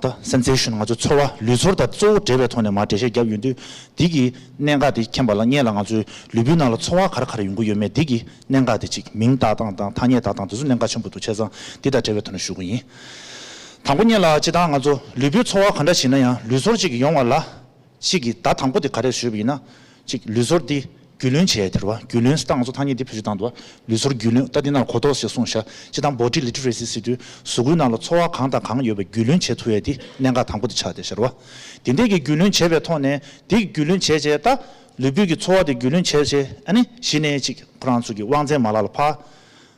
ད་སེན་སེ་ཤན་ང་ཚོའི་ཚོར་བ་ལུས་ཚོར་དང་གཙོ་བོ་འབྲེལ་བའི་ཐོག་ནས་མར་འགྲེལ་བཤད་བརྒྱབ་ཡོང་དུས་འདི་གི་གནད་འགག་དེ་མཁྱེན་པ་ལ་སྔོན་ལ་ང་ཚོའི་ལུས་པོའི་ནང་ལ་ཚོར་བ་ག་རེ་ག་རེ་ཡོང་གི་ཡོད་མེད་འདི་གི་གནད་འགག་དེ་གཅིག་མིང་བཏགས་སྟངས་དང་ཐ་སྙད་བཏགས་སྟངས་དེ་ཚོ་གནད་འགག་ཆེན་པོ་འདུག་བྱས་ཙང་འདི་དང་འབྲེལ་བའི་ཐོག་ནས་ཞུ་གི་ཡིན། དང་པོ་ཉིད་ལ་སྤྱིར་བཏང་ང་ཚོ་ལུས་པོའི་ཚོར་བ་ག་འདྲ་ཞིག་ན་ཡང་ལུས་ཚོར་གཅིག་གི་ཡོང་བ་ལ་གཅིག་གི་ཟླ་དང་པོ་དེ་ག་རེ་ཞུས་པ་ཡིན་ན་གཅིག་ལུས་ཚོར་འདི་རྒྱུས་ལོན་བྱས་དེ་རེད་བ། རྒྱུས་ལོན་ཟེར་ད་ང་ཚོ་ཐ་སྙད་འདི་བེད་སྤྱོད་བཏང་འདུག་བ། ལུས་ཚོར་རྒྱུས་ལོན་ད་འདི་ནང་གོ་རྟོགས་ཞེས་གསུངས་ཤག་སྤྱིར་བཏང་body literacy ཟེར་དུས་གཟུགས་པོའི་ནང་ལ་ཚོར་བ་གང་དང་གང་ཡོད་པ་རྒྱུས་ལོན་བྱེད་ཐུབ་ཡས་འདི་གནད་འགག་དང་པོ་དེ་ཆགས་བསྡད་ཤག་རེད་བ། དེ་འདྲས་ཀྱི་རྒྱུས་ལོན་བྱས་པའི་ཐོག་ནས་དེ་རྒྱུས་ལོན་བྱས་རྗེས་ད་ལུས་པོའི་གི་ཚོར་བ་དེ་རྒྱུས་ལོན་བྱས་རྗེས་ཨ་ནི་གཞི་ནས་གཅིག་ཁོ་རང་ཚོ་གི་དབང་རྩའི་མ་ལག་ལ་ཕར།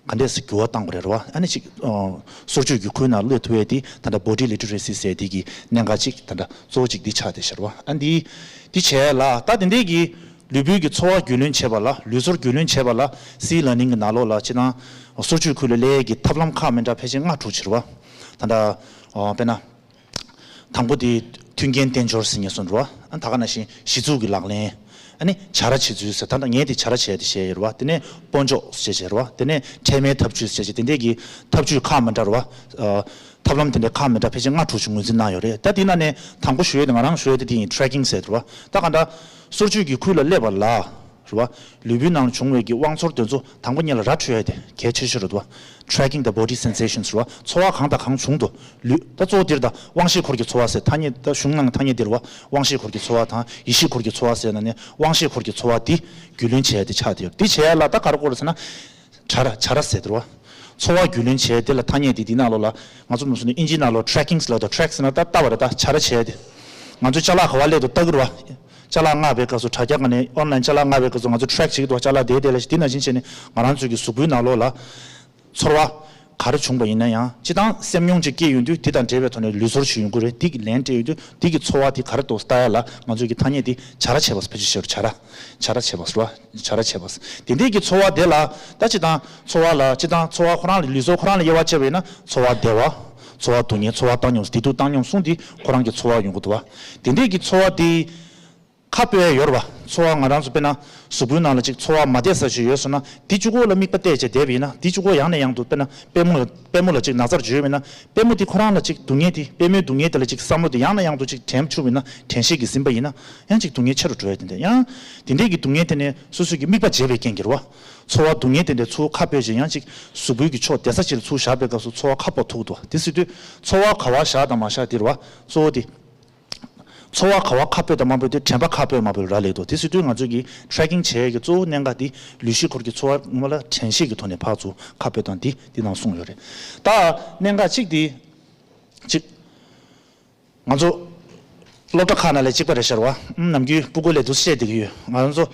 ག་འདྲས་སེ་འགྱུར་བ་བཏང་དགོས་རེད་རོ། ཨ་ནི་ཅིག་ཨ་སོར་ཆུད་ཀྱི་ཁུལ་ནང་སླེབས་ཐུབ་ཡས་དེ་ད་ལྟ་body literacy ཟེར་དེ་གི་གནད་འགག་ཅིག་ད་ལྟ་གཙོ་བོ་ཅིག་འདི་ཆགས་བསྡད་ཤག་རོ། ཨ་འདི་འདི་བྱས་ལ་ད་དེ་འདྲས་ཀྱི་ལུས་པོའི་གི་ཚོར་བ་རྒྱུས་ལོན་བྱེད་པ་ལ་ལུས་ཚོར་རྒྱུས་ལོན་བྱེད་པ་ལ་སི་ལར་ནིང་གི་ནང་ལོགས་ལ་སྤྱིར་བཏང་སོར་ཆུད་ཁུལ་ལ་སླེབས་ཡས་ཀྱི་ཐབས་ལམ་ཁག་མི་འདྲ་ཕལ་ཆེར་ལྔ་དྲུག་ཅིག་རེད་བ། ད་ལྟ་ཨ་དཔེར་ན། དང་པོ་དེ་མཐུན་རྐྱེན་དལ་འབྱོར་ཟེར་ངེས་སོང་རེད་བ། ཨ་ད་ག་ནང་བཞིན་གཞི་ཚུགས་ཀྱི་ལག་ལེན། ཨ་ནི་བྱ་ར་བྱེད་ཚུལ་ཟེར་ད་ལྟ་ངས་དེ་བྱ་ར་བྱས་དེ་བཤད་ཡོད་རེད་བ། དེ་ནས་སྤོ་འཇོག་ཟེར་བྱས་རེད་བ། དེ་ནས་ཁྲལ་མེད་ཐབས་ཇུས་ཟེར་བྱས་དེ་འདྲས་ཀྱི་ཐབས་ཇུས་ཁག་མི་འདྲ་རེད་བ། ཨ་ཐབས་ལམ་དེ་འདྲའི་ཁག་མི་འདྲ་ཕལ་ཆེར་ལྔ་དྲུག་ཅིག་ངོས་འཛིན་གནང་ཡོད་རེད། ད་དེ་ནང་ནས་དང་པོ་ཞུ་ཡས་དེ་ང་རང་ཞུ་ཡས་དེ་དེ་ཡིན། tracking ཟེར་རེད་བ། ད་ག་འདྲ་སོར་ཆུད་ཀྱི་ཁུལ་ལ་སླེབས་པ་ལ། རེད་བ། ལུས་པོའི་ནང་ལ་བྱུང་བའི་གི་དབང་ཚོར་དེ་ཚོ་དང་པོ་ཉིད་ལ་ར་འཕྲོད་ཡ་དེ་གལ་ཆེ་ཤོས་རེད་བ། tracking the body sensations རེད་བ། ཚོར་བ་གང་དང་གང་བྱུང་འདུག་ལུས་ད་གཙོ་བོ་འདིར་ད་དབང་ཤེས་འཁོར་གྱི་ཚོར་བ་ཟེར་ཐ་སྙད་ད་གཞུང་ནང་གི་ཐ་སྙད་འདིར་བ། དབང་ཤེས་འཁོར་གྱི་ཚོར་བ་དང་ཡིད་ཤེས་འཁོར་གྱི་ཚོར་བ་ཟེར་ན་ནི་དབང་ཤེས་འཁོར་གྱི་ཚོར་བ་འདི་རྒྱུས་ལོན་བྱེད་ཡ་དེ་ཆགས་བསྡད་ཡོད། འདི་བྱེད་ཡ་ལ་ད་ག་རེ་དགོས་རེད་ཟེར་ན། བྱ་ར་བྱ་ར་ཟེར་དེ་རེད་བ། ཚོར་བ་རྒྱུས་ལོན་བྱེད་དེ་ལ་ཐ་སྙད་དེ་འདི་ནང་ལོགས་ལ་ང་ཚོ་མི་སུ་ནི་ཨིན་ཇི་ནང་ལོགས་tracking ཟེར་ལ་ད་track ཟེར་ན་ད་ལྟ་བ་རེད། ད་བྱ་ར་བྱེད་དེ། ང་ཚོ་ཅ་ལག་ག་བ་སླེབས་འདུག་ལྟ་གི་རེད་བ། ཅ་ལག་མངགས་པའི་སྐབས་སུ་དྲ་རྒྱ་སྒང་ནས་online ཅ་ལག་མངགས་པའི་སྐབས་སུ་ང་ཚོ་track བྱེད་ཀྱི་འདུག་ཅ་ལག་དེ་དེ་ལ་ཞིག་འདི་ནང་བཞིན་བྱས་ནས་ང་རང་ཚོའི་གི་གཟུགས་པོའི་ནང་ལོགས་ལ་ཚོར་བ། ག་རེ་བྱུང་བ་ཡིན་ན་ཡང་སྤྱིར་བཏང་སེམས་མྱོང་ཅིག་སྐྱེས་ཡོང་དུས་དེ་དང་འབྲེལ་བའི་ཐོག་ནས་ལུས་ཚོར་ཞིག་ཡོང་གི་རེད། དེ་གི་ལན་སྤྲད་ཡོང་དུས་དེ་གི་ཚོར་བ་དེ་ག་རེ་འདུག་ལྟ་ཡ་ལ་ང་ཚོས་ཀྱི་ཐ་སྙད་དེ་བྱ་ར་བྱས་པ་བེད་སྤྱོད་བྱས་ར། བྱ་ར་བྱས་པ་ར། བྱ་ར་བྱས་པ། དེ་འདྲས་ཀྱི་ཚོར་བ་དེ་ལ་ད་སྤྱིར་བཏང་ཚོར་བ་ལ་སྤྱིར་བཏང་ཚོར་བ་ཁོ་རང་ལ་ལུས་ཚོར་ཁོ་རང་ལ་དབྱེ་བ་ཕྱེ་བ་ཡིན་ན་ཚོར་བ་བདེ་བ། ཚོར་བ་སྡུག་བསྔལ། ཚོར་བ་བཏང་སྙོམས། བདེ་སྡུག་བཏང་སྙོམས་གསུམ་དེ་ཁོ་རང་གི་ཚོར་བ་ཡོང་གི་འདུག་བ། དེ་འདྲས་ཀྱི་ཚོར་བ་དེ། ཁ་སྤོ་ཡ་ཡོད་རེད་བ། ཚོར་བ་ང་རང་ཚོ་དཔེར་ན་གཟུགས་པོའི་ནང་ལ་ཅིག་ཚོར་བ་མ་བདེ་ས་ཞིག་ཡོད་སོང་ན་དེ་གཅིག་པོ་ལ་དམིགས་པ་གཏད་བྱས་བསྡད་པ་ཡིན་ན་དེ་གཅིག་པོ་ཡང་ནས་ཡང་དུ་དཔེར་ན་པུས་མོ་ལ་པུས་མོ་ལ་ཅིག་ན་ཚར་འཇུས་པ་ཡིན་ན་པུས་མོ་དེ་ཁོ་རང་ལ་ཅིག་སྡུག་བསྔལ་དེ་པུས་མོའི་སྡུག་བསྔལ་དེ་ལ་ཅིག་བསམ་བློ་དེ་ཡང་ནས་ཡང་དུ་ཅིག་དྲན་བཅུག་པ་ཡིན་ན་དྲན་ཤེས་ཀྱིས་ཟིན་པ་ཡིན་ན་ཡང་ཅིག་སྡུག་བསྔལ་ཆེ་རུ་འགྲོ་ཡ་དེ་འདྲ་ཡང་དེ་འདྲས་ཀྱི་སྡུག་བསྔལ་དེ་ནི་སོ་སོ་གི་དམིགས་པ་བརྗེས་པའི་རྐྱེན་གྱིས་རེད་བ། ཚོར་བ་སྡུག་བསྔལ་དེ་འདྲ་ཚུར་ཁ་སྤོས་བྱས་ཡང་ཅིག་གཟུགས་པོའི་གི་ཕྱོགས་བདེ་ས་ཅིག་ལ་ཚུར་བཞག་པའི་སྐབས་སུ་ཚོར་བ་ཁ་སྤོ་ཐུབ་འདུག་བ། དེ་ཟེར་དུས་ཚོར་བ་ག་བ་བཞག་དང་མ་བཞག་དེ་རེད་བ། གཙོ་བོ་དེ། ཚོར་བ་ག་བ་ཁ་སྤོས་དང་མ་སྤོས་དེ་དྲན་པ་ཁ་སྤོས་མ་སྤོས་རག་ལས་འདུག་དེ་ཟེར་དུས་ང་ཚོ་གིས་ཊེ་རེ་ཀིང་བྱེད་ཡས་ཀྱི་གཙོ་བོ་གནད་འགག་དེ་ལུས་ཤེས་འཁོར་གྱི་ཚོར་བ་ངོ་མ་ལ་དྲན་ཤེས་ཀྱི་ཐོག་ནས་ཕར་ཚུར་ཁ་སྤོས་དང་དེ་འདི་ནང་གསུངས་ཡོད་རེད། ད་གནད་འགག་གཅིག་དེ་གཅིག་ང་ཚོ་སློབ་གྲྭ་ཁག་ནང་ལས་གཅིག་པ་རེད་ཤག་བ། ནམ་རྒྱུན་སྤུ་གུ་ལས་འདུག་བཤད་བསྡད་ཀྱི་ཡོད། ང་ཚོ་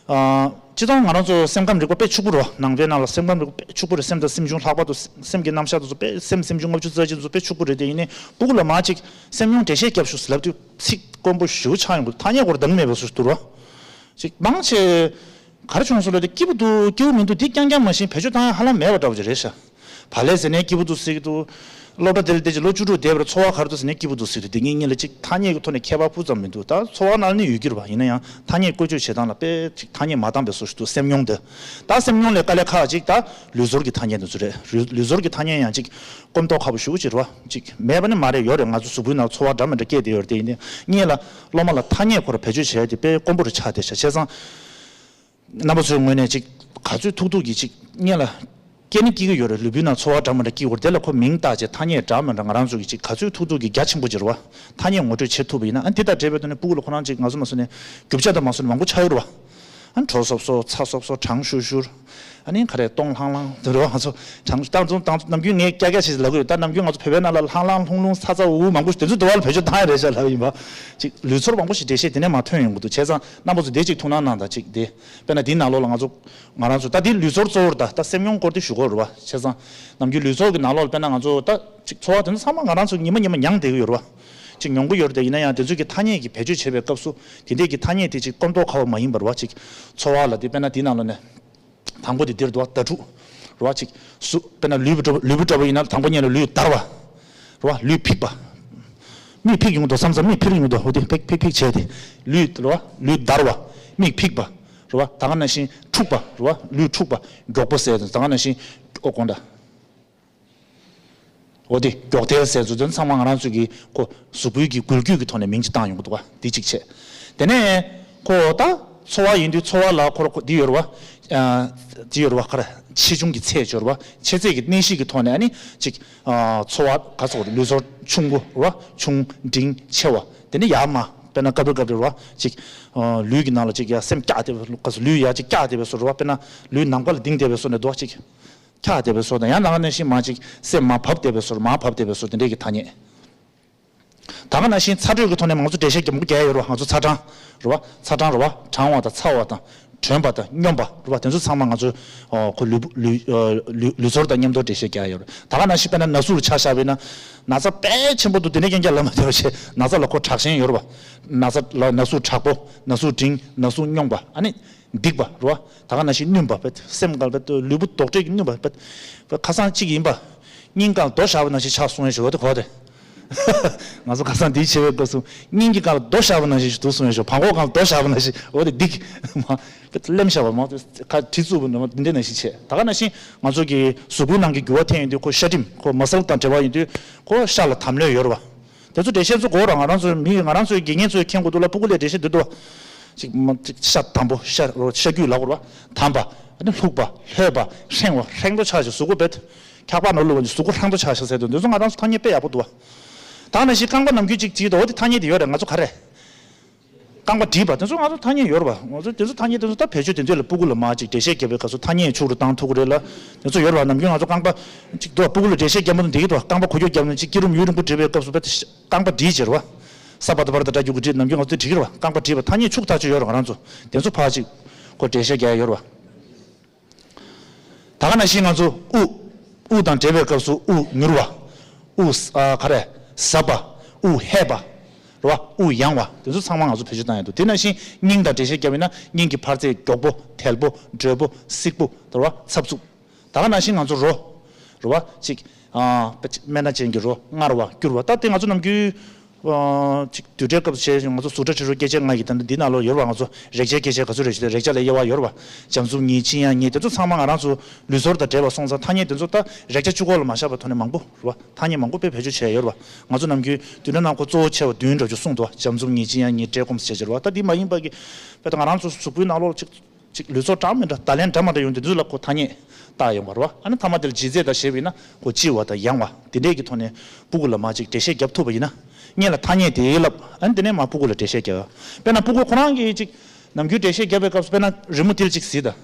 ཨ། སྤྱིར་བཏང་ང་རང་ཚོ་སེམས་ཁམས་རིག་པ་དཔེ་ཕྱུག་པོ་རེད་བ། ནང་པའི་ནང་ལ་སེམས་ཁམས་རིག་པ་དཔེ་ཕྱུག་པོ་རེད། སེམས་དང་སེམས་བྱུང་ལྷག་པར་དུ་སེམས་ཀྱི་རྣམ་གཞག་དེ་ཚོ་དཔེ་སེམས་སེམས་བྱུང་ལྔ་བཅུ་རྩ་གཅིག་དེ་ཚོ་དཔེ་ཕྱུག་པོ་རེད། དེ་ཡིན་ནའི་སྤུ་གུ་ལ་མར་ཅིག་སེམས་མྱོང་འགྲེལ་བཤད་རྒྱབ་ཤོག་ཟེར་ལབ་དུས་ཚིག་དཀོན་པོ་ཞེ་པོ་ཆགས་ཡོང་གི་འདུག་ཐ་སྙད་སྐོར་འདང་མེད་པའི་བཟོ་ཞིག་འདུག་ར། ཅིག་མང་ཆེ་ག་རེ་བྱུང་སོང་ལབ་དུས་སྐྱིད་པོ་འདུག་སྐྱིད་པོ་མི་འདུག་འདི་རྐྱང་རྐྱང་མ་ཤེས་བེད་སྤྱོད་བཏང་ཡ་ཧ་ལམ་མེད་པ་འདྲ་བོ་ཅིག་རེད་ཤག་བག་ལེབ་ཟས་ནས་སྐྱིད་པོ་འདུག་ཟེར་གྱི་འདུག་སློབ་གྲྭ་དེ་ལ་བསྡད་ཅིག་ལོ་བཅུ་དྲུག་བསྡད་པར་འཚོ་བ་ག་རེ་འདུག་ཟེར་ནས་སྐྱིད་པོ་འདུག་ཟེར་གྱི་འདུག་དེ་གཉིས་གཉིས་ལ་ཅིག་ཐ་སྙད་ཀྱི་ཐོག་ནས་ཁྱད་པར་སྤུ་ཙམ་མི་འདུག་ད་འཚོ་བ་ནང་ནས་ཡོད་ཀྱི་རེད་བ། ཡིན་ན་ཡང་ཐ་སྙད་བཀོལ་སྤྱོད་བྱེད་སྟངས་ལ་དཔེ་ཅིག་ཐ་སྙད་མ་འདང་པའི་བཟོ་ཞིག་འདུག་སེམས་མྱོང་དེ། ད་སེམས་མྱོང་ལས་དཀའ་ལས་ཁག་ཅིག་ད་ལུས་ཚོར་གྱི་ཐ་སྙད་དེ་ཚོ་རེད། ལུས་ལུས་ཚོར་གྱི་ཐ་སྙད་ཡང་ཅིག་སྐོམ་ཐོག་ཁ་པོ་ཞེ་པོ་ཅིག་རེད་བ། ཅིག་མེད་པ་ནི་མ་རེད། ཡོད་རེད། ང་ཚོ་གཟུགས་པོའི་ནང་ཚོར་བ་འདྲ་མི་འདྲ་སྐྱེས་བསྡད་ཡོད་རེད། དེ་ཡིན་ནའི་སྔོན་ལ་སློབ་མ་ལ་ཐ་སྙད་ཁོ་ར་བེད་སྤྱོད་བྱས་ཏེ་དཔེ་དཀོན་པོ་རུ་ཆགས་བསྡད་ཤག་བྱས་ཙང་། རྣམ་པ་ཚོའི་ངོས་ནས་ཅིག་ག་ཚོད་ཐུབ་ཐུབ་ཀྱིས་ཅིག་སྔོན་ལ་སྐྱེ་ནི་སྐྱེ་གི་ཡོད་རེད། ལུས་པོའི་ནང་ཚོར་བ་འདྲ་མི་འདྲ་སྐྱེ་གི་ཡོད་རེད། དེ་ལ་ཁོ་མིང་བཏགས་བྱས་ཐ་སྙད་འདྲ་མི་འདྲ་ང་རང་ཚོ་གིས་ཅིག་ག་ཚོད་ཐུབ་ཐུབ་ཀྱིས་རྒྱ་ཆེན་པོ་ཅིག་རེད་བ། ཐ་སྙད་ངོ་སྤྲོད་བྱེད་ཐུབ་པ་ཡིན་ན་ཨ་འདི་དང་འབྲེལ་བའི་ཐོག་ནས་སྤུ་གུ་ལ་ཁོ་རང་ཅིག་ང་ཚོ་མ་སོང་ནས་རྒྱུ་ཆ་དང་མ་སོང་ནས་མང་པོ་ཆགས་ཡོད་རེད་བ། ཨ་དྲོ་སོབ་སོབ་ཚ་སོབ་སོབ་གྲང་ཤུར་ཤུར། ཨ་ནི་ག་རེ་སྟོང་ལྷང་ལྷང་དེ་རེད་བ། ང་ཚོ་གྲང་ཤུར་ད་ཚོ་ད་ནམ་རྒྱུན་ངས་ཀྱ་ཀྱ་བྱེད་ལབ་གི་ཡོད། ད་ནམ་རྒྱུན་ང་ཚོ་བོད་པའི་ནང་ལ་ལྷང་ལྷང་ལྷུང་ལྷུང་ཚ་ཚ་འུར་འུར་མང་པོ་ཞིག་དེ་ཚོ་འདི་བ་ལ་བེད་སྤྱོད་བཏང་ཡ་རེད་ཤག་ལབ་ཡིན་པ། ཅིག་ལུས་ཚོར་མང་པོ་ཞིག་འགྲེལ་བཤད་དེ་ནས་མ་ཐོན་ཡོང་གི་འདུག་བྱས་ཙང་རྣམ་པ་ཚོ་དེ་ཅིག་ཐུགས་སྣང་གནང་དང་ཅིག་དེ། དཔེར་ན་འདིའི་ནང་ལོགས་ལ་ང་ཚོ་ང་རང་ཚོ་ད་འདི་ལུས་ཚོར་གཙོ་བོར་ད་ད་སེམས་མྱོང་སྐོར་དེ་ཞུ་དགོས་རེད་བ། བྱས་ཙང་ནམ་རྒྱུན་ལུས་ཚོར་གྱི་ནང་ལོགས་ལ་དཔེར་ན་ང་ཚོ་ད་ཅིག་ཚོར་བ་དེ་ཚོ་ཚང་མ་ང་རང་ཚོ་ཉི་མ་ཉི་མ་མྱངས་བསྡད་ཀྱི་ཡོད་རེད་བ། ཅིག་མྱོང་གི་ཡོད་རེད་དེ། ཡིན་ན་ཡང་དེ་ཚོ་གི་ཐ་སྙད་ཀྱི་བེད་སྤྱོད་བྱེད་པའི་སྐབས་སུ་དེ་འདྲས་ཀྱི་ཐ་སྙད་དེ་ཅིག་སྐོམ་ཐོག་ཁ་པོ་མ་ཡིན་པར་བ། ཅིག་ཚོར་བ་ལ་དེ་དཔེར་ན་དེའི་ནང་ལོགས་ནས་དང་པོ་དེ་འདིར་འདུག་བ། ད་དྲུག་རེད་བ། ཅིག་སུ་དཔེར་ན་ལུས་པོ་འདྲ་པོ་ལུས་པོ་འདྲ་པོ་ཡིན་ན་དང་པོ་ཉིད་ལ་ལུས་འདར་བ་རེད་བ། ལུས་ཕིགས་པ། མིག་ཕིགས་ཡོང་དོ་བསམ་བསམ་མིག་ཕིགས་ཡོང་དོ། འོ་དེ་ཕིགས་ཕིགས་ཕིགས་བྱས་ཏེ་ལུས་རེད་བ། ལུས་འདར་བ། མིག་ཕིགས་པ་རེད་བ། ད་ག་ནང་བཞིན་འཁྲུགས་པ་རེད་བ། ལུས་འཁྲུགས་པ། མགྱོགས་པོ་ཟེར་དང་ད་ག་ནང་བཞིན་ཨོ་དགོངས་དག་འོ་དེ་མགྱོགས་དལ་ཟེར་ཚུལ་དེ་ཚང་མ་ང་རང་ཚོ་གི་ཁོ་གཟུགས་པོའི་གི་འགུལ་སྐྱོད་ཀྱི་ཐོག་ནས་མིང་ཅིག་བཏགས་ཡོང་གི་འདུག་བ། འདི་གཅིག་བྱས། དེ་ནས་ཁོ་ད་ཚོར་བ་ཡིན་དུས་ཚོར་བ་ལ་ཁོ་ར་ཁོ་འདི་ཡོད་རེད་བ། ཨ། འདི་ཡོད་རེད་བ། ཁ་ར་ཆེ་ཆུང་གི་ཚད་ཡོད་རེད་བ། ཆེ་ཚད་ཀྱི་གནས་གཤིས་ཀྱི་ཐོག་ནས་ཨ་ནི་ཅིག་ཨ། ཚོར་བ་ག་ཚོད་རེད། ལུས་ཚོར་ཆུང་ངུ་རེད་བ། ཆུང་འབྲིང་ཆེ་བ། དེ་ནས་ཡར་མར་དཔེར་ན་སྐབས་རེ་སྐབས་རེ་རེད་བ། ཅིག་ཨ། ལུས་ཀྱི་ནང་ལ་ཅིག་ཡར་སེམས་བཀྱག་བསྡད་པའི་སྐབས་སུ་ལུས་ཡར་ཅིག་བཀྱག་བསྡད་པའི་བཟོ་རེད་བ། དཔེར་ན་ལུས་ནམ་མཁའ་ལ་ལྡིང་བསྡད་པའི་བཟོ་ནས་འདུག་བ། ཅིག་འཁྱག་བསྡད་པའི་བཟོ་དང་། ཡང་ད་ག་ནང་བཞིན་མར་ཅིག་སེམས་མར་བབས་བསྡད་པའི་བཟོ། མར་བབས་བསྡད་པའི་བཟོ་དེ་འདྲས་ཀྱི་ཐ་སྙད། ད་ག་ནང་བཞིན་ཚ་དྲོད་ཀྱི་ཐོག་ནས་མང་ཚོགས་འགྲེལ་བཤད་རྒྱབ་མགོ་རྒྱག་ཡ་ཡོད་རེད་བ། ང་ཚོ་ཚ་གྲང་རེད་བ། ཚ་གྲང་རེད་བ། གྲང་བ་དང་ཚ་བ་དང་། དྲོན་པ་དང་སྙོམས་པ་རེད་བ། དེ་ཚོ་ཚང་མ་ང་ཚོ་ཨོ་ཁོ་ལུས་པོ་ལུས་ཨ་ལུས་ལུས་ཚོར་དང་མཉམ་དུ་འགྲེལ་བཤད་རྒྱག་ཡ་ཡོད་རེད། ད་ག་ནང་བཞིན་དཔེར་ན་ན་ཟུག་ལ་ཆ་བཞག་པ་ཡིན་ན། ན་ཚ་དཔེ་ཆེན་པོ་འདུག་དེ་ནས་རྐྱང་རྐྱང་ལབ་མ་བདེ་བ་བྱས། ན་ཚ་ལ་ཁོ་དྲག་ཞན་ཡོད་རེད་བ། ན་ཚ་ལ་ན་ཟུག་དྲག་པོ། ན་ཟུག་འབྲིང་། ན་ཟུག་སྙོམས་པ། ཨ་ནི། སྡིག་པ་རེད་བ། ད་ག་ནང་བཞིན་བསྣུན་པ་བེད། སེམས་འགལ་བེད། ལུས་པོ་རྡོག་ཁྲེས་ཀྱིས་བསྣུན་པ་བེད། བེད་ཁ་སང་གཅིག་ཡིན་པ། སྙིང་གང་རྡོ་བཞག་པ་ནང་བཞིན་ཆགས་སོང་ཡ་ཞིག་འོ་དེ་གོ་དེ། ང་ཚོ་ཁ་སང་དེའི་ཆེ་བའི་སྐབས་སུ་སྙིང་གི་གང་ལ་རྡོ་བཞག་པ་ནང་བཞིན་ཞིག་འདུག་སོང་ཡ་ཞིག་བང་གོ་གང་ལ་རྡོ་བཞག་པ་ནང་བཞིན་འོ་དེ་སྡིག་མ། བེད་ལེམ་བཞག་པ་མ་ཁ་གྲི་བཙུགས་པ་འདི་འདྲ་ནང་བཞིན་བྱས། ད་ག་ནང་བཞིན་ང་ཚོ་གི་གཟུགས་པོའི་ནང་གི་འགྱུར་བ་ཐེབས་ཡོང་དུས་ཁོ་ཤ་སྒྲིམ་ཁོ་མ་སལ་དང་འབྲེལ་བ་ཡོང་དུས་ཁོ་ཤ་ལ་དམ་ལྷོད་ཡོད་རེད་བ། དེ་ཚོ་འགྲེལ་བཤད་ཚོ་གོ་ར། ང་རང་ཚོའི་མི་ང་རང་ཚོའི་དགེ་རྒན་ཚོས་མཁྱེན་དགོས་འདུག་ལ། སྤུ་གུ་ལས་འགྲེལ་བཤད་འདི་འདུག་བ། ཅིག་མ་ཅིག་ཤ་དམ་པོ་ཤ་རོ་ཤ་རྒྱུས་ལ་གོ་ར་བ། དམ་པ། ཨ་ནི་ལྷུག་པ། ལྷོད་པ། ཧྲེང་བ། ཧྲེང་དོ་ཆགས་ཤིག་གཟུགས་པོ་བེད། འཁྱག་པ་ནང་ལུས་པ་ནི་གཟུགས་པོ་ཧྲེང་དོ་ཆགས་ཤིག་ཟེར་དུས་འདི་ཚོ་ང་རང་ཚོ་ཐ་སྙད་དཔེ་ཡག་པོ་འདུག་བ། ད་ནང་བཞིན་རྐང་པ་ནམ་རྒྱུན་ཅིག་བརྗིད་དོ་འོ་དེ་ཐ་སྙད་དེ་ཡོད་རེད། ང་ཚོ་ག་རེ། རྐང་པ་བསྒྲིགས་པ་དེ་ཚོ་ང་ཚོ་ཐ་སྙད་ཡོད་རེད་བ། ང་ཚོ་དེ་ཚོ་ཐ་སྙད་དེ་ཚོ་ད་བེད་སྤྱོད་དེ་ཚོ་ལ་སྤུ་གུ་ལ་མར་ཅིག་འགྲེལ་བཤད་རྒྱབ་པའི་སྐབས་སུ་ཐ་སྙད་ཕྱུགས་རུ་བཏང་ཐུབ་ཀྱི་རེད་ལ། དེ་ཚོ་ཡོད་རེད་བ། ནམ་རྒྱུན་ང་ཚོ་རྐང་པ་ཅིག་འདུག་བ། སྤུ་གུ་ལ་འགྲེལ་བཤད་རྒྱབ་མ་ཐུབ་བསྡད་ཀྱི་འདུག་བ། རྐང་པ་གུ་ཡོ་རྒྱབ་ནས་ཅིག་སྐྱིལ་ཀྲུང་ཡུན་རིང་པོ་བསྒྲིགས་པའི་སྐབས་སུ་བེད་རྐང་པ་བསྒྲིགས་བྱས་རེད་བ། ས་པ་ད་བར་ད་སྒྲ་རྒྱུ་གུ་བསྒྲིགས་ནམ་རྒྱུན་ང་ཚོ་བསྒྲིགས་ཀྱི་རེད་བ། རྐང་པ་བསྒྲིགས་པ་ཐ་སྙད་ཕྱུགས་ཐག་ཆོད་ཡོད་རེད་བ། ང་རང་ཚོ་དེ་ཚོ་ཕར་ཅིག་ཁོ་འགྲེལ་བཤད་རྒྱག་ཡ་ཡོད་རེད་བ། ད་ག་ནང་བཞིན་ང་ཚོ་དབུགས། དབུགས་དང་འབྲེལ་བའི་སྐབས་སུ་དབུགས་མྱུར་བ། དབུགས་ཨ་ག་རེ། ཟབ་པ། དབུགས་ཧད་པ། རེད་བ། དབུགས་ཡང་བ། དེ་ཚོ་ཚང་མ་ང་ཚོ་བེད་སྤྱོད་བཏང་ཡ་འདུག་དེ་ནང་བཞིན་སྙིང་དང་འགྲེལ་བཤད་བརྒྱབ་ཡིན་ན་སྙིང་གི་འཕར་རྩེ་མགྱོགས་པོ། དལ་པོ། འགྲོས་པོ། སིག་པོ། དེ་རེད་བ། འཚབ་འཚུབ། ད་ག་ནང་བཞིན་ང་ཚོ་རོ། རེད་བ། ཅིག་ཨ་སྨན་སྣ་ཅན་གྱི་རོ། མངར་བ། སྐྱུར་བ། ད་དེ་ང་ཚོ་ནམ་རྒྱུན་ཨ་ཅིག་དུས་དྲན་སྐབས་སུ་བྱས་ང་ཚོ་གཟུགས་སྒྲ་དྲི་རོ་སྐྱེ་མཆེད་ལྔ་ཡི་ད་ལྟ་འདི་ནང་ལོགས་ཡོད་རེད་བ། ང་ཚོ་རེག་བྱའི་སྐྱེ་མཆེད་ག་ཚོད་རེད་ཞུ་དུས་རེག་བྱ་ལ་དབྱེ་བ་ཡོད་རེད་བ། འཇམ་རྩུབ་ངེས་ཆེན་ཡང་ངེས། དེ་ཚོ་ཚང་མ་ང་རང་ཚོ་ལུས་ཟོར་དང་འབྲེལ་བ་སོང་ཙང་ཐ་སྙད་དེ་ཚོ་ད་རེག་བྱ་གཅིག་པོ་ལ་མ་བཞག་པའི་ཐོག་ནས་མང་པོ་རེད་བ། ཐ་སྙད་མང་པོ་དཔེ་བེད་སྤྱོད་བྱས་ཡོད་རེད་བ། ང་ཚོ་ནམ་རྒྱུན་དུས་དྲན་ནང་ཁོ་གཙོ་བོ་ཆེ་བ་བདུན་འདྲ་ཅིག་གསུངས་འདུག་བ། འཇམ་རྩུབ་ངེས་ཆེན་ཡང་ངེས། བཀྲེས་སྐོམ་ཟེར་བྱས་རེད་བ། ད་འདི་མ་ཡིན་པ་གི་དཔེ་ད་ང་རང་ཚོ་གཟུགས་པོའི་ནང་ལོགས་ལ་ཅིག་ཅིག་ལུས་ཚོགས་འདྲ་མི་འདྲ། བརྡ་ལན་འདྲ་མ་འདྲ་ཡོང་དུས་འདི་ཚོ་ལ་ཁོ་ཐ་སྙད་བཏགས་ཡོང་བ་རེད་བ། ཨ་ནི་མཐའ་མ་དེ་ལ་ལྗིད་ཚད་དང་ཞེས་པ་ཡིན་ན་ཁོ་ལྕི་བ་དང་ཡང་བ་དེ་འདྲས་ཀྱི་ཐོག་ནས་སྤུ་གུ་ལ་མར་ཅིག་འགྲེལ་བཤད་རྒྱབ་ཐུབ་པ་ཡིན་ན། སྔོན་ལ་ཐ་སྙད་དེ་བསླབ། ཨ་ནི་དེ་ནས་མར་སྤུ་གུ་ལ་འགྲེལ་བཤད་རྒྱབ། དཔེར་ན་སྤུ་གུ་ཁོ་རང་གིས་ཅིག་ནམ་རྒྱུན་འགྲེལ་བཤད་རྒྱབ་པའི་སྐབས་སུ་དཔེར་ན་རི་མོ་དེ་ལ་ཅིག་གཟིགས་དང་།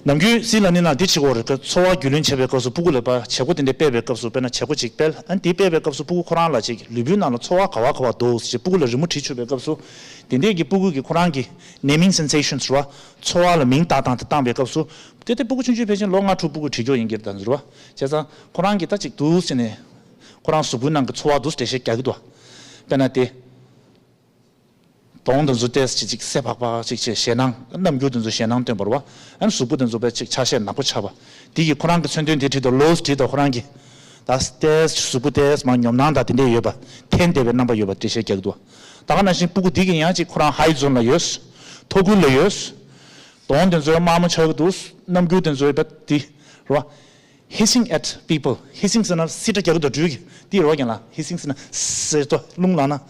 ནམ་རྒྱུན་སི་ལ་ནི་ན་འདི་བྱེད་དགོས་རེད། ཚོར་བ་རྒྱུས་ལོན་བྱེད་པའི་སྐབས་སུ་སྤུ་གུ་ལ་ཕར་བྱེད་སྒོ་དེ་འདྲ་སྤེལ་བའི་སྐབས་སུ། དཔེར་ན་བྱེད་སྒོ་ཅིག་སྤེལ། ཨ་ནི་དེ་སྤེལ་བའི་སྐབས་སུ་སྤུ་གུ་ཁོ་རང་ལ་ཅིག་ལུས་པོའི་ནང་ལ་ཚོར་བ་ག་བ་ག་བ་འདུག་ཅེས་སྤུ་གུ་ལ་རི་མོ་བྲིས་བཅུག་པའི་སྐབས་སུ། དེ་འདྲས་ཀྱི་སྤུ་གུ་གི་ཁོ་རང་གི་naming sensations རེད་བ། ཚོར་བ་ལ་མིང་བཏགས་སྟངས་དེ་བཏང་བའི་སྐབས་སུ། དེ་དེ་སྤུ་གུ་ཆུང་ཆུང་ཕལ་ཆེར་ལོ་ལྔ་དྲུག་སྤུ་གུ་བྲིས་རྒྱུ་ཡིན་གྱི་རེད་ད་ཟེར་བ། བྱས་ཙང་ཁོ་རང་གིས་ད་ཅིག་འདུག་ཟེར་ནས་ཁོ་རང་གཟུགས་པོའི་ནང་གི་ཚོར་བ་འདུག་འགྲེལ་བཤད་རྒྱག་གི་འདུག་དཔེར་ན་དེ། གདོང་དེ་ཚོ་ཏོག་ཙམ་ཅིག་སེར་བག་ཕག་ཅིག་བྱས། ཞེད་སྣང་། རྣམ་འགྱུར་དེ་ཚོ་ཞེད་སྣང་སྟོན་པ་རེད་བ། ཨ་ནི་གཟུགས་པོ་དེ་ཚོ་དཔེ་ཅིག་ཆ་ཤས་ནག་པོ་ཆགས་པ། དེ་གིས་ཁོ་རང་གི་མཚོན་དོན་དེ་བྲིས་དང་། ལོས་བྲིས་དང་ཁོ་རང་གིས། ད་ཏོག་ཙམ་གཟུགས་པོ་ཏོག་ཙམ་མར་ཉོབ་སྣང་དང་དེ་འདྲས་ཡོད་པ། འཐེན་བསྡད་པའི་རྣམ་པ་ཡོད་པ་འགྲེལ་བཤད་རྒྱག་གི་འདུག་ད་ག་ནང་བཞིན་སྤུ་གུ་འདི་གིས་ཡང་ཅིག་ཁོ་རང་ཧའི་ཛོན་ལ་ཡོད། མཐོ་ཁུལ་ལ་ཡོད། གདོང་དེ་ཚོ་དམར་མོ་ཆགས་ཀྱི་འདུག་རྣམ་འགྱུར་དེ་ཚོ་དཔེ་དེ་རེད་བ། Hissing at people. Hissing ཟེར་ན་སིལ་སྒྲ་རྒྱག་གི་འདུག་སྦྲུལ་གྱི། འདི་རོ་ཀྱང་ལ་hissing ཟེར་ན་སིལ་ཏོ་རླུང་ལངས་ན།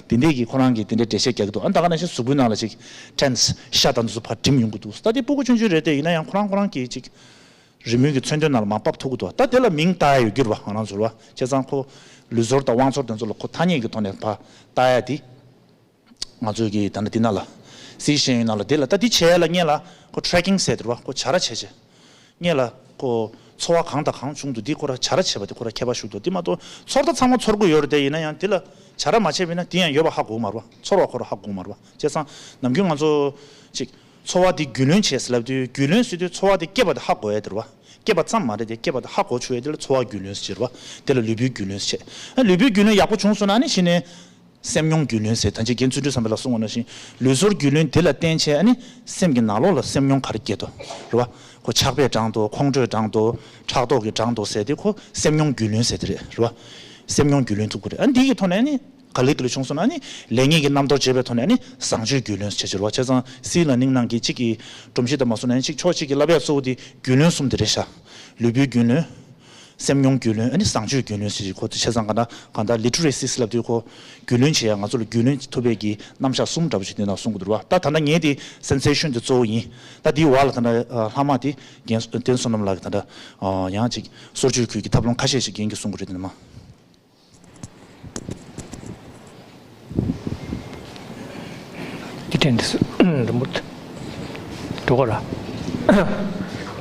དེ་འདྲས་ཀྱི་ཁོ་རང་གིས་དེ་འདྲས་འགྲེལ་བཤད་རྒྱག་གི་འདུག་ཨ་ད་ག་ནང་བཞིན་གཟུགས་པོའི་ནང་ལ་ཅིག་ཏེན་སི། ཤ་དང་དེ་ཚོ་ཕར་སྒྲིམ་ཡོང་གི་འདུག་ད་དེ་སྤུ་གུ་ཆུང་ཆུང་རེད་དེ། ཡིན་ན་ཡང་ཁོ་རང་ཁོ་རང་གིས་ཅིག་རི་མོའི་གི་མཚོན་དོན་ནང་ལ་མར་ཕབ་ཐུབ་ཀྱི་འདུག་ད་དེ་ལ་མིང་བཏགས་ཡ་ཡོད་རྒྱུ་རེད་བ། ང་རང་ཚོ་རེད་བ། བྱས་ཙང་ཁོ་ལུས་ཟོར་དང་དབང་ཚོར་དེ་ཚོ་ལ་ཁོ་ཐ་སྙད་ཀྱི་ཐོག་ནས་ཕར་བཏགས་ཡ་དེ། ང་ཚོས་ཀྱི་ད་ནི་འདི་ན་ལ། སིལ་ཤེས་ཡོན་ནང་ལ་འདི་ལ་ད་འདི་བྱས་ལ་སྔོན་ལ་ཁོ་ཊེ་རེ་ཀིང་ཟེར་དེ་རེད་བ། ཁོ་བྱ་ར་བྱས་བྱས། སྔོན་ལ་ཁོ་ཚོར་བ་གང་དང་གང་བྱུང་འདུག་འདི་ཁོ་ར་བྱ་ར་བྱས་པ་དེ་ཁོ་ར་ཁྱད་པར་ཞིག་འདུག་འདི་མ་གཏོགས་ཚོར་ད་ཚང་མ་ཚོར་གི་ཡོད་རེད་དེ། ཡིན་ན་ཡང་འདི་ལ་བྱ་ར་མ་བྱས་པ་ཡིན་ན་འདི་ཡང་ཡོད་པ་ཧ་གོ་གི་མ་རེད་བ། ཚོར་བ་ཁོ་ར་ཧ་གོ་གི་མ་རེད་བ། བྱས་ཙང་ནམ་རྒྱུན་ང་ཚོ་ཅིག་ཚོར་བ་འདི་རྒྱུས་ལོན་བྱས་ཟེར་ལབ་དུས། རྒྱུས་ལོན་ཟེར་དུས་ཚོར་བ་འདི་སྐྱེས་པ་དེ་ཧ་གོ་ཡ་དེ་རེད་བ། སྐྱེས་པ་ཙམ་མ་རེད་དེ། སྐྱེས་པ་དེ་ཧ་གོ་ཆོག་ཡ་དེ་ལ་ཚོར་བ་རྒྱུས་ལོན་ཟེར་བ། དེ་ལ་ལུས་པོའི་རྒྱུས་ལོན་ཟེར། ཨ་ལུས་པོའི་རྒྱུས་ལོན་ཡག་པོ་བྱུང་སོང་ན་ནི་གཞི་ནས། སེམས་མྱོང་རྒྱུས་ལོན་ཟེར། ད་ཅི་རྒན་བརྩོན་འགྲུས་བསམ་འཕེལ་ལགས་གསུངས་པ་ནང་བཞིན་ལུས་ཟོར་རྒྱུས་ལོན་དེ་ལ་བརྟེན་བྱས་ཨ་ནི་སེམས་ཀྱི་ནང་ལོགས་ལ་སེམས་མྱོང་ག་རེ་སྐྱེ་འདུག་རེད་བ། ཁོ་ཆགས་པས་དྲངས་འདུག་ཁོང་ཁྲོས་དྲངས་འདུག་ཕྲག་དོག་གིས་དྲངས་འདུག་ཟེར་དེ་ཁོ་སེམས་མྱོང་རྒྱུས་ལོན་ཟེར་དེ་རེད། རེད་བ། སེམས་མྱོང་རྒྱུས་ལོན་ཐུབ་ཀྱི་རེད། ཨ་ནི་འདི་གི་ཐོག་ནས་ཨ་ནི་ག་ལེ་ག་ལེ་བྱུང་སོང་ན་ཨ་ནི་ལེགས་ཉེས་ཀྱི་རྣམ་རྟོག་བྱེད་པའི་ཐོག་ནས་ཨ་ནི་བཟང་སྤྱོད་རྒྱུས་ལོན་ཟེར་གྱི་རེད་བ། བྱས་ཙང་སི་ལར་ནིང་ནང་གི་གཅིག་གི་སྒྲོམ་གཞི་དང་མ་སོང་ན་ཨ་ནི་གཅིག་ཕྱོགས་གཅིག་གི་བསླབ་ཡ་གཙོ་བོ་དེ་རྒྱུས་ལོན་གསུམ་དེ་རེད་ཤག་ལུས་པོའི་རྒྱུས་ལོན། སེམས་མྱོང་རྒྱུས་ལོན། ཨ་ནི་བཟང་སྤྱོད་རྒྱུས་ལོན་ཟེར་གྱི། ཁོ་ཚོ་བྱས་ཙང་གང་ལྟར་གང་ལྟར་ལི་ཊི་རེ་སི་ལབ་དུས་ཁོ་རྒྱུས་ལོན་བྱེད་ཡ། ང་ཚོ་ལ་རྒྱུས་ལོན་ཐུབ་པའི་གི་རྣམ་གཞག་གསུམ་འདྲ་པོ་ཞིག་འདི་ནང་གསུང་གི་འདུག་རེད་བ། ད་ད་ལྟ་ངས་དེ་སེན་སེ་ཤན་དེ་གཙོ་བོ་ཡིན། ད་དེའི་འོག་ལ་ད་ལྟ་ལྷག་མ་དེ་རྒན་བསྟན་བསོད་ནམས་ལགས་ཀྱིས་ད་ལྟ་ཡང་ཅིག་སོར་ཆུད་ཁུལ་གྱི་ཐབས་ལམ་ཁ་ཤས་ཤིག་རྒན་གྱིས་གསུང་གི་རེད། དེ་ནས་མ། དེ་དྲན་དུ་རིན་པོ་འགྲོ་ག་ར་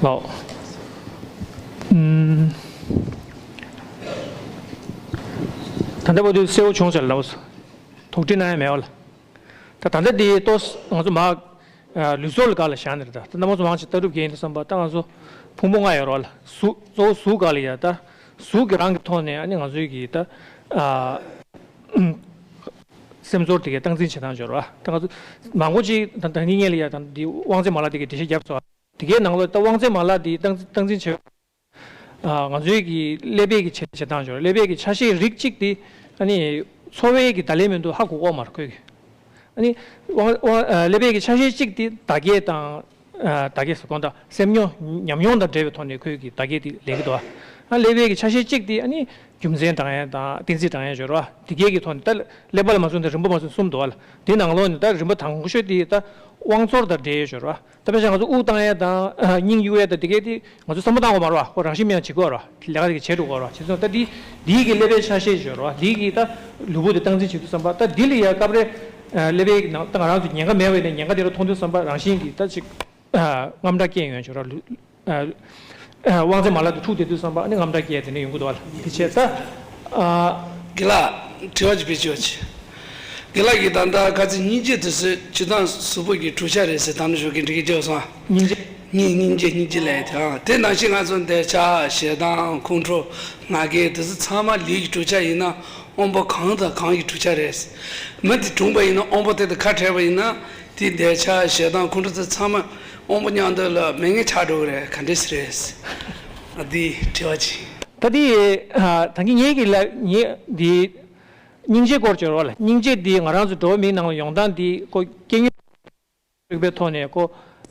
ལའོ། ད་ལྟ་བར་དུ་གསལ་བོ་བྱུང་ཟེར་ལབ། དོགས་འདྲི་གནང་ཡ་མེད་པ་ལ། ད་ད་ལྟ་འདི་ཏོག་ང་ཚོ་མ་ལུས་སྲོག་ལ་སྒང་ལ་བཞག་ནས་རེད། ད་ད་ལྟ་མང་ཚོ་མང་ཆེ་ལྟ་གྲུབ་རྒྱས་ཡིན་དུས་ཙམ་པ་ད་ང་ཚོ་ཕུང་པོ་ལྔ་ཡོད་རེད་བ་ལ། གཟུགས་གཙོ་བོ་གཟུགས་སྒང་ལ་ཡ། ད་གཟུགས་ཀྱི་རང་གི་ཐོག་ནས་ཨ་ནི་ང་ཚོའི་གི་ད་སེམས་ཚོར་དེ་གའི་སྟངས་འཛིན་བྱེད་སྟངས་ཡོད་རེད་བ། ད་ང་ཚོ་མང་པོ་ཅིག་ད་ད་ནི་ངས་ལ་ཡ་ད་འདི་དབང་རྩའི་མ་ལག་དེ་གའི་འགྲེལ་བཤད་བརྒྱབ་སོང་། དེ་གའི་ནང་ལོགས་ད་དབང་རྩའི་མ་ལག་དེ་སྟངས་སྟངས་འཛིན་བྱེད། ང་ཚོའི་གི་ཀླད་པའི་གི་བྱེད་བྱེད་སྟངས་སྦྱོར། ཀླད་པའི་གི་ཆ་ཤས་རིགས་གཅིག་དེ་ཨ་ནི་ཚོར་བའི་གི་བརྡ་ལན་མི་འདུག་ཧ་གོ་གོ་མ་རེད་ཁོས་གི། ཨ་ནི་དབང་དབང་ཀླད་པའི་གི་ཆ་ཤས་གཅིག་དེ་བརྡ་སྐྱེལ་དང་། བརྡ་སྐྱེལ་ཟེར་དགོངས་དག་སེམས་མྱོང་ཉམས་མྱོང་དང་འབྲེལ་བའི་ཐོག་ནས་ཁོས་གི་བརྡ་སྐྱེལ་དེ་ལེན་གི་འདུག་ཨ་ཀླད་པའི་གི་ཆ་ཤས་གཅིག་དེ་ཨ་ནི་རྒྱུ་མཚན་དྲངས་ཡས་དང་གཏན་ཚིགས་དྲངས་ཡས་སྦྱོར་བ་དེ་གའི་གི་ཐོག་ནས་ད་ཀླད་པ་ལ་མ་སོང་དེ་རིམ་པ་མ་སོང་གསུམ་འདུག་ཨ་ལ། དེ་ནང་ལོགས་ནས་ད་རིམ་པ་དང་པོ་ཤོས་དེ་ད་དབང་ཚོར་དང་འབྲེལ་ཡས་སྦྱོར་བ། ད་དཔེ་བཞག་ང་ཚོ་དབུགས་བཏང་ཡས་དང་སྙིང་གཡུག་ཡས་དང་དེ་གས་དེ་ང་ཚོ་བསམ་བློ་བཏང་དགོས་མ་རེད་བ། ཁོ་རང་བཞིན་མེད་ཡང་བྱེད་དགོས་རེད་བ། ལས་ཀ་དེ་གས་བྱེད་འགྲོ་དགོས་རེད་བ། བྱས་ཙང་ད་འདི་འདིའི་གི་ཀླད་པའི་ཆ་ཤས་ཤིག་ཡོད་རེད་བ། འདིའི་གི་ད་ལུས་པོ་དེ་སྟངས་འཛིན་བྱེད་དུས་ཙམ་པ་ད་འདི་ལ་ཡ་སྐབས་རེ་ཀླད་པའི་གི་ནང་ད་ང་རང་ཚོ་ཉེན་ཁ་མེད་པ་ཡིན་ན་ཉེན་ཁ་དེ་འདྲ་མཐོང་དུས་ཙམ་པ་རང་བཞིན་གྱིས་ད་ཅིག་རྔམ་སྐྲག་སྐྱེ་ཡོང་ཡ་ཡོད་རེད་བ། དབང་རྩའི་མ་ལག་དེ་འཁྲུགས་བསྡད་དུས་ཙམ་པ་ནི་རྔམ་སྐྲག་སྐྱེ་ཡ་དེ་འདྲ་ཡོང་གི་འདུག་བ་ལ། དེ་བྱས་ད། རྒན་ལགས། དྲི་བ་ཅིག་བེད་སྤྱོད་བྱེད། རྒན་ལགས་ཀྱིས་ད་ལྟ་ཁ་ཚིག་སྙིང་རྗེ་དེ་ཚོ་སྤྱིར་བཏང་གཟུགས་པོ་གི་གྲུབ་ཆ་རེད་ཟེར་དམ་བཅའ་ཞུ་གི་འགྲིག་གི་བརྗོད་སོང་། སྙིང་རྗེ། སྙིང་སྙིང་རྗེ་སྙིང་རྗེ་ལས་དང་དེ་ནང་བཞིན་ང་ཚོ་འདོད་ཆགས་ཞེ་སྡང་ཁོང་ཁྲོ་ང་རྒྱལ་དེ་ཚོ་ཚང་མ་ལུས་ཀྱི་གྲུབ་ཆ་ཡིན་ན་དབང་པོ་གང་དང་གང་གི་གྲུབ་ཆ་རེད། མི་དེ་གྲུངས་པ་ཡིན་ན་དབང་པོ་དེ་དང་ཁ་བྲལ་བ་ཡིན་ན་དེ་འདོད་ཆགས་ཞེ་སྡང་ཁོང་ཁྲོ་དེ་ཚང་མ་དབང་པོ་མཉམ་དུ་ལ་མེད་མཁན་ཆགས་འགྲོ་གི་རེད། ག་འདྲས་རེད། ཨ་དེ་དྲི་བ་ཅིག་ད་དེ་ད་གིན་ངེད་ཀྱི་ལ་ངེད་འདི་སྙིང་རྗེ་སྐོར་བརྗོད་རོགས་ལ། སྙིང་རྗེ་འདི་ང་རང་ཚོ་འགྲོ་བ་མིའི་ནང་ལ་ཡོང་སྟངས་འདི་ཁོ་སྐྱེ་དངོས་རིག་པའི་ཐོག་ནས་ཁོ་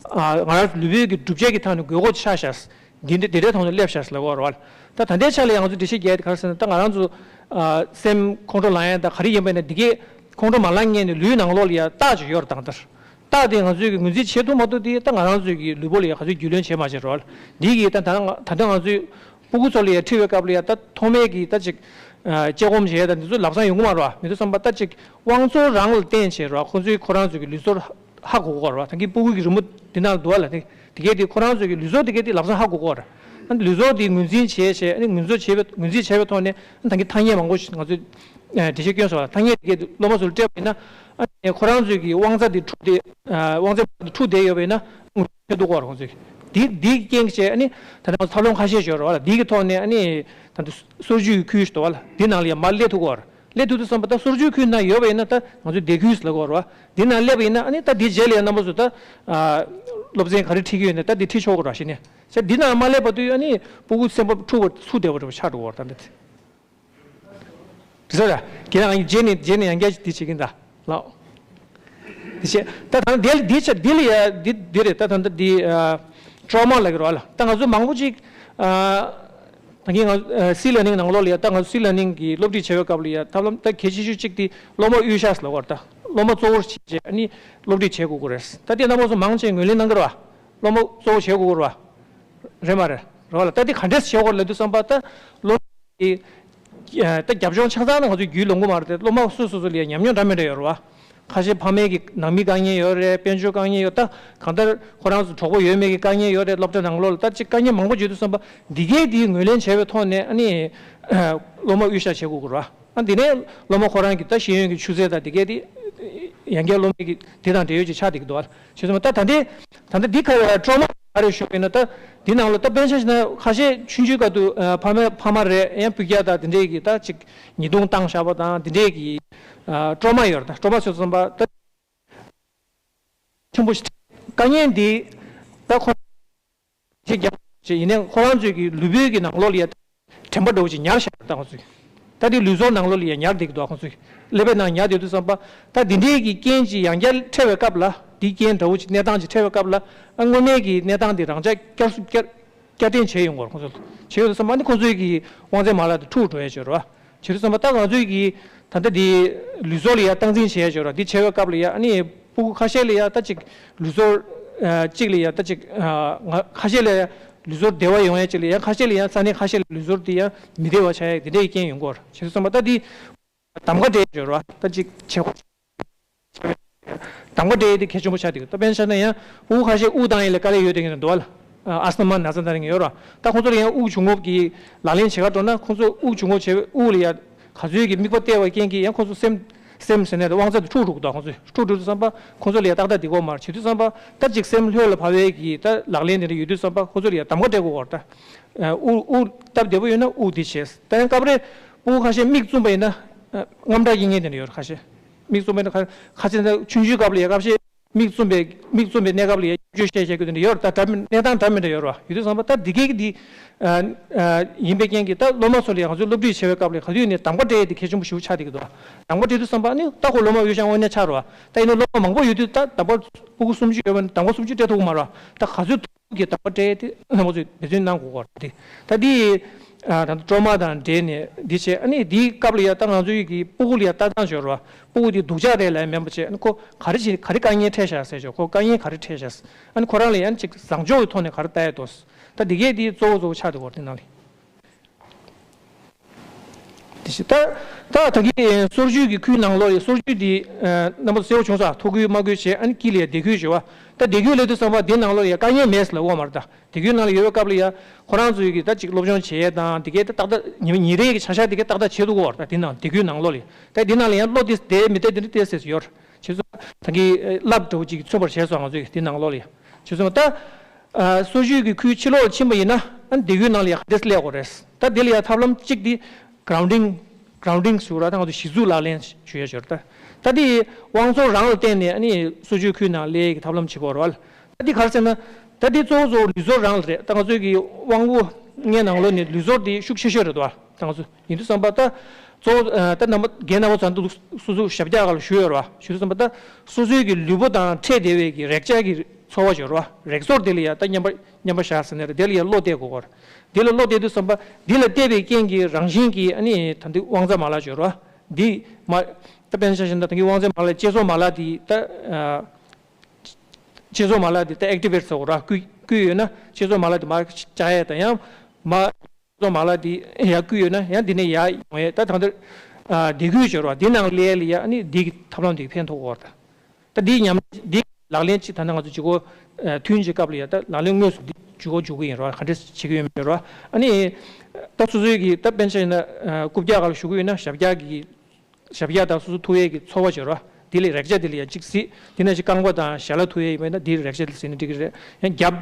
ང་རང་ཚོ་ལུས་པོའི་གི་གྲུབ་ཆ་གི་ཐང་ནས་དགོས་མཁོ་ཆགས་ཤག་འདི་འདྲ་དེ་འདྲའི་ཐོག་ནས་སླེབས་ཤག་ལབ་དགོས་རོགས་ལ། ད་ད་ལྟའི་ཆ་ལ་ང་ཚོ་འགྲེལ་བཤད་རྒྱག་ཡ་དེ་ག་རེ་ཟེར་ན་ད་ང་རང་ཚོ་སེམས་ཁོང་ཁྲོ་ལངས་ཡ་ད་ག་རེ་ཡིན་པ་ཡིན་ན་འདི་གས་ཁོང་ཁྲོ་མ་ལངས་སྔོན་ནས་ལུས་ནང་ལོགས་ལ་ཡ་རྟགས་ཅིག་ཡོད་རེད། ད་ལྟར་རྟགས་དེ་ང་ཚོས་ཀྱི་ངོས་འཛིན་བྱེད་ཐུབ་མ་ཐུབ་དེ་ད་ང་རང་ཚོས་ཀྱི་ལུས་པོ་ལ་ཡ་ག་ཚོད་རྒྱུས་ལོན་བྱེད་མ་བྱེད་རོགས་ལ། འདི་གི་ད་ད་ད་ལྟ་ང་ཚོས་སྤུ་གུ་ཚོ་ལ་ཡ་འཁྲིད་པའི་སྐབས་ལ་ཡ་ད་ཐོག་མའི་གི་ད་ཅིག་དཔྱད་སྒོམ་བྱེད་ཡ་ད་འདི་ཚོ་ལམ་སང་ཡོང་གི་མ་རེད་བ། མི་འདུག་བསམ་པ་ད་ཅིག་དབང་ཚོར་རང་ལ་བརྟེན་བྱས་རོགས་ཁོང་ཚོས་ཁོ་རང་ཚོས་ཀྱི་ལུས་ཚོར་ཧ་གོ་གོ་རེད་བ། ད་གིན་སྤུ་གུ་གི་རི་མོ་འདི་ནང་ལ་འདུག་བ་ལ་དེ་དེ་གས་དེ་ཁོ་རང་ཚོས་ཀྱི་ལུས་ཚོར་དེ་གས་དེ་ལམ་སང་ཧ་གོ་གོ་རེད། ཨ་ནི་ལུས་ཚོར་དེ་ངོས་འཛིན་བྱས་བྱས་ཨ་ནི་ངོས་འཛིན་བྱས་པའི་ངོས་འཛིན་བྱས་པའི་ཐོག་ནས་ཨ་ནི་ད་གིན་ཐ་སྙད་མང་པོ་ཞིག་ང་ཚོས་འགྲེལ་བཤད་སྐྱོན་སོང་བ། ཐ་སྙད་དེ་གས་དེ་སློབ་མ་ཚོ་ལ་སྤྲད་པ་ཡིན་ན་ཨ་ནི་ཁོ་རང་ཚོས་ཀྱི་དབང་རྩ་དེ་འཁྲུགས་དེ་དབང་རྩ་དེ་འཁྲུགས་བསྡད་ཡོད་པ་ཡིན་ན་ངོས་འཛིན་བྱེད་ཐུབ་ཀྱི་ཡོད་རེད་ཁོང་ཚོས། དེ་དེའི་རྐྱེན་གྱིས་ཨ་ནི་ད་ནང་འཚར་ལོངས་ཁ་ཤས་ཤིག་ཡོད་རེད་བ་ལ། དེའི་གི་ཐོག་ནས་ཨ་ནི་ད་ལྟ་སོར་བཅུའི་ཁུལ་ཞིག་འདུག་བ་ལ། དེ་ནང་ལ་ཡང་མར་སླེབས་ཐུབ་ཀྱི་ཡོད་རེད། སླེབས་ཐུབ་དུས་ཙམ་པ་ད་སོར་བཅུའི་ཁུལ་ན་ཡོད་པ་ཡིན་ན་ད་ང་ཚོས་སྡེ་ཁུལ་ཟེར་ལབ་ཀྱི་ཡོད་རེད་བ། དེ་ནང་སླེབས་པ་ཡིན་ན་ཨ་ནི་ད་དེ་རྗེས་ལ་ཡང་རྣམ་པ་ཚོ་ད་སློབ་ཚན་ག་རེ་ཁྲིད་ཀྱི་ཡོད་ན་ད་དེ་ཁྲིད་ཆོག་གི་རེད་བ། གཞི་ནས་ཟེར་དེ་ནང་མ་སླེབས་བར་དུ་ཨ་ནི་སྤུ་གུ་སེམས་པ་འཁྲུག་པ་ཚུགས་བསྡད་པ་འདྲ་པོ་ཆགས་འགྲོ་གི་ཡོད་རེད་ད་འདི། དེ་ཚོ་ར་ཁྱེད་རང་རྗེས་ནས་རྗེས་ནས་ཡང་བསྐྱར་ཅིག་འདི་བྱེད་ཀྱིན་གདའ་ལགས། དེ་བྱས་ད་ད་འདི་འདི་ཆ་འདི་ལ་ཡ་འདི་འདི་རེད། ད་ད་འདི་ཨ་ཊོ་མ་ལབ་ཀྱི་རེད་བ་ལ། ད་ང་ཚོ་མང་པོ་ཅིག་ཨ་ད་གིན་ང་ཨ་སི་ལར་ནིང་ནང་ལོགས་ལ་ཡ་ད་ང་ཚོ་སི་ལར་ནིང་གི་སློབ་ཁྲིད་བྱེད་པའི་སྐབས་ལ་ཡ་ཐབས་ལམ་ད་གལ་ཆེ་ཤོས་གཅིག་དེ་སློབ་མ་དབུལ་ཤ་ཟེར་ལབ་ཀྱི་ཡོད་རེད། ད་སློབ་མ་གཙོ་བོར་བྱས་བྱས་ཨ་ནི་སློབ་ཁྲིད་བྱེད་དགོས་ཀྱི་རེད། ད་དེ་རྣམ་པ་ཚོ་མང་ཆེ་ངོས་ལེན་གནང་གི་རེད་བ། སློབ་མ་གཙོ་བོ་བྱེད་དགོས་ཀྱི་རེད་བ། རེད་མ་རེད། རེད་བ་ལ། ད་འདི་ག་འདྲས་བྱེད་དགོས་ལབ་དུས་ཙམ་པ་ད་སློབ་ཀྱི་ད་རྒྱབ་ལྗོངས་ཆ་ཚང་ན་ང་ཚོས་རྒྱུས་ལོན་གྱི་མ་རེད་དེ། སློབ་མ་སོ་སོ་སོ་ལ་ཡ་ཉམས་མྱོང་འདྲ་མི་འདྲ་ཡོད་རེད་བ། ཁ་ཤས་ཕ་མའི་གི་ནང་མི་དཀའ་ངལ་ཡོད་རེད། དཔལ་འབྱོར་དཀའ་ངལ་ཡོད། ད་གང་ལྟར་ཁོ་རང་ཚོ་གྲོགས་པོ་ཡོད་མེད་ཀྱི་དཀའ་ངལ་ཡོད་རེད། སློབ་གྲྭ་ནང་ལོགས་ལ་ད་ཅིག་དཀའ་ངལ་མང་པོ་བརྗོད་དུས་ཙམ་པ་འདི་གས་འདི་ངོས་ལེན་བྱས་པའི་ཐོག་ནས་ཨ་ནི་སློབ་མ་དབུལ་ཞྭ་བྱེད་དགོས་ཀྱི་རེད་བ། ཨ་འདི་ནས་སློབ་མ་ཁོ་རང་གི་ད་ཤེས་ཡོན་གྱི་ཆུ་ཚད་དང་དེ་གས་དེ་ཡང་བསྐྱར་སློབ་མའི་གི་དེ་དང་འབྲེལ་ཡོད་ཅིག་ཆགས་བསྡད་ཀྱི་འདུག་བ། བྱས་ཙང་ད་ད་ལྟའི་ད་ལྟ་འདི་ཁ་ཊོ་མ་ག་རེ་ཞུ་བ་ཡིན་ན་ད་འདི་ནང་ལ་ད་དཔེར་ན་ཆ་བཞག་ན་ཁ་ཤས་ཆུང་ཆུང་སྐབས་དུ་ཕ་མ་ཕ་མ་རེད་ཡང་སྤུ་རྒྱལ་དང་དེ་འདྲས་ཀྱི་ད་ཅིག་ཉེས་རྡུང་བཏང་བཞག་པ་དང་དེ་འདྲས་ཀྱི་ཊོ་མ་ཡོད་རེད། ད་ཊོ་མ་ཟེར་ཙམ་པ་ད་ཆེན་པོ་ཞིག་དཀའ་ངལ་འདི་ད་ཁོ་ཅིག་རྒྱབ་ཅིག་ཡིན་ནའི་ཁོ་རང་ཚོའི་གི་ལུས་པོའི་གི་ནང་ལོགས་ལ་ཡ་དྲན་པ་འདྲ་བོ་ཅིག་ཉར་བཞག་ད་ཁོང་ཚོས། ད་དེ་ལུས་ཚོར་ནང་ལོགས་ལ་ཡ་ཉར་བསྡད་ཀྱི་འདུག་ཁོང་ཚོས་ཀླད་པའི་ནང་ཉར་བསྡད་དུས་ཙམ་པ་ད་དེ་འདྲའི་གི་རྐྱེན་ཅིག་ཡང་བསྐྱར་འཕྲད་པའི་སྐབས་ལ་དེའི་རྐྱེན་འདྲ་བོ་ཅིག་གནས་སྟངས་ཅིག་འཕྲད་པའི་སྐབས་ལ་ཨ་སྔོན་མའི་གི་གནས་སྟངས་དེ་རང་འཇགས་བསྐྱར་གསོ་བསྐྱར་བསྐྱར་དྲན་བྱས་ཡོང་གི་རེད། ཁོང་ཚོ་བྱས་ཡོང་དུས་ཙམ་པ་ནི་ཁོང་ཚོའི་གི་དབང་རྩའི་མ་ལག་དེ་འཁྲུག་འགྲོ་ཡ་ཅིག་ཡོད་རེད་བ། བྱས་དུས་ཙམ་པ་ད་ང་ཚོའི་གི་ད་ལྟ་དེ་ལུས་ཚོར་ལ་ཡ་སྟངས་འཛིན་བྱས་ཡ་ཅིག་ཡོད་རེད་བ། དེ་བྱས་པའི་སྐབས་ལ་ཡ་ཨ་ནི་སྤུ་གུ་ཁ་ཤས་ལ་ཡ་ད་ཅིག་ལུས་ཚོར་ཨ་གཅིག་ལ་ཡ་ད་ཅིག་ཨ་ང་ཁ་ཤས་ལ་ཡ་ལུས་ཚོར་བདེ་བ་ཡོང་ཡ་གཅིག་ལ་ཡ་ཁ་ཤས་ལ་ཡ་ས་གནས་ཁ་ཤས་ལ་ལུས་ཚོར་དེ་ཡ་མི་བདེ་བ་ཆགས་ཡ་དེ་འདྲའི་རྐྱེན་ཡོང་གི་ཡོད་རེད། བྱས་དུས་ཙམ་པ་ད་དེ་གདམ་ག་སྤྲད་ཡོད་རེད་བ། ད་ཅིག་བྱེད་སྒོ་གདམ་ག་སྤྲད་ཡ་དེ་གལ་ཆེན་པོ་ཆགས་བསྡད་ཀྱི་འདུག་ད་དཔེར་ན་ཆ་བཞག་ན་ཡང་སྤུ་གུ་ཁ་ཤས་དབུགས་བཏང་ཡ་ལ་དཀའ་ལས་ཡོད་བསྡད་མཁན་འདུག་བ་ལ། ཨ་སི་མ་ན་ཚ་དང་རིང་ཡོད་ར། ད་ཁོང་ཚོ་ལ་ཡང་དབུགས་འབྱུང་རྔུབ་ཀྱི་ལག་ལེན་བྱེད་ག་འགྲོ་ན་ཁོང་ཚོ་དབུགས་འབྱུང་རྔུབ་བྱེད་དབུགས་ལ་ཡ་ག་ཚོད་ཀྱི་དམིགས་པ་གཏད་པའི་རྐྱེན་གྱིས་ཡང་ཁོང་ཚོ་སེམས་སེམས་ཟེར་ནས་དབང་རྩ་དེ་འཁྲུག་འགྲོ་གི་འདུག་ཁོང་ཚོས་འཁྲུག་འགྲོ་དུས་ཙམ་པ་ཁོང་ཚོ་ལ་ཡ་ཏག་ཏག་བསྡད་ཀྱི་ཡོད་མ་རེད། བྱེད་དུས་ཙམ་པ་ད་ཅིག་སེམས་ལྷོད་ལ་བབས་པའི་གི་ད་ལག་ལེན་དེ་འདྲ་ཡོད་དུས་ཙམ་པ་ཁོང་ཚོ་ལ་ཡ་གདམ་ག་སྤྲད་དགོས་ཀྱི་ཡོད་རེད། ད་དབུགས་དབུགས་སྟབས་བདེ་པོ་ཡོད་ན་དབུགས་འདི་བྱས། ད་ཡང་སྐབས་རེ་སྤུ་གུ་ཁ་ཤས་མིག་བཙུམས་པ་ཡིན་ན་ཨ་དངངས་སྐྲག་སྐྱེ་མཁན་དེ་འདྲ་ཡོད་རེད། ཁ་ཤས་མིག་བཙུམས་པ་ཡིན་ན་ཁ་ཁ་ཤས་ད་ཆུང་ཆུང་སྐབས་ལ་ཡ་སྐབས་ཤས་མིག་བཙུམས་པའི་མིག་བཙུམས་པའི་གནས་སྐབས་ལ་ཡ་སྐྱོན་བརྗོད་བཤད་བཤད་རྒྱུ་དེ་འདྲ་ཡོད་རེད། ད་འདྲ་མི་གནས་སྟངས་འདྲ་མི་འདྲ་ཡོད་རེད་བ། ཡོད་དུས་ཙམ་པ་ད་འདི་གའི་གི་འདི་ཨ་ཨ་ཡིན་པའི་རྐྱེན་གྱིས་ད་སློབ་མ་ཚོ་ལ་ཡ་ང་ཚོས་སློབ་ཁྲིད་བྱེད་པའི་སྐབས་ལ་ག་དུས་ནས་གདམ་ག་སྤྲད་ཡས་དེ་གལ་ཆེན་པོ་ཞེ་པོ་ཆགས་བསྡད་ཀྱི་འདུག་གདམ་ག་སྤྲད་དུས་ཙམ་པ་ནི་ད་ཁོ་སློབ་མ་དབུལ་ཞྭ་དངོས་གནས་ཆགས་རེད་བ། ད་ཡིན་ན་སློབ་མ་མང་པོ་ཡོད་དུས་ད་གདམ་ག་སྤུ་གུ་སུམ་ཅུ་ཡོད་པ་ནི་གདམ་ག་སུམ་ཅུ་སྤྲད་ཐུབ་ཀྱི་མ་རེད་བ། ད་ག་ཚོད་ཀྱི་གདམ་ག་སྤྲད་དེ་རྣམ་པ་ཚོས་འབད་བརྩོན་གནང་དགོས་ཀྱི་རེད། ད་འདི་ཨ་ད་ལྟ་ཊོ་མ་དང་འབྲེལ་ནས་འདི་བྱས། ཨ་ནི་འདིའི་སྐབས་ལ་ཡ་ད་ང་ཚོའི་གི་སྤུ་གུ་ལ་ཡ་ལྟ་སྟངས་ཤོར་བ། སྤུ་གུ་འདི་སྡུག་ཅག་རེད་ལབ་མིན་པ་བྱས། ཨ་ནི་ཁོ་ག་རེ་བྱས་ག་རེ་དཀའ་ངལ་འཕྲད་ཤག་ཟེར་ཆོག་ཁོ་དཀའ་ངལ་ག་རེ་འཕྲད་ཤག་ཨ་ནི་ཁོ་རང་ལ་ཡ་ཅིག་བཟང་ཕྱོགས་ཀྱི་ཐོག་ནས་ག་རེ་ལྟ་ཡ་འདུག་ད་འདི་གས་འདི་གཙོ་བོ་གཙོ་བོ་ཆགས་འདུག་གོ་དེ་ནང་ལ། དེ་བཞིན་ད་ད་ད་གིན་སོར་ཆུད་ཀྱི་ཁུལ་ནང་ལོགས་ཡི་སོར་ཆུད་འདི་རྣམ་པ་གསལ་པོ་བྱུང་ས། ཐོ་འགོད་མ་འགོད་བྱས། ཨ་ནི་དཀྱིལ་ལ་ཡ་སྡེ་ཁུལ་ཞུ་བ། ད་སྡེ་ཁུལ་ལབ་དུས་ཙམ་པ་འདི་ནང་ལོགས་ཡ་དཀའ་ངལ་མེད་ཟེར་ལབ་ཡོད་མ་རེད། ད་སྡེ་ཁུལ་ནང་ལ་ཡོད་པའི་སྐབས་ལ་ཡ་ཁོ་རང་ཚོའི་གི་ད་ཅིག་སློབ་སྦྱོང་བྱེད་ཡས་དང་དེ་གའི་ད་ཏག་ཏག་ཉི་མ་ཉིན་རེའི་གི་བྱ་གཞག་དེ་གའི་ཏག་ཏག་བྱེད་ཐུབ་ཀྱི་ཡོད་རེད། ད་འདི་ནང་སྡེ་ཁུལ་ནང་ལོགས་ལ་ཡ་ད་འདི་ནང་ལ་ཡ་བློ་དེ་བདེ་མི་བདེ་དེ་འདྲ་ཏོག་ཙམ་ཡོད་རེད། བྱས་ཙང་ད་གིན་བསླབ་འདྲ་བོ་ཅིག་མཚོན་པར་བྱས་སོང་། ང་ཚོའི་གི་འདི་ནང་ལོགས་ལ་ཡ་བྱས་ཙང་ད། ཨ་སོ་བཅོས་ཀྱི་ཁུལ་ཕྱི་ལོགས་ལ་ཕྱིན་པ་ཡིན་ན་ཨ་ནི་སྡེ་ཁུལ་ནང་ལ་ཡང་ག་འདྲས་སླེབས་དགོས་རེད། ད་དེ་ལ་ཡང་ཐབས་ལམ་གཅིག་དེ་གྲའུན་ཌིང་། གྲའུན་ཌིང་ཞུ་ར། ད་ང་ཚོ་གཞི་འཛུགས་ལག་ལེན་ཞུ་ཡ་ཞོར། ད་ད་དེ་དབང་ཚོར་རང་ལ་བརྟེན་ནས་ཨ་ནི་སོ་བཅོས་ཁུལ་ནང་སླེབས་ཀྱི་ཐབས་ལམ་བྱེད་དགོས་རེད་བ། ད་དེ་ག་རེ་ཟེར་ན། ད་དེ་གཙོ་བོ་གཙོ་བོ་ལུས་ཚོར་རང་ལ་རེད། ད་ང་ཚོའི་གི་དབང་པོ་ལྔའི་ནང་ལོགས་ནས་ལུས་ཚོར་དེ་ཤུགས་ཆེ་ཤོས་རེད་དོ། ད་ང་ཚོ་ཡིན་དུས་ཙམ་པ་ད་གཙོ་བོ་ད་རྣམ་པ་རྒན་རྣམ་པ་ཚོ་འདུག་སོ་སོ་ཞབས་བཀྱག་སྒང་ལ་བཞུགས་ཡོད་རེད་བ། བཞུགས་དུས་ཙམ་པ་ད་སོ་སོའི་གི་ལུས་པོ་དང་འཕྲད་བསྡད་པའི་གི་རེག་བྱ་གི་ཚོར་བ་ཅིག་ཡོད་རེད་བ། རེག་ཚོར་དེ་ལ་ཡང་ད་མཉམ་པ་མཉམ་པ་བཞག་ཟེར་ནས་རེད། དེ་ལ་ཡང་བློ་གཏད་དགོས་ཀྱི་ཡོད་རེད། དེ་ལ་བློ་གཏད་དུས་ཙམ་པ་འདི་ལ་གཏད་པའི་རྐྱེན་གྱིས་རང་བཞིན་གྱིས་ཨ་ནི་ད་འདི་དབང་རྩ་མ་ལག་ཅིག་ཡོད་རེད་བ། འདི་མ་ད་དཔེར་ན་ཆ་བཞག་ན་ད་གིན་དབང་རྩའི་མ་ལག་གཅེས་ཚོར་མ་ལག་འདི་ད་ཨ་གཅེས་ཚོར་མ་ལག་འདི་ད་ཨེག་ཊི་ཝེ་ཊི་བྱེད་དགོས་རེད་བ། བསྐུལ་བསྐུལ་ཡོད་ན་གཅེས་ཚོར་མ་ལག་འདི་མར་བཅག་ཡས་དང་། ཡང་མ་གཅེས་ཚོར་མ་ལག་འདི་ཡར་བསྐུལ་ཡོད་ན་ཡང་འདི་ནས་ཡར་ཡོང་ཡས། ད་ད་ལྟ་ཨ་སྡེ་ཁུལ་ཅིག་ཡོད་རེད་བ། འདི་ནང་སླེབས་ཡས་ལ་ཡ་ཨ་ནི་འདི་གི་ཐབས་ལམ་འདི་ཕན་ཐོགས་ཀྱི་ཡོད་རེད། ད་འདི་ཉམས་འདི་ལག་ལེན་གཅིག་ད་ནང་ང་ཚོ་ལྗིད་ཁོག་ཨ་ཐུན་གཅིག་སྐབས་ལ་ཡ་ད་ལག་ལེན་དངོས་སུ་འདི་འཇུག་གོ་འཇུག་གི་ཡིན་རོ། ག་འདྲས་བྱེད་ཀྱི་ཡོད་མེད་རོ། ཨ་ནི་ད་སོ་སོའི་གི་ད་དཔེར་ན་ཆ་བཞག་ན་ཨ་རྐུབ་བཀྱག་སྒང་ལ་བཞུགས་ཀྱི་ཡོད་ན་ཞབས་བཀྱག་གི་ཞབས་བཀྱག་དང་སོ་སོ་ཐུག་ཡས་ཀྱི་ཚོར་བ་ཅིག་ཡོད་རོ། འདི་ལ་རེག་བྱ་འདི་ལ་ཡ་གཅིག་གཟིགས། དེ་ནང་བཞིན་རྐང་པ་དང་ཞལ་ལག་ཐུག་ཡས་ཡིན་པ་ཡིན་ན་འདིའི་རེག་བྱ་འདི་གཟིགས་ན་འགྲིག་གི་རེད། ཡང་རྒྱབ་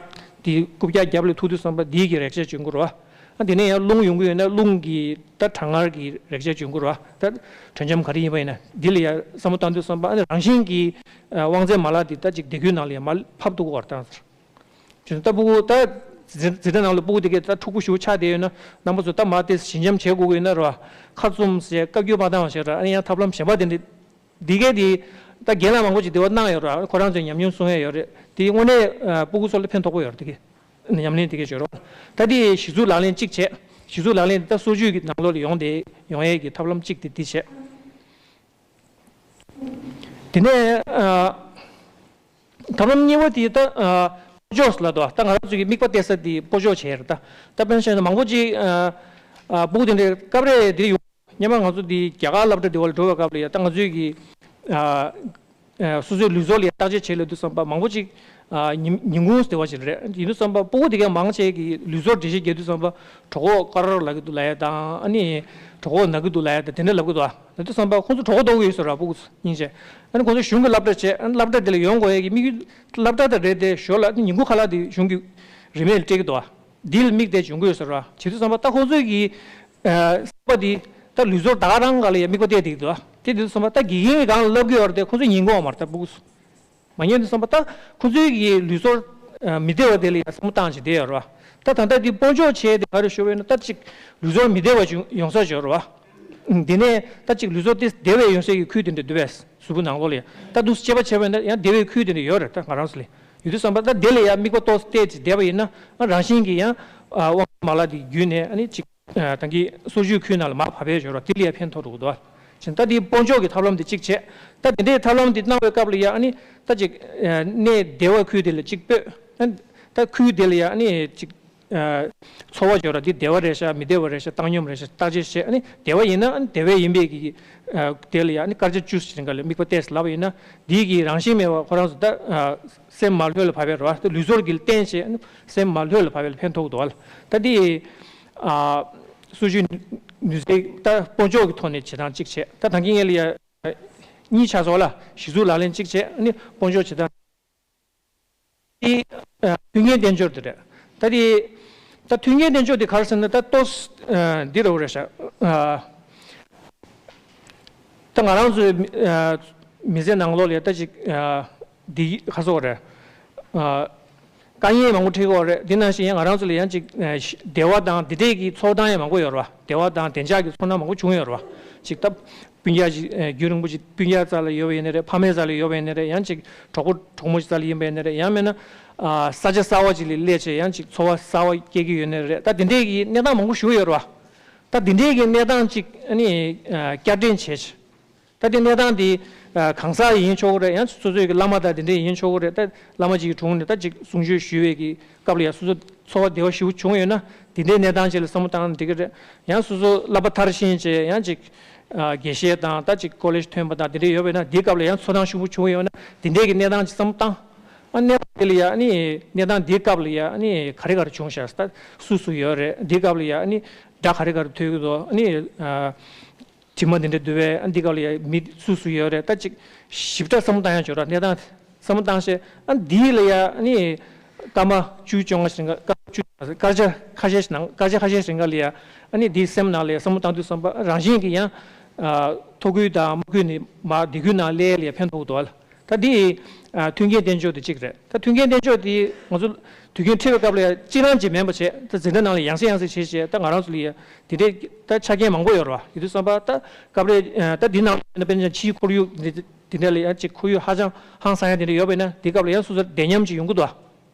འདི་རྐུབ་བཀྱག་རྒྱབ་ལ་ཐུག་དུས་ཙམ་པ་འདིའི་གི་རེག་བྱ་ཅིག་ཡོང་གི་རོ། ཨ་དེ་ནས་ཡང་རླུང་ཡོང་གི་ཡོད་ན་རླུང་གི་ད་གྲང་ངར་གྱི་རེག་བྱ་ཅིག་ཡོང་གི་རོ། ད་དྲོད་འཇམ་ག་རེ་ཡིན་པ་ཡིན་ན་འདི་ལ་ཡང་བསམ་བློ་བཏང་དུས་ཙམ་པ་ཨ་ནི་རང་བཞིན་གྱིས་ཨ་དབང་རྩའི་མ་ལག་འདི་ད་ཅིག་སྡེ་ཁུལ་ནང་ལ་ཡང་མར་ཕབ་ཐུབ་ཀྱི་ཡོད་རེད་ད། བྱས་ཙང་ད་སྤུ་གུ་ད་འཛིན་འཛིན་གྲྭ་ནང་ལ་སྤུ་གུ་དེ་གས་ད་ཕྲུ་གུ་ཞིག་ཆགས་བསྡད་ཡོད་ན་རྣམ་པ་ཚོ་ད་མར་དེ་ཞི་འཇམ་བྱེད་དགོས་ཀྱི་ཡོད་ན་རེད་བ། ཁ་བཙུམ་བྱས་བཀའ་བཀྱོན་མ་བཏང་བ་བྱས་ར། ཨ་ནི་ཡང་ཐབས་ལམ་གཞན་པ་དེ་འདྲ་འདི་གས་དེ་ད་རྒན་ལགས་མང་པོ་ཅིག་འདི་བ་གནང་ཡོད་ར། ཁོ་རང་ཚོས་ཉམས་མྱོང་གསུང་ཡས་ཡོད་རེད། དེ་དངོས་གནས་ཨ་སྤུ་གུ་ཚོ་ལ་ཕན་ཐོགས་པོ་ཡོད་རེད། དེ་གས་ཉམས་ལེན་དེ་གས་བྱོས་རོགས། ད་དེ་གཞི་འཛུགས་ལག་ལེན་གཅིག་བྱས། གཞི་འཛུགས་ལག་ལེན་དེ་ད་སོ་བཅོས་ཀྱི་ནང་ལོགས་ལ་ཡོང་དེ་ཡོང་ཡས་ཀྱི་ཐབས་ལམ་གཅིག་དེ་འདི་བྱས། དེ་ནས་ཨ་ཐབས་ལམ་གཉིས་པ་དེ་ད་ཨ་སྤོ་འཇོག་ལབ་འདུག་ད་ང་རང་ཚོ་གི་དམིགས་པ་གཏད་ས་དེ་སྤོ་འཇོག་བྱས་རེད་ད། ད་དཔེར་ན་ཆ་བཞག་ན་མང་པོ་ཅིག་ཨ་ཨ་སྤུ་གུ་དེ་འདྲའི་སྐབས་རེ་དེ་ཡོང་། སྔོན་མ་ང་ཚོ་དེ་རྒྱ་གར་སློབ་གྲྭ་དེ་བ་ལ་འགྲོ་བའི་སྐབས་ལ་ཡ་ད་ང་ཚོའི་གི་ཨ་ཨ་སོ་སོའི་ལུས་ཚོར་ལ་ཡ་བརྟག་དཔྱད་བྱེད་ལབ་དུས་ཙམ་པ་མང་པོ་ཅིག་ཨ་ཉིན་ཉིན་གུང་དེ་བ་ཞིག་རེད། ཡིན་དུས་ཙམ་པ་སྤུ་གུ་དེ་ག་མང་ཆེ་གི་ལུས་ཚོར་འགྲེལ་བཤད་རྒྱག་དུས་ཙམ་པ་གྲོད་ཁོག་དཀར་རོ་ལབ་ཀྱི་འདུག་ལབ་ཡ་དང་། ཨ་ནི་གྲོད་ཁོག་ན་གི་འདུག་ལབ་ཡ་དང་དེ་འདྲ་ལབ་ཀྱི་འདུག་ལབ་དུས་ཙམ་པ་ཁོང་ཚོ་གྲོད་ཁོག་ལྟོགས་ཀྱི་ཡོད་ཟེར་ར། སྤུ་གུ་ཚོ་སྙིང་རྗེ། ཨ་ནི་ཁོང་ཚོ་གཞུང་གི་སློབ་གྲྭ་བྱས། ཨ་ནི་སློབ་གྲྭ་དེ་ལ་ཡོང་དགོས་ཡས་ཀྱི་དམིགས་ཡུལ་སློབ་གྲྭ་དེ་རེད་དེ། ཞོར་ལ་ཨ་ནི་ཉིན་གུང་ཁ་ལག་དེ་གཞུང་གི་རིན་མེད་ལ་སྤྲད་ཀྱི་འདུག་འདི་ལ་དམིགས་ཏེ་བྱུང་གི་ཡོད་ཟེར་ར། བྱེད་དུས་ཙམ་པ་ད་ཁོང་ཚོའི་གི་ཨ་བསམ་པ་དེ་ད་ལུས་ཚོར་ད་ག་རང་སྒང་ལ་ཡ་དམིགས་པ་གཏད་བསྡད་ཀྱི་འདུག་དེ་དུས་ཙམ་པ་ད་དགེ་རྒན་གྱིས་སྒང་ལ་བསླབ་ཀྱི་ཡོད་རེད་དེ། ཁོང་ཚོ་ཉིན་གུང་བ་མ་རེད་ད་སྤུ་གུ་ཚོ། མ་ཉན་དུས་ཙམ་པ་ད་ཁོ་ཚོའི་གི་ལུས་ཚོར་ཨ་མི་བདེ་བ་དེ་ལ་ཡང་བསམ་བློ་བཏང་བྱས་བསྡད་ཡོད་རེད་བ། ད་ད་ལྟ་འདི་སྤོ་འཇོག་བྱས་ཏེ་ག་རེ་ཞུ་བ་ཡིན་ན། ད་ཅིག་ལུས་ཚོར་མི་བདེ་བ་ཅིག་ཡོང་ས་ཅིག་ཡོད་རེད་བ། དེ་ནས་ད་ཅིག་ལུས་ཚོར་དེ་བདེ་བའི་ཡོང་སའི་གི་ཁུལ་དེ་འདྲ་འདུག་པས། གཟུགས་པོ་ནང་ལོགས་ལ་ཡང་ད་འདུག་སེ་དཔྱད་པ་བྱས་པ་ཡིན་ན་ཡང་བདེ་བའི་ཁུལ་དེ་འདྲ་ཡོད་རེད་ད་ང་རང་ཚོ་ལ། ཡོད་དུས་ཙམ་པ་ད་དེ་ལ་ཡང་དམིགས་པ་ཏོག་ཙམ་གཏད་ཅིག་བསྡད་པ་ཡིན་ན། ཨ་རང་བཞིན་གྱིས་ཡང་ཨ་དབང་མ་ལག་དེ་བརྒྱུད་ནས་ཨ་ནི་ཅིག་ཨ་ད་གིན་སོ་བཅོས་ཁུལ་ནང་ལ་མར་བབས་པའི་སྦྱོར་བ་དེ་ལ་ཡང་ཕན་ཐོགས་འགྲོ་གི་འདུག་བ། བྱས་ཙང་ད་དེ་སྤོ་འཇོག་གི་ཐབས་ལམ་དེ་གཅིག་བྱས། ད་དེ་འདྲའི་ཐབས་ལམ་དེ་གནང་བའི་སྐབས་ལ་ཡང་ཨ་ནི་ད་ཅིག་ཨ་གནས་བདེ་བ་ཁུལ་དེ་ལ་གཅིག་སྤོས། ཨ་ད་ཁུལ་དེ་ལ་ཡང་ཨ་ནི་ཅིག་ཨ་ཚོར་བ་སྦྱོར་བ་དེ་བདེ་བ་རེད་ཤག་མི་བདེ་བ་རེད་ཤག་བཏང་སྙོམས་རེད་ཤག་བརྟག་དཔྱད་བྱས། ཨ་ནི་བདེ་བ་ཡིན་ན་ཨ་ནི་བདེ་བའི་ཡིན་པའི་གི་ཨ་དེ་ལ་ཡང་ཨ་ནི་སྐར་ཆ་བཅུ་ཞིག་རིང་ག་ལ་དམིགས་པ་གཏད་ལབ་པ་ཡིན་ན། དེའི་གི་རང་བཞིན་མེད་པ་ཁོ་རང་ཚོ་ད་ཨ་སེམས་མ་ལྷོད་ལ་བབས་པའི་རེད་བ། ད་ལུས་ཚོར་གྱི་རྟེན་བྱས་ཨ་ནི་སེམས་མ་ལྷོད་ལ་བབས་པའི་ཕན་ཐོགས་འདུག་བ། ད་དེ། ཨ་སོ་བཅོས་ནུས་རྩལ་ད་སྤོ་འཇོག་གི་ཐོག་ནས་བྱེད་སྟངས་གཅིག་བྱས། ད་ད་གིན་ངས་ལ་ཡ་གཉིས་ཆ་ཚང་ལ་གཞི་འཛུགས་ལག་ལེན་གཅིག་བྱས། ཨ་ནི་སྤོ་འཇོག་བྱེད་སྟངས་དེ་ཨ་མཐུན་རྐྱེན་བསྟན་སྦྱོར་དེ་རེད། ད་དེ་ད་མཐུན་རྐྱེན་བསྟན་སྦྱོར་དེ་ག་རེ་ཟེར་ན། ད་ཏོག་ཙམ་འདི་རེད་བ། རེད་ཤག་ཨ་ད་ང་རང་ཚོའི་མི་ཨ་མི་ཚེ་ནང་ལོགས་ལ་ད་ཅིག་ཨ་འདི་ག་ཟེར་དགོས་རེད། ཨ་དཀའ་ངལ་མང་པོ་འཕྲད་ཀྱི་ཡོད་རེད། འདི་ནང་བཞིན་ཡང་ང་རང་ཚོ་ལ་ཡང་ཅིག་ཨ་བདེ་བ་དང་འདི་འདྲས་ཀྱི་ཚོར་སྣང་ཡང་མང་པོ་ཡོད་རེད་བ། བདེ་བ་དང་བདེ་འཇགས་ཀྱི་ཚོར་སྣང་མང་པོ་བྱུང་ཡོད་རེད་བ། ཅིག་ད་སྤུན་ཀྱག་ཅིག་ཨ་རྒྱུན་རིང་པོ་ཅིག་སྤུན་ཀྱག་རྩ་ལ་ཡོད་པ་ཡིན་ན་རེད། ཕ་མའི་རྩ་ལ་ཡོད་པ་ཡིན་ན་རེད། ཡང་ཅིག་གྲོགས་པོ་གྲོགས་མོ་ཅིག་རྩ་ལ་ཡིན་པ་ཡིན་ན་རེད། ཡང་མིན་ན་ཨ་ས་ཆ་གསར་པ་ཅིག་ལ་སླེབས་བྱས་ཡང་ཅིག་ཚོར་བ་གསར་པ་སྐྱེ་གི་ཡོད་ན་རེད། ད་འདི་འདྲས་ཀྱི་གནས་སྟངས་མང་པོ་ཞིག་ཡོད་རེད་བ། ད་འདི་འདྲས་ཀྱི་གནས་སྟངས་ཅིག་ཨ་ནི་ཨ་བསྐྱར་དྲན་བྱས། ད་དེ་གནས་སྟངས་འདི་ཨ་གང་ཟག་ཡིན་ཆོག་གི་རེད། ཡང་སོ་སོའི་གི་བླ་མ་དང་དེ་འདྲས་ཡིན་ཆོག་གི་རེད། ད་བླ་མ་གཅིག་གི་དྲུང་ནས་ད་ཅིག་གསུང་ཆོས་ཞུས་པའི་གི་སྐབས་ལ་ཡང་སོ་སོ་ཚོར་བ་བདེ་བ་ཞེ་པོ་བྱུང་ཡོད་ན། དེ་འདྲའི་གནས་སྟངས་ཅིག་ལ་བསམ་བློ་བཏང་ན་འགྲིག་གི་རེད། ཡང་སོ་སོ་བསླབ་པ་མཐར་ཕྱིན་བྱས་ཡང་ཅིག་ཨ་དགེ་བཤེས་དང་ད་ཅིག་ཀོ་ལེཇ་ཐོན་པ་དང་དེ་འདྲས་ཡོད་པ་ཡིན་ན། དེའི་སྐབས་ལ་ཡང་ཚོར་སྣང་ཞེ་པོ་བྱུང་ཡོད་ན་དེ་འདྲས་ཀྱི་གནས་སྟངས་ཅིག་བསམ་བློ་བཏང་། ཨ་གནས་སྟངས་དེ་ལ་ཡང་ཨ་ནི་གནས་སྟངས་འདིའི་སྐབས་ལ་ཡང་ཨ་ནི་ག་རེ་ག་རེ་བྱུང་ཤག་ད་སུ་སུ་ཡོད་རེད། འདིའི་སྐབས་ལ་ཡང་ཨ་ནི་སྒྲ་ག་རེ་ག་རེ་ཐོས་ཀྱི་འདུག་ཨ་ནི་ཨ། དྲི་མ་འདི་འདྲ་འདུག་པས། ཨ་འདི་སྐབས་ལ་ཡ་མི་སུ་སུ་ཡོད་རེད། ད་ཅིག་ཞིབ་ཕྲ་བསམ་བློ་བཏང་ཡ་བྱོས་ར། གནས་སྟངས་བསམ་བློ་བཏང་བྱས། ཨ་འདི་ལ་ཡ་ཨ་ནི་ སྐར་མ་བཅུ་བཅོ་ལྔ་ཞིག་རིང་ག་སྐར་མ་བཅུ་སྐར་ཆ་ཁ་ཤས་ཤིག་ནང་སྐར་ཆ་ཁ་ཤས་ཤིག་རིང་ག་ལ་ཡ་ཨ་ནི་འདིའི་སེམས་ནང་ལ་ཡ་བསམ་བློ་བཏང་དུས་ཙམ་པ་རང་བཞིན་གྱིས་ཡང་ཨ་ཐོག་ཁུལ་དང་མ་ཁུལ་ནས་མར་སྡེ་ཁུལ་ནང་སླེབས་ལ་ཡ་ཕན་ཐོགས་འདུག་ཨ་ལ། ད་འདི་ཨ་མཐུན་རྐྱེན་བསྟན་ཕྱོགས་དེ་གཅིག་རེད། ད་མཐུན་རྐྱེན་བསྟན་ཕྱོགས་དེ་ང་ཚོ་དུས་རྒྱུན་ཁྲིད་པའི་སྐབས་ལ་ཡ་གཅིག་རང་གཅིག་མིན་པ་བྱས། ད་འཛིན་གྲྭ་ནང་ལ་ཡང་སེ་ཡང་སེ་བྱས་བྱས། ད་ང་རང་ཚོ་ལ་ཡ་དེ་འདྲའི་ད་ཆ་རྐྱེན་མང་པོ་ཡོད་རེད་བ། ཡོད་དུས་ཙམ་པ་ད་སྐབས་རེ་ད་འདི་ནང་ལ་དཔེར་ན་ཕྱིའི་ཁོར་ཡུག་འདི་དེ་འདྲ་ལ་ཡང་ཅིག་ཁོར་ཡུག་ཧ་ཅང་ཧང་སང་ཡ་དེ་འདྲ་ཡོད་པས་ན། དེ་སྐབས་ལ་ཡང་སོ་སོར་བདེ་ཉམས་ཅིག་ཡོང་གི་འདུག་ཨ།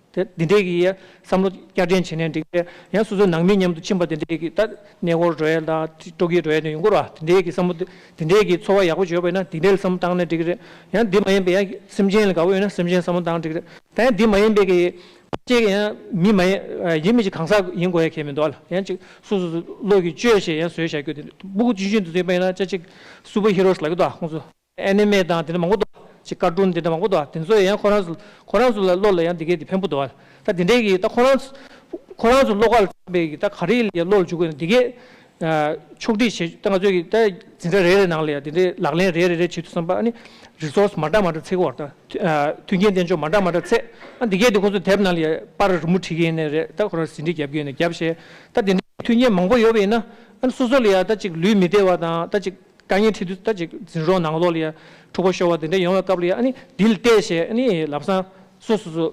དེ་འདི་འདྲའི་གི་ཡ་བསམ་བློ་བསྐྱར་དྲན་བྱེད་ནས་འགྲིག་གི་རེད། ཡང་སོ་སོའི་ནང་མི་མཉམ་དུ་ཕྱིན་པ་དེ་འདྲའི་གི་ད་གནས་སྐོར་འགྲོ་ཡ་དང་སྤྲོ་སྐྱིད་འགྲོ་ཡ་དེ་ཡོང་གི་རེད་བ། དེ་འདྲའི་གི་བསམ་བློ་དེ་འདྲའི་གི་ཚོར་བ་ཡག་པོ་ཅིག་ཡོད་པས་ན། དེ་འདྲའི་བསམ་བློ་བཏང་ན་འགྲིག་གི་རེད། ཡང་འདི་མ་ཡིན་པའི་ཡང་སེམས་ཅན་ལ་དགའ་པོ་ཡོད་ན་སེམས་ཅན་བསམ་བློ་བཏང་འགྲིག་གི་རེད། ད་ཡང་འདི་མ་ཡིན་པའི་གི་ཅིག་ཡང་མི་མ་ཡིན་ཡིན་མི་ཅིག་གང་ཟག་ཡིན་དགོས་ཡ་གལ་མི་འདུག་ཨ་ལ། ཡང་ཅིག་སོ་སོ་སོ་བློ་གི་བཅོས་བྱས་ཡང་བཟོས་བཞག་རྒྱུ་དེ་འདྲ། སྤུ་གུ་ཆུང་ཆུང་དེ་ཚོ་ཡིན་པ་ཡིན་ན་ཅ་ཅིག་སུ་པར་ཧི་རོ་ལབ་ཀྱི་འདུག་ཨ། ཁོང་ཚོ་ཨེ་ནི་མེ་དང་དེ་འདྲ་མང་པོ་འདུག་ཅིག་ཀར་ཊུན་དེ་འདྲ་མང་པོ་འདུག་ཨ། དེ་ཚོ་ཡང་ཁོ་རང་ཚོ་ཁོ་རང་ཚོ་ལ་བློ་ལ་ཡང་དེ་གས་དེ་ཕན་པོ་འདུག་ཨ། ད་དེ་འདྲའི་གི་ད་ཁོ་རང་ཚོ་ཁོ་རང་ཚོ་བློ་ཁ་ལ་ཚང་པའི་གི་ད་ག་རེ་ལ་ཡང་བློ་ལ་འཇུག་དགོས་ན་དེ་གས་ཕྱོགས་སྒྲིག་བྱེད། ད་ང་ཚོས་གི་ད་འཛིན་གྲྭ་རེ་རེ་ནང་ལ་ཡང་དེ་འདྲའི་ལག་ལེན་རེ་རེ་རེ་བྱེད་དུས་ཙམ་པ་ཨ་ནི་རི་སོར་སི་མ་འདྲ་མ་འདྲ་ཚད་ཀྱི་ཡོད་རེད། ད་མཐུན་རྐྱེན་བསྟན་ཕྱོགས་མ་འདྲ་མ་འདྲ་ཚད། ཨ་འདི་གས་དེ་ཁོ་ཚོ་དེབ་ནང་ལ་ཡང་པར་རི་མོ་བྲིས་ཀྱི་ཡིན་ནའི་རེད། ད་ཁོ་རང་ཟིན་བྲིས་རྒྱབ་ཀྱི་ཡིན་ནའི་རྒྱབ་བྱས། ད་དེ་འདྲའི་མཐུན་རྐྱེན་མང་པོ་ཡོད་པ་ཡིན་ན་ཨ་ནི་སོ་སོ་ལ་ཡང་ད་ཅིག་ལུས་མི་བདེ་བ་དང་། ད་ཅིག་དཀའ་ངལ་འཕྲད་དུས་ད་ཅིག་འཛིན་གྲྭ་ནང་ལོགས་ལ་ཡང་འཁྲུག་པ་ཤོར་བ་དེ་འདྲ་ཡོང་བའི་སྐབས་ལ་ཡང་ཨ་ནི་འདི་ལ་བལྟས་བྱས་ཨ་ནི་ལམ་སང་སོ་སོ་སོ་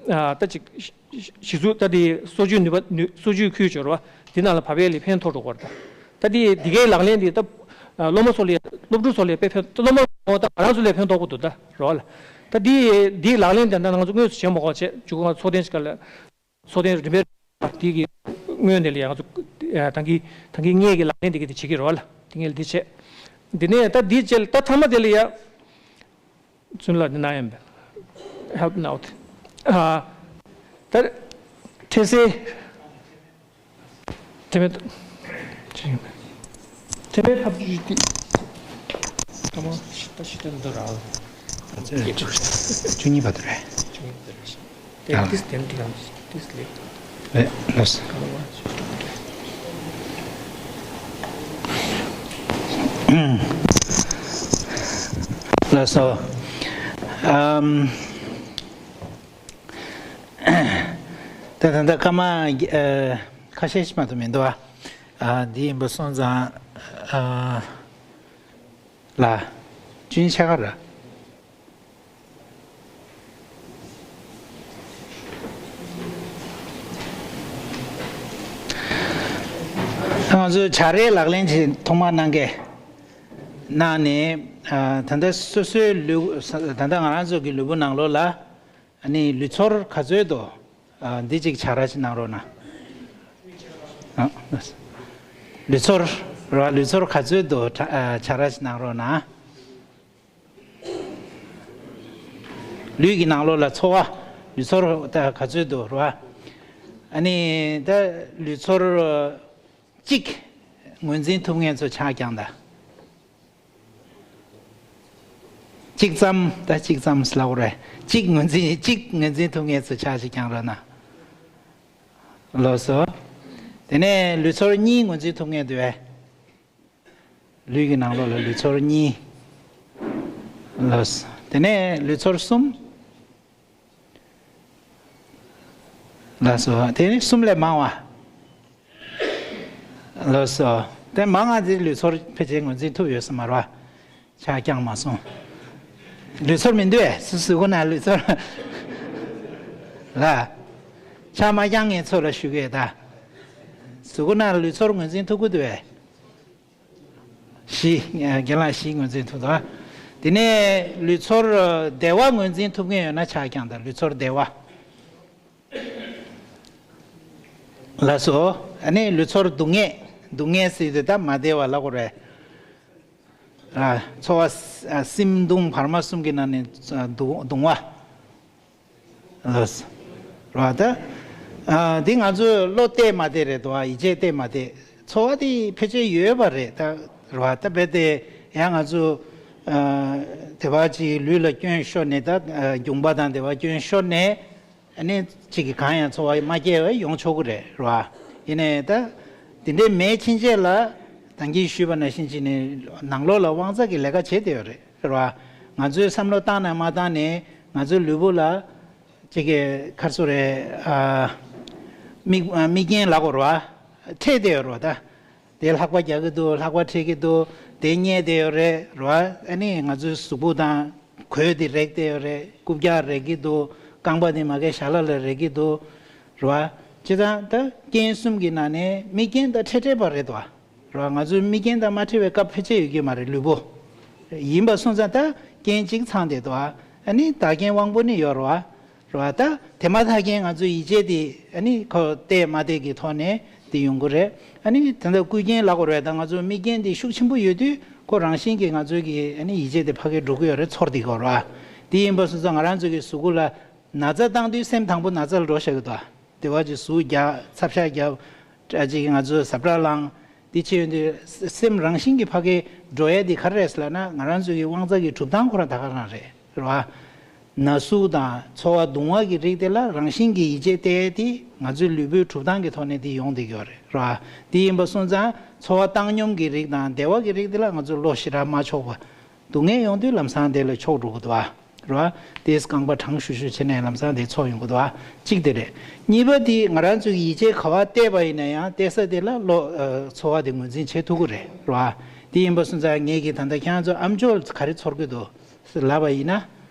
ཨ་ད་ཅིག་གཞི་གཞི་གཞི་གཟུགས་ད་དེ་གསོ་བཅོས་ནུས་པ་ནུས་གསོ་བཅོས་ཁུལ་སྦྱོར་བ་འདི་ནང་ལ་བབས་ཡས་ལ་ཕན་ཐོགས་འགྲོ་གི་རེད། ད་ད་དེ་འདི་གའི་ལག་ལེན་དེ་ད་སློབ་མ་ཚོ་ལ་ཡང་སློབ་ཕྲུག་ཚོ་ལ་ཡང་དཔེ་ཕན། སློབ་མ་ཚོ་ད་ང་རང་ཚོ་ལ་ཕན་ཐོགས་པོ་འདུག་ད་རོགས་ལ། ད་འདི་འདིའི་ལག་ལེན་དེ་ད་ང་ཚོ་དངོས་སུ་བྱེད་མ་དགོས་བྱས་མཇུག་ང་ཚོགས་ཐེངས་ཤིག་ལ། ཚོགས་ཐེངས་རིམ་པས་དེ་གི་སྔོན་དེ་ལ་ཡང་ང་ཚོ་ད་གིན་ད་གིན་ངེད་ཀྱི་ལག་ལེན་དེ་གི་དེ་བྱེད་ཀྱི་རོགས་ལ། དེ་ངེད་ལ་དེ་བྱས། འདི་ནས་ད་འདི་བྱས་ལ་ད་མཐའ་མ་དེ་ལ་ཡ་ཚུན་ལ་འདི་ན་ཡང་བལ་help me out ཨ་ད་ཁྲེ་སེ་དེ་མེད་དེ་མེད་ཐབས་ཇུས་ཏི་ད་མ་ཤི་ད་ཤི་ད་འདི་ར་བཅུ་གཉིས་བར་དུ་རེད། བཅུ་གཉིས་བར་དུ་རེད། དེ་ཨ་ཏིས་དེམ་ཏི་གམ་ཏིས་ལེགས། རེད་ལགས། ག་ལ་བ་ལགས་སོ། ཨམ། ད་ད་ལྟ་སྐར་མ་ཨ་ཁ་ཤས་ཤིག་མ་གཏོགས་མི་འདུག་ཨ། ཨ་འདི་ཡིན་པ་སོང་ཙང་ཨ་ལ་བཅུ་གཉིས་ཆ་ག་ར། ང་ཚོས་བྱ་རའི་ལག་ལེན་ཅིག་ཐོག་མར་གནང་གས་གནང་ནས། ཨ་ད་ལྟ་སོ་སོའི་ལུས། ད་ལྟ་ང་རང་ཚོ་གི་ལུས་པོ་ནང་ལོགས་ལ་ཨ་ནི་ལུས་ཚོར་ག་ཚོད་འདུག་ཨ་འདི་གཅིག་བྱ་ར་ཅིག་གནང་རོགས་གནང་། ཨ་ལུས་ཚོར་ར་ལུས་ཚོར་ག་ཚོད་འདུག་ཨ་བྱ་ར་ཅིག་གནང་རོགས་གནང་། ལུས་ཀྱི་ནང་ལོགས་ལ་ཚོར་བ། ལུས་ཚོར་ད་ག་ཚོད་འདུག་ར། ཨ་ནི་ད་ལུས་ཚོར་གཅིག་ངོས་འཛིན་ཐུབ་མཁན་ཚོ་ཕྱག་བརྐྱངས་དང་། གཅིག་ཙམ་ད་གཅིག་ཙམ་ལབ་དགོས་རེད། གཅིག་ངོས་འཛིན་གཅིག་ངོས་འཛིན་ཐུབ་མཁན་ཚོ་ཕྱག་ཅིག་བརྐྱངས་རོགས་གནང་། ལགས་སོ། དེ་ནས་ལུས་ཚོར་གཉིས་ངོས་འཛིན་ཐུབ་མཁན་འདུག་གས། ལུས་ཀྱི་ནང་ལོགས་ལ་ལུས་ཚོར་གཉིས། ལགས་སོ། དེ་ནས་ལུས་ཚོར་གསུམ། ལགས་སོ། དེ་ནས་གསུམ་ལས་མང་བ། ལགས་སོ། དེ་མང་ང་དེ་ལུས་ཚོར་ཕལ་ཆེར་ངོས་འཛིན་ཐུབ་ཡོད་ས་མ་རེད་བ། ཕྱག་བརྐྱངས་མ་སོང་། ལུས་ཚོར་མི་འདུག་ཨེ། སུ་གཟུགས་པོ་ནང་ལུས་ཚོར། ལ། ཕྱག་མ་བརྐྱངས་མཁན་ཚོ་ལ་ཞུ་གི་ཡོད་ད། གཟུགས་པོ་ནང་ལུས་ཚོར་ངོས་འཛིན་ཐུབ་ཀྱི་འདུག་ཨེ། བཞི། རྒན་ལགས་བཞི་ངོས་འཛིན་ཐུབ་འདུག་ཨ། དེ་ནས་ལུས་ཚོར་བདེ་བ་ངོས་འཛིན་ཐུབ་མཁན་ཡོད་ན་ཕྱག་བརྐྱངས་དང་། ལུས་ཚོར་བདེ་བ། ལགས་སོ། ཨ་ནི་ལུས་ཚོར་སྡུག་བསྔལ། སྡུག་བསྔལ་ཟེར་དུས་ད་མ་བདེ་བ་ལབ་དགོས་རེད། ཨ་ཚོར་བ། ཨ་སེམས་གདུང་བར་མ་གསུམ་གྱི་ནང་ནས་གདུང་གདུང་བ། ལགས་སོ། རེད་བ་ད། ཨ་འདི་ང་ཚོས་བློ་གཏད་མ་གཏད་རེད་དོ། ཡིད་ཆེས་གཏད་མ་གཏད། ཚོར་བ་དེ་ཕལ་ཆེར་ཡོད་པ་རེད་ད། རེད་བ་ད། རྦད་དེ་ཡང་ང་ཚོ་ཨ་དེ་བ་ཅིག་ལུས་ལ་སྐྱོན་ཤོར་ནས་ད། ཨ་རྒྱུངས་པ་དང་དེ་བ་སྐྱོན་ཤོར་ནས། ཨ་ནི་གཅིག་གིས་གང་ཡང་ཚོར་བ་མ་སྐྱེས་པ་ཡོང་ཆོག་གི་རེད། རེད་བ། ཡིན་ནའི་ད་དེ་འདྲའི་མེད་ཕྱིན་ཆད་ལ་ད་གིན་ཞུས་པ་ནང་བཞིན་བྱས་ནས་ནང་ལོགས་ལ་དབང་རྩ་གི་ལས་ཀ་བྱེད་བསྡད་ཡོད་རེད། རེད་བ། ང་ཚོས་བསམ་བློ་བཏང་ནས་མ་བཏང་ནས་ང་ཚོའི་ལུས་པོ་ལ་ ཅིག་གི་ཁར་སོ་རེད། ཨ། མིག་ཨ་མིག་རྒྱན་ལབ་དགོས་རེད་བ། འཕྲད་བསྡད་ཡོད་རེད་བ་ད། དེ་ལྷགས་པ་རྒྱག་གི་འདུག་ལྷགས་པ་འཕྲད་ཀྱི་འདུག་དེ་བསྙལ་བསྡད་ཡོད་རེད་རེད་བ། ཨ་ནི་ང་ཚོའི་གཟུགས་པོ་དང་གོས་དེ་རེག་བསྡད་ཡོད་རེད། རྐུབ་བཀྱག་རེག་གི་འདུག་རྐང་པ་དེ་མ་གི་ཞྭ་ལ་ལ་རེག་གི་འདུག་རེད་བ། བྱས་ཙང་ད་རྐྱེན་གསུམ་གྱི་ནང་ནས་མིག་རྒྱན་ད་འཕྲད་འཕྲད་པ་རེད་དོ། རེད་བ། ང་ཚོའི་མིག་རྒྱན་དང་མ་འཕྲད་པའི་སྐབས་ཕལ་ཆེར་ཡོད་ཀྱི་མ་རེད་ལུས་པོ། ཡིན་པ་སོང་ཙང་ད་རྐྱེན་གཅིག་ཚང་བསྡད་དོ། ཨ་ནི་བདག་རྐྱེན་དབང་པོ་ནི་ཡོད་རེད་བ། རེད་བ། ད་དེ་མ་ཐག་རྐྱེན་ང་ཚོའི་ཡིད་བྱེད་དེ་ཨ་ནི་ཁོ་བལྟས་མ་བལྟས་ཀྱི་ཐོག་ནས་དེ་ཡོང་གི་རེད། ཨ་ནི་ད་ལྟ་སྐུ་རྐྱེན་ལབ་དགོས་རེད། ད་ང་ཚོའི་མིག་རྒྱན་དེ་ཤུགས་ཆེན་པོ་ཡོད་དུས་ཁོ་རང་བཞིན་གྱིས་ང་ཚོའི་གི་ཨ་ནི་ཡིད་བྱེད་དེ་ཕ་གིར་འགྲོ་གི་ཡོད་རེད། ཚོར་བསྡད་ཀྱི་ཡོད་རེད་བ། དེ་ཡིན་པ་སོང་ཙང་ང་རང་ཚོའི་གི་གཟུགས་པོ་ལ་ན་ཚ་བཏང་དུས་སེམས་དང་པོ་ན་ཚ་ལ་འགྲོ་བཞག་གི་འདུག་དེ་བ་ཅིག་ཟུག་རྒྱག་ཚབ་ཤ་རྒྱག་ཨ་ཅིག་ང་ཚོ་ཟ་འཕྲུག་ལངས། དེ་བྱས་ཡོང་དུས་སེམས་རང་བཞིན་གྱིས་ཕ་གིར་འགྲོ་ཡ་དེ་ག་རེ་རེད་ཟེར་ལབ་ན། ང་རང་ཚོའི་གི་དབང་རྩ་གི་གྲུབ་སྟངས་ཁོ་རང་ད་ག་རང་རེད། རེད་བ། ན་ཟུག་དང་ཚོར་བ་གདུང་བ་གི་རིགས་དེ་ལ་རང་བཞིན་གྱིས་ཡིད་བྱེད་བལྟས་ཡ་དེ་ང་ཚོའི་ལུས་པོའི་གྲུབ་སྟངས་ཀྱི་ཐོག་ནས་དེ་ཡོང་བསྡད་ཀྱི་ཡོད་རེད། རེད་བ། དེ་ཡིན་པ་སོང་ཙང་ཚོར་བ་བཏང་སྙོམས་ཀྱི་རིགས་དང་བདེ་བ་གི་རིགས་དེ་ལ་ང་ཚོ་བློ་ཞེ་དྲག་མ་ཕྱོགས་པ། སྡུག་བསྔལ་ཡོང་དུས་ལམ་སང་དེ་ལ་ཕྱོགས་འགྲོ་གི་འདུག་བ། རེད་བ། དེས་རྐང་པ་གྲང་ཤུར་ཤུར་བྱས་ནས་ལམ་སང་དེ་ཚོར་ཡོང་གི་འདུག་བ། གཅིག་དེ་རེད། གཉིས་པ་དེ་ང་རང་ཚོ་གི་ཡིད་བྱེད་ག་བ་གཏད་པ་ཡིན་ན་ཡང་གཏད་ས་དེ་ལ་བློ་ཨ་ཚོར་བ་དེ་ངོས་འཛིན་བྱེད་ཐུབ་ཀྱི་རེད། རེད་བ། དེ་ཡིན་པ་སོང་ཙང་ངས་ཀྱིས་ད་ལྟ་ཁྱེད་རང་ཚོ་ཨ་མཆོག་ག་རེ་ཚོར་གི་འདུག་ལབ་པ་ཡིན་ན།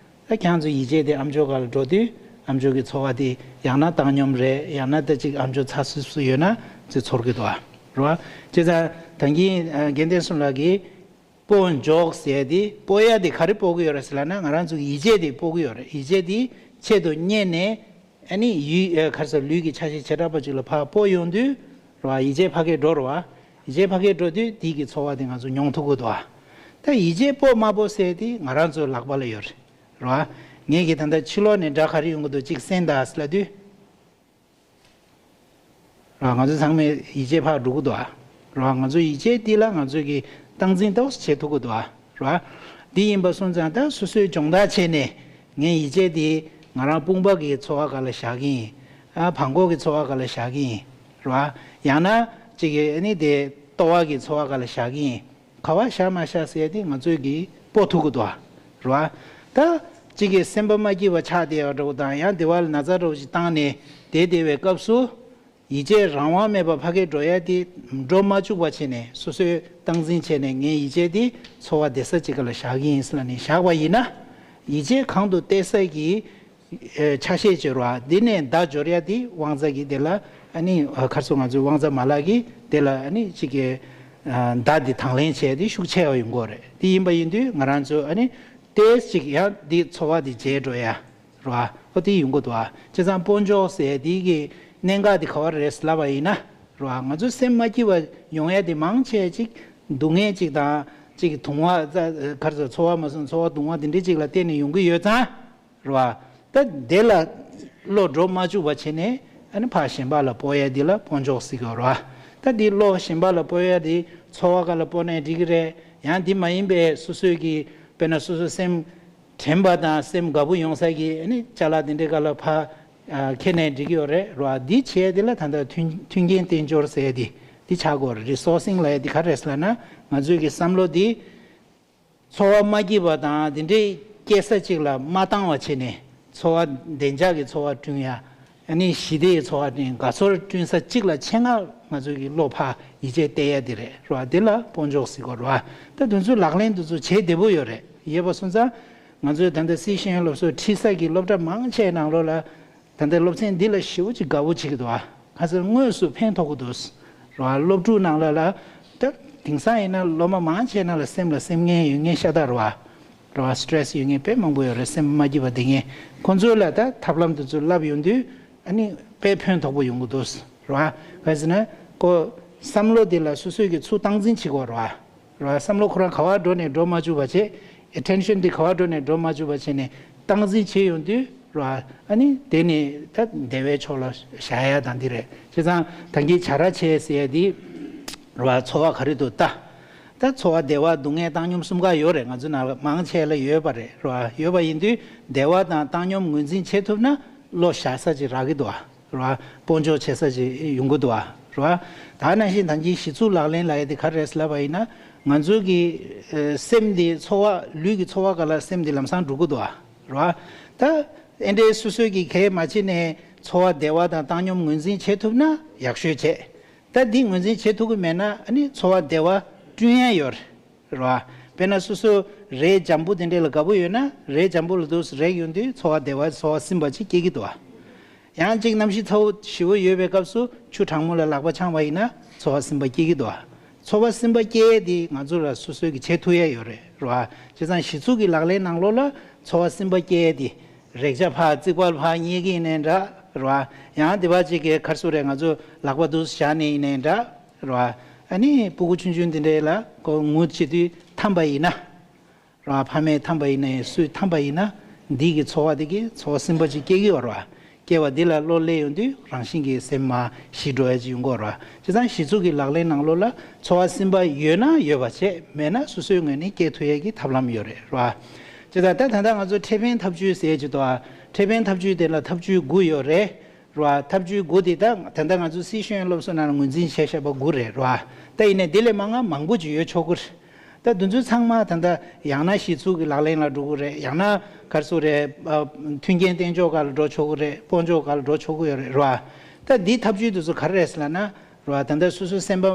ད་ཁྱེད་རང་ཚོ་ཡིད་བྱེད་དེ་ཨ་མཆོག་སྒང་ལ་འགྲོ་དུས་ཨ་མཆོག་གི་ཚོར་བ་དེ་ཡང་ན་བཏང་སྙོམས་རེད། ཡང་ན་ད་ཅིག་ཨ་མཆོག་ཚ་སུ་སུ་ཡོད་ན་ཅིག་ཚོར་གི་འདུག་བ། རེད་བ། བྱས་ཙང་ད་གིན་ཨ་དགེ་ལྡན་གསུམ་ལགས་ཀྱིས། སྤོ་འཇོག་ཟེར་དེ་སྤོ་ཡ་དེ་ག་རེ་སྤོ་གི་ཡོད་རེད་ཟེར་ལབ་ན། ང་རང་ཚོ་གི་ཡིད་བྱེད་དེ་སྤོ་གི་ཡོད་རེད། ཡིད་བྱེད་དེ་ཆེད་དུ་གཉེར་ནས་ཨ་ནི་ཡུལ་ཨ་ག་རེ་ཟེར་ལུས་ཀྱི་ཆ་ཤས་བྱེ་བྲག་པ་ཅིག་ལ་ཕར་སྤོ་ཡོང་དུས་རེད་བ། ཡིད་བྱེད་ཕ་གིར་འགྲོ་རེད་བ། ཡིད་བྱེད་ཕ་གིར་འགྲོ་དུས་དེ་གི་ཚོར་བ་དེ་ང་ཚོ་མྱོང་ཐུབ་ཀྱི་འདུག་བ། ད་ཡིད་བྱེད་སྤོ་མ་སྤོ་ཟེར་དེ་ང་རང་ཚོའི་ལག་པ་ལ་ཡོད་རེད། རེད་བ། ངས་ཀྱིས་ད་ལྟ་ཕྱི་ལོགས་ནས་སྒྲ་ག་རེ་ཡོང་གི་འདུག་ཅིག་གསན་དང་ཟེར་ལབ་དུས། ར། ང་ཚོ་ཚང་མས་ཡིད་ཆེས་ཕར་འགྲོ་གི་འདུག་ཨ། ར། ང་ཚོ་ཡིད་ཆེས་འདི་ལ་ང་ཚོས་ཀྱི་སྟངས་འཛིན་ཏོག་ཙམ་བྱེད་ཐུབ་ཀྱི་འདུག་ཨ། ར། འདི་ཡིན་པ་སོང་ཙང་ད་སོ་སོའི་སྦྱོང་བརྡར་བྱས་ནས་ངས་ཡིད་ཆེས་འདི་ང་རང་དཔུང་པ་གི་ཚོར་བ་སྒང་ལ་བཞག་གི་ཡིན། ཨ། བྲང་ཁོག་གི་ཚོར་བ་སྒང་ལ་བཞག་གི་ཡིན། ར། ཡང་ན་ཅིག་གི་ཨ་ནི་དེ་ལྟོ་བ་གི་ཚོར་བ་སྒང་ལ་བཞག་གི་ཡིན། ག་བ་བཞག་མ་བཞག་ཟེར་ཡ་དེ་ང་ཚོས་ཀྱིས་སྤོ་ཐུབ་ཀྱི་འདུག་ཨ། རེད་བ། ད་གཅིག་གིས་སེམས་པ་མ་སྐྱིད་པ་ཆགས་བསྡད་ཡོད་འདྲ་བོ་དང་། ཡང་བདེ་བ་ལ་ན་ཚ་འདྲ་བོ་ཞིག་བཏང་ནས་བསྡད་བསྡད་པའི་སྐབས་སུ། ཡིད་ཆེས་རང་དབང་མེད་པར་ཕ་གིར་འགྲོ་ཡ་དེ་འགྲོ་མ་བཅུག་པ་བྱས་ནས། སོ་སོས་སྟངས་འཛིན་བྱས་ནས་ངའི་ཡིད་ཆེས་དེ་ཚོར་བ་བདེ་ས་གཅིག་སྒང་ལ་བཞག་གི་ཡིན་ཟེར་ལབ་ནས་བཞག་པ་ཡིན་ན། ཡིད་ཆེས་གང་དུ་གཏད་ས་གི་ཨེ་ཆ་ཤས་སྦྱོར་བ་འདི་ནས་མདའ་སྦྱོར་ཡ་དེ་དབང་རྩ་གི་དེ་ལ། ཨ་ནི་ཨ་ཁར་སོ་ང་ཚོའི་དབང་རྩ་མ་ལག་གི་དེ་ལ་ཨ་ནི་གཅིག་གི་ཨ་མདའ་འདི་དང་ལེན་བྱས་ཏེ་ཤུགས་ཆེ་བ་ཡོང་གི་རེད། དེ་ཡིན་པ་ཡིན་དུས་ང་རང་ཚོ་ཨ་ནི་ཏོག་ཙམ་ཅིག་ཡང་འདི་ཚོར་བ་འདི་བརྗེད་འགྲོ་ཡ་རེད་བ། ཨོ་དེ་ཡོང་གི་འདུག་ཨ། བྱས་ཙང་སྤོ་འཇོག་ཟེར་དེ་གི་གནད་འགག་འདི་ག་བ་རེད་ལབ་པ་ཡིན་ན། རེད་བ། ང་ཚོ་སེམས་མ་སྐྱིད་པ་ཡོང་ཡ་དེ་མང་ཆེ་ཅིག་སྡུག་བསྔལ་ཅིག་དང་ཅིག་དུང་བ་ཁར་སོ་ཚོར་བ་མ་སོང་ཚོར་བ་དུང་བ་དེ་འདྲ་ཅིག་ལ་བརྟེན་ནས་ཡོང་གི་ཡོད་ཙང་། རེད་བ། ད་དེ་ལ་བློ་འགྲོ་མ་བཅུག་པ་བྱས་ནས་ཨ་ནི་ཕར་གཞན་པ་ལ་སྤོ་ཡ་འདི་ལ་སྤོ་འཇོག་ཟེར་གི་རེད་བ། ད་འདི་བློ་གཞན་པ་ལ་སྤོ་ཡ་འདི་ཚོར་བ་སྒང་ལ་སྤོ་ནའི་འགྲིག་གི་རེད། ཡང་འདི་མ་ཡིན་པའི་སོ་སོའི་གི་དཔེར་ན་སོ་སོ་སེམས་དྲན་པ་དང་སེམས་དགའ་པོ་ཡོང་ས་གི་ཨ་ནི་ཅ་ལག་འདི་འདྲའི་སྒང་ལ་ཕར་ཨ་འཁྱེར་ནའི་འགྲིག་གི་ཡོད་རེད། རེད་བ། འདི་བྱས་འདི་ལ་ད་ལྟ་མཐུན་མཐུན་རྐྱེན་བསྟེན་སྦྱོར་ཟེར་ཡ་འདི་འདི་ཆགས་དགོས་རེད། རི་སོར་སིང་ལབ་ཡ་འདི་ག་རེ་རེད་ཟེར་ལབ་ན། ང་ཚོའི་གི་བསམ་བློ་འདི། ཚོར་བ་མ་སྐྱིད་པ་དང་དེ་འདྲའི་སྐྱེ་ས་གཅིག་ལ་མ་བཏང་བ་བྱས་ནས། ཚོར་བ་བདེ་འཇགས་ཀྱི་ཚོར་བ་བསྐྲུན་ཡ། ཨ་ནི་ཞི་བདེའི་ཚོར་བ་བསྐྲུན། དགའ་ཚོར་བསྐྲུན་ས་གཅིག་ལ་ཆེད་མངགས་ང་ཚོའི་གི་བློ་ཕར་ཡིད་ཆེས་གཏད་ཡ་དེ་རེད། རེད་བ། དེ་ལ་སྤོ་འཇོག་ཟེར་གོ་རེད་བ། ད་དེ་ཚོའི་ལག་ལེན་དེ་ཚོ་བྱེད་བདེ་པོ་ཡོད་རེད། ཡོད་པ་སོང་ཙང་ང་ཚོའི་ད་ལྟ་སི་ཤེས་ཡོན་སློབ་གསོ་ཁྲིད་ས་གི་སློབ་གྲྭ་མང་ཆེ་ནང་ལོགས་ལ། ད་ལྟའི་སློབ་ཚན་འདི་ལ་ཞེ་པོ་ཅིག་དགའ་པོ་བྱེད་ཀྱི་འདུག་ཨ། ག་ཚོད་དངོས་སུ་ཕན་ཐོགས་ཀྱི་འདུག་རེད་བ། སློབ་ཕྲུག་ནང་ལ་ལ། ད་དེང་སང་ཡིན་ན་སློབ་མ་མང་ཆེ་ནང་ལ་སེམས་ལ་སེམས་ངན་ཡོད་མཁན་ཤ་སྟག་རེད་བ། རེད་བ། སི་ཊེ་རེ་སི་ཡོད་མཁན་དཔེ་མང་པོ་ཡོད་རེད། སེམས་མ་སྐྱིད་པ་བསྡད་མཁན། ཁོང་ཚོ་ལ་ད་ཐབས་ལམ་དེ་ཚོ་བསླབ་ཡོང་དུས་ཨ་ནི་དཔེ་ཕན་ཐོགས་པོ་ཡོང་གི་འདུག་རེད་བ། ག་ཟེར་ན་ཁོ་བསམ་བློ་དེ་ལ་སོ་སོས་ཀྱི་ཚུར་སྟངས་འཛིན་བྱེད་དགོས་རེད་བ། རེད་བ། བསམ་བློ་ཁོ་རང་ག་བར་འགྲོ་ནས་འགྲོ་མ་བཅུག་པ་བྱས། ཨེ་ཊེན་ཤན་དེ་ག་བར་འགྲོ་ནས་འགྲོ་མ་བཅུག་པ་བྱས་ནས་སྟངས་འཛིན་བྱེད་ཡོང་དུས་རེད་བ། ཨ་ནི་དེ་ནི་ད་བདེ་བའི་ཕྱོགས་ལ་བཞག་ཡ་དང་འདི་རེད། བྱས་ཙང་ད་གིན་བྱ་ར་བྱས་ཟེར་ཡ་འདི་རེད་བ། ཚོར་བ་ག་རེ་འདུག་ལྟ། ད་ཚོར་བ་བདེ་བ་སྡུག་བསྔལ་བཏང་སྙོམས་གསུམ་ཀ་ཡོད་རེད། ང་ཚོ་ནང་ལ་མང་ཆེ་ལ་ཡོད་པ་རེད། རེད་བ། ཡོད་པ་ཡིན་དུས་བདེ་བ་དང་བཏང་སྙོམས་ངོས་འཛིན་བྱེད་ཐུབ་ན་བློ་བཞག་ས་ཅིག་རག་གི་འདུག་བ། རེད་བ། སྤོ་འཇོག་བྱེད་ས་ཅིག་ཡོང་གི་འདུག་བ། རེད་བ། ད་ནང་བཞིན་ད་གིན་གཞི་ཚུགས་ལག་ལེན་ལབ་ཡ་དེ་ག་རེ་རེད་ལབ་པ་ཡིན་ན། ང་ཚོའི་གི་ཨ་སེམས་དེ་ཚོར་བ། ལུས་ཀྱི་ཚོར་བ་སྒང་ལ་སེམས་དེ་ལམ་སང་འགྲོ་གི་འདུག་བ། རེད་བ། ད་ ཨེ་འདྲའི་སོ་སོའི་གི་གལ་མ་བྱེད་ནས་འཚོ་བ་བདེ་བ་དང་བཏང་སྙོམས་ངོས་འཛིན་བྱེད་ཐུབ་ན་ཡག་ཤོས་བྱེད། ད་འདི་ངོས་འཛིན་བྱེད་ཐུབ་ཀྱི་མེད་ན་ཨ་ནི་འཚོ་བ་བདེ་བ་བསྐྲུན་ཡ་ཡོད་རེད་རེད་བ། དཔེར་ན་སོ་སོ་རས་འཇམ་པོ་དེ་འདྲས་ལ་དགའ་པོ་ཡོད་ན་རས་འཇམ་པོ་ལ་འདུག་རེག་ཡོང་དུས་འཚོ་བ་བདེ་བ་འཚོ་བ་སིམ་པ་ཅིག་སྐྱེ་གི་འདུག་བ། ཡང་གཅིག་གནམ་གཤིས་ཚ་བོ་ཞེ་པོ་ཡོད་པའི་སྐབས་སུ་ཆུ་གྲང་མོ་ལ་ལག་པ་འཆང་བ་ཡིན་ན་འཚོ་བ་སིམ་པ་སྐྱེ་གི་འདུག་བ། འཚོ་བ་སིམ་པ་སྐྱེ་ཡས་དེ་ང་ཚོ་ལ་སོ་སོའི་གི་བྱེད་ཐུབ་ཡས་ཡོད་རེད་རེད་བ། བྱས་ཙང་གཞི་ཚུགས་ཀྱི་ལག་ལེན་ནང་ལོགས་ལ་འཚོ་བ་སིམ་པ་སྐྱེ་ཡས་དེ། རེག་བྱ་ཕར་རྩིག་པ་ཕར་རྙེད་ཀྱི་ཡིན་ནའི་འདྲ་རེད་བ། ཡང་དེ་བ་ཅིག་གི་ག་རེ་ཟེར་དགོས་རེད། ང་ཚོ་ལག་པ་འདུག་སེ་བཞག་ནས་ཡིན་ནའི་འདྲ་རེད་བ། ཨ་ནི་སྤུ་གུ་ཆུང་ཆུང་དེ་འདྲའི་ལ་ཁོ་ངུ་བྱེད་དུས་འཐམས་པ་ཡིན་ན་རེད་བ། ཕ་མས་འཐམས་པ་ཡིན་ནའི་སུས་འཐམས་པ་ཡིན་ན་འདི་གི་ཚོར་བ་དེ་གི་ཚོར་བ་སིམ་པ་ཅིག་སྐྱེ་གི་ཡོད་རེད་བ། སྐྱེ་བ་འདི་ལ་བློ་སླེབས་ཡོང་དུས་རང་བཞིན་གྱིས་སེམས་མར་ཞི་འགྲོ་ཡ་ཅིག་ཡོང་གི་ཡོད་རེད་བ། བྱས་ཙང་གཞི་ཚུགས་ཀྱི་ལག་ལེན་ནང་ལོགས་ལ་འཚོ་བ་སིམ་པ་ཡོད་ན་ཡོད་པ་བྱས། མེད་ན་སོ་སོའི་ངོས་ནས་སྐྱེ་ཐུབ་ཡ་གི་ཐབས་ལམ་ཡོད་རེད་རེད་བ། བྱས་ཙང་ད་ད་ལྟ་ང་ཚོ་འཕྲལ་ཕན་ཐབས་ཇུས་ཟེར་གྱི་འདུག་ཨ། འཕྲལ་ཕན་ཐབས་ཇུས་དེ་ལ་ཐབས་ཇུས་དགུ་ཡོད་རེད་རེད་བ། ཐབས་ཇུས་དགུ་དེ་ད་ད་ལྟ་ང་ཚོ་སྲིད་ཤེས་ཡོན་སློབ་གསོ་ནང་ལ་ངོས་འཛིན་བྱས་བཞག་པ་དགུ་རེད་རེད་བ། ད་ཡིན་ནའི་དེ་ལས་མང་ང་མང་པོ་ཅིག་ཡོད་ཆོག་གི་རེད། ད་འདི་ཚོ་ཚང་མ་ད་ལྟ་ཡང་ན་གཞི་ཚུགས་ཀྱི་ལག་ལེན་ལ་འགྲོ་གི་རེད། ཡང་ན་ག་རེ་ཟེར་དགོས་རེད། ཨ། མཐུན་རྐྱེན་བསྟེན་ཕྱོགས་སྒང་ལ་འགྲོ་ཆོག་གི་རེད། སྤོང་ཕྱོགས་སྒང་ལ་འགྲོ་ཆོག་གི་ཡོད་རེད་རེད་བ། ད་འདིའི་ཐབས་ཇུས་དེ་ཚོ་ག་རེ་རེད་ཟེར་ལབ་ན་རེད་བ། ད་ལྟ་སོ་སོའི་སེམས་པ་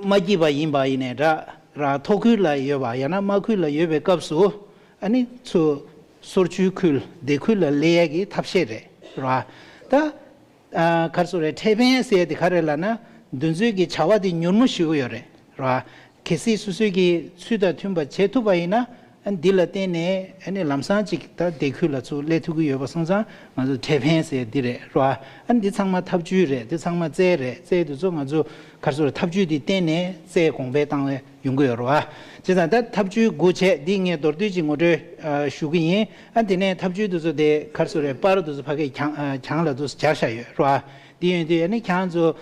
མ་སྐྱིད་པ་ཡིན་པ་ཡིན་ནའི་འདྲ་རེད་བ། མཐོ་ཁུལ་ལ་ཡོད་པ་ཡང་ན་དམའ་ཁུལ་ལ་ཡོད་པའི་སྐབས་སུ་ཨ་ནི་ཚུར་སོར་ཆུའི་ཁུལ་སྡེ་ཁུལ་ལ་སླེབས་ཡས་ཀྱི་ཐབས་ཤེས་རེད་རེད་བ། ད། ཨ། ག་རེ་ཟེར་དགོས་རེད། འཕྲལ་ཕན་ཟེར་ཡ་དེ་ག་རེ་ལབ་ན་འདི་ཚོའི་གི་བྱ་བ་དེ་མྱུར་མོ་ཞེ་པོ་ཡོད་རེད་རེད་བ། གལ་སྲིད་སོ་སོའི་གི་ཚུལ་དང་མཐུན་པ་བྱེད་ཐུབ་པ་ཡིན་ན་ཨ་འདི་ལ་བརྟེན་ནས་ཨ་ནི་ལམ་སང་ཅིག་ད་སྡེ་ཁུལ་ལ་ཚུར་སླེབས་ཐུབ་ཀྱི་ཡོད་པ་སོང་ཙང་ང་ཚོ་འཕྲལ་ཕན་ཟེར་ཡ་འདི་རེད་རེད་བ། ཨ་འདི་ཚང་མ་ཐབས་ཇུས་རེད། འདི་ཚང་མ་རྩལ་རེད། རྩལ་འདི་ཚོ་ང་ཚོ་ག་རེ་ཟེར་དགོས་རེད། ཐབས་ཇུས་འདི་བརྟེན་ནས་རྩལ་གོང་འཕེལ་བཏང་བའི་ཡོང་གི་ཡོད་རེད་བ། བྱས་ཙང་ད་ཐབས་ཇུས་དགུ་བྱས་འདི་ངས་མདོར་བསྡུས་ཅིག་ངོ་སྤྲོད་ཨ་ཞུ་གི་ཡིན། ཨ་དེ་ནས་ཐབས་ཇུས་དེ་ཚོ་དེ་ག་རེ་ཟེར་དགོས་རེད། པར་དེ་ཚོ་ཕ་གིར་གྱང་ཨ་གྱང་ལ་དེ་ཚོ་སྦྱར་བཞག་ཡོད་རེད་བ། འདི་ཡིན་དུས་ཨ་ནི་ཁྱེད་རང་ཚོ་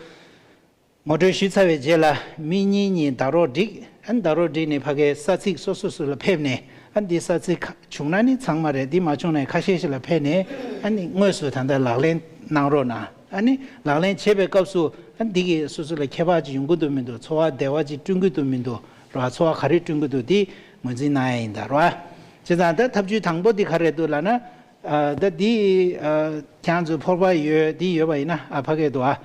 ངོ་སྤྲོད་ཞུས་ཚར་བའི་རྗེས་ལ་མི་གཉིས་གཉིས་ཟླ་རོགས་བསྒྲིགས། ཨ་ནི་ཟླ་རོགས་བསྒྲིགས་ནས་ཕ་གིར་ས་ཚིགས་སོ་སོ་སོ་ལ་ཕེབས་ནས། ཨ་ནི་འདི་ས་ཚིགས་ཁ་བྱུང་ན་ནི་ཚང་མ་རེད། འདི་མ་བྱུང་ན་ཁ་ཤས་ཤིག་ལ་ཕེབས་ནས་ཨ་ནི་དངོས་སུ་ད་ལྟ་ལག་ལེན་གནང་རོགས་གནང་། ཨ་ནི་ལག་ལེན་བྱེད་པའི་སྐབས་སུ་ཨ་ནི་འདི་གིས་སོ་སོ་ལ་ཁྱད་པར་ཅིག་ཡོང་གི་འདུག་མི་འདུག་འཚོ་བ་བདེ་བ་ཅིག་བསྐྲུན་གྱི་འདུག་མི་འདུག་ར། འཚོ་བ་ག་རེ་བསྐྲུན་གྱི་འདུག་དེ་ངོས་འཛིན་གནང་ཡ་ཡིན་ད་ར། བྱས་ཙང་ད་ཐབས་ཇུས་དང་པོ་དེ་ག་རེ་འདུག་ལབ་ན། ཨ་ད་དེ་ཨ་ཁྱེད་ཚོ་ཕོར་པ་ཡོད་དེ་ཡོད་པ་ཡིན་ན་ཨ་ཕ་གི་འདུག་ཨ།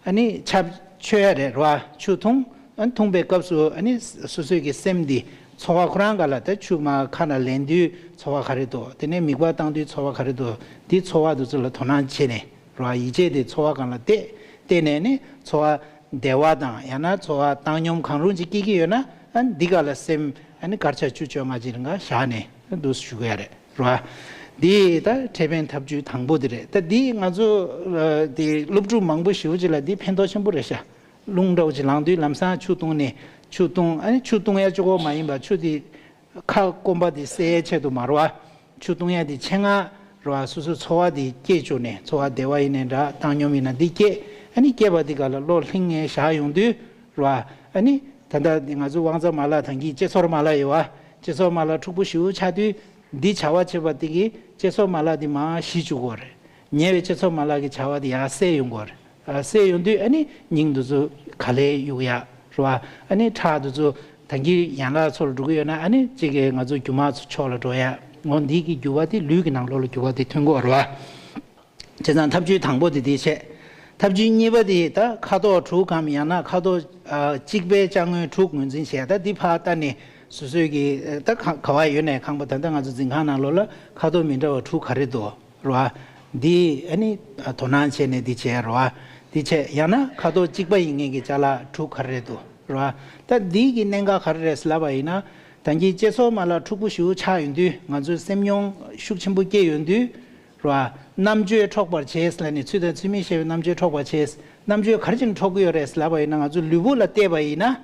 ཨ་ནི་ཆབ་མཆོད་ཡ་རེད་ར། ཆུ་འཐུང་། ཨ་འཐུང་པའི་སྐབས་སུ་ཨ་ནི་སོ་སོའི་གི་སེམས་འདི་ཚོར་བ་ཁོ་རང་ག་ལ་ད་ཆུ་མར་ཁ་ནང་ལེན་དུས་ཚོར་བ་ག་རེ་འདུག་དེ་ནས་མིད་པ་བཏང་དུས་ཚོར་བ་ག་རེ་འདུག་དེ་ཚོར་བ་དེ་ཚོ་ལ་དོ་སྣང་བྱས་ནས་ར། ཡིད་ཆེས་དེ་ཚོར་བ་སྒང་ལ་གཏད། གཏད་ནས་ནི་ཚོར་བ་བདེ་བ་དང་ཡང་ན་ཚོར་བ་བཏང་སྙོམས་གང་རུང་ཅིག་སྐྱེ་གི་ཡོད་ན། ཨ་འདི་ག་ལ་སེམས་ཨ་ནི་སྐར་ཆ་བཅུ་བཅོ་ལྔ་ཅིག་རིང་ག་བཞག་ནས་འདུག་སེ་བཞུགས་ཡ་རེད་ར། འདི་ད་འཕྲལ་ཕན་ཐབས་ཇུས་དང་པོ་དེ་རེད། ད་འདི་ང་ཚོ་ཨ་དེ་སློབ་ཕྲུག་མང་པོ་ཞེ་པོ་ཅིག་ལ་འདི་ཕན་ཐོགས་ཆེན་པོ་རེད་ཤག་རླུང་འདྲ་བོ་ཅིག་ལངས་དུས་ལམ་སང་ཆུ་བཏུང་ནས་ཆུ་བཏུང་། ཨ་ནི་ཆུ་བཏུང་ཡ་གཅིག་པོ་མ་ཡིན་པ་ཆུ་དེ་ཁ་སྐོམ་པ་དེ་སེལ་ཡའི་ཆེད་དུ་མ་རེད་བ། ཆུ་བཏུང་ཡ་དེ་ཆེད་མངགས་རེད་བ། སོ་སོའི་ཚོར་བ་དེ་སྐྱེས་བཅུག་ནས་ཚོར་བ་བདེ་བ་ཡིན་ནའི་འདྲ་བཏང་སྙོམས་ཡིན་ན་འདི་སྐྱེས། ཨ་ནི་སྐྱེས་པ་དེ་ག་ལ་བློ་ལྷིང་ངེ་བཞག་ཡོང་དུས་རེད་བ། ཨ་ནི་ད་ལྟ་འདི་ང་ཚོ་དབང་རྩ་མ་ལག་དང་གི་ལྕེ་ཚོར་མ་ལག་ཡོད་བ། ལྕེ་ཚོར་མ་ལག་འཁྲུག་པོ་ཞེ་པོ་ཆགས་དུས་འདི་བྱ་བ་བྱེད་པ་དེ་གིས་ལྕེ་ཚོར་མ་ལག་དེ་མར་ཞི་བཅུག་གོ་རེད། ཉེ་བའི་ལྕེ་ཚོར་མ་ལག་གི་བྱ་བ་དེ་ཡར་སེལ་ཡོང་གོ་རེད། ཨ་སེལ་ཡོང་དུས་ཨ་ནི་སྙིང་འདི་ཚོ་ག་ལེར་གཡུག་ཡ་རེད་བ། ཨ་ནི་ཁྲག་འདི་ཚོ་ད་གིན་ཡན་ལག་ཚོ་ལ་འགྲོ་གི་ཡོད་ན་ཨ་ནི་གཅིག་གི་ང་ཚོ་རྒྱུ་མ་ཚོ་ཕྱོགས་ལ་འགྲོ་ཡ། འོ་འདི་གི་རྒྱུ་བ་དེ་ལུས་ཀྱི་ནང་ལོགས་ལ་རྒྱུ་བ་དེ་ཐོན་གོ་རེད་བ། བྱས་ཙང་ཐབས་ཇུས་དང་པོ་དེ་དེ་བྱས། ཐབས་ཇུས་གཉིས་པ་དེ་ད་ཁ་དོག་དྲུག་གམ་ཡང་ན་ཁ་དོག་ཨ་གཅིག་པའི་ཅ་དངོས་དྲུག་ངོས་འཛིན་བྱས། ད་འདི་ཕར་ལྟ་ནས་སོ་སོའི་གི་ད་ག་ག་བ་ཡོད་ནའི་ཁང་པ། ད་ལྟ་ང་ཚོ་འཛིན་ཁང་ནང་ལོགས་ལ་ཁ་དོག་མི་འདྲ་བ་དྲུག་ག་རེ་འདུག་རེད་བ། འདི་ཨ་ནི་དོ་སྣང་བྱས་ནས་འདི་བྱས་རེད་བ། འདི་བྱས་ཡང་ན་ཁ་དོག་གཅིག་པ་ཡིན་མཁན་གྱི་ཅ་ལག་དྲུག་ག་རེ་འདུག་རེད་བ། ད་འདི་གི་གནད་འགག་ག་རེ་རེད་ལབ་པ་ཡིན་ན། ད་གིན་ལྕེ་ཚོར་མ་ལག་འཁྲུག་པོ་ཞེ་པོ་ཆགས་ཡོང་དུས་ང་ཚོའི་སེམས་མྱོང་ཤུགས་ཆེན་པོ་སྐྱེ་ཡོང་དུས་རེད་བ། རྣམ་དཔྱོད་འཕྲོག་པར་བྱེད་ལབ་ནས་ཚུལ་དང་ཚུལ་མིན་ཤེས་པའི་རྣམ་དཔྱོད་འཕྲོག་པར་བྱེད། རྣམ་དཔྱོད་ག་རེ་བྱས་ནས་འཕྲོག་གི་ཡོད་རེད་ལབ་པ་ཡིན་ན། ང་ཚོ་ལུས་པོ་ལ་བལྟས་པ་ཡིན་ན།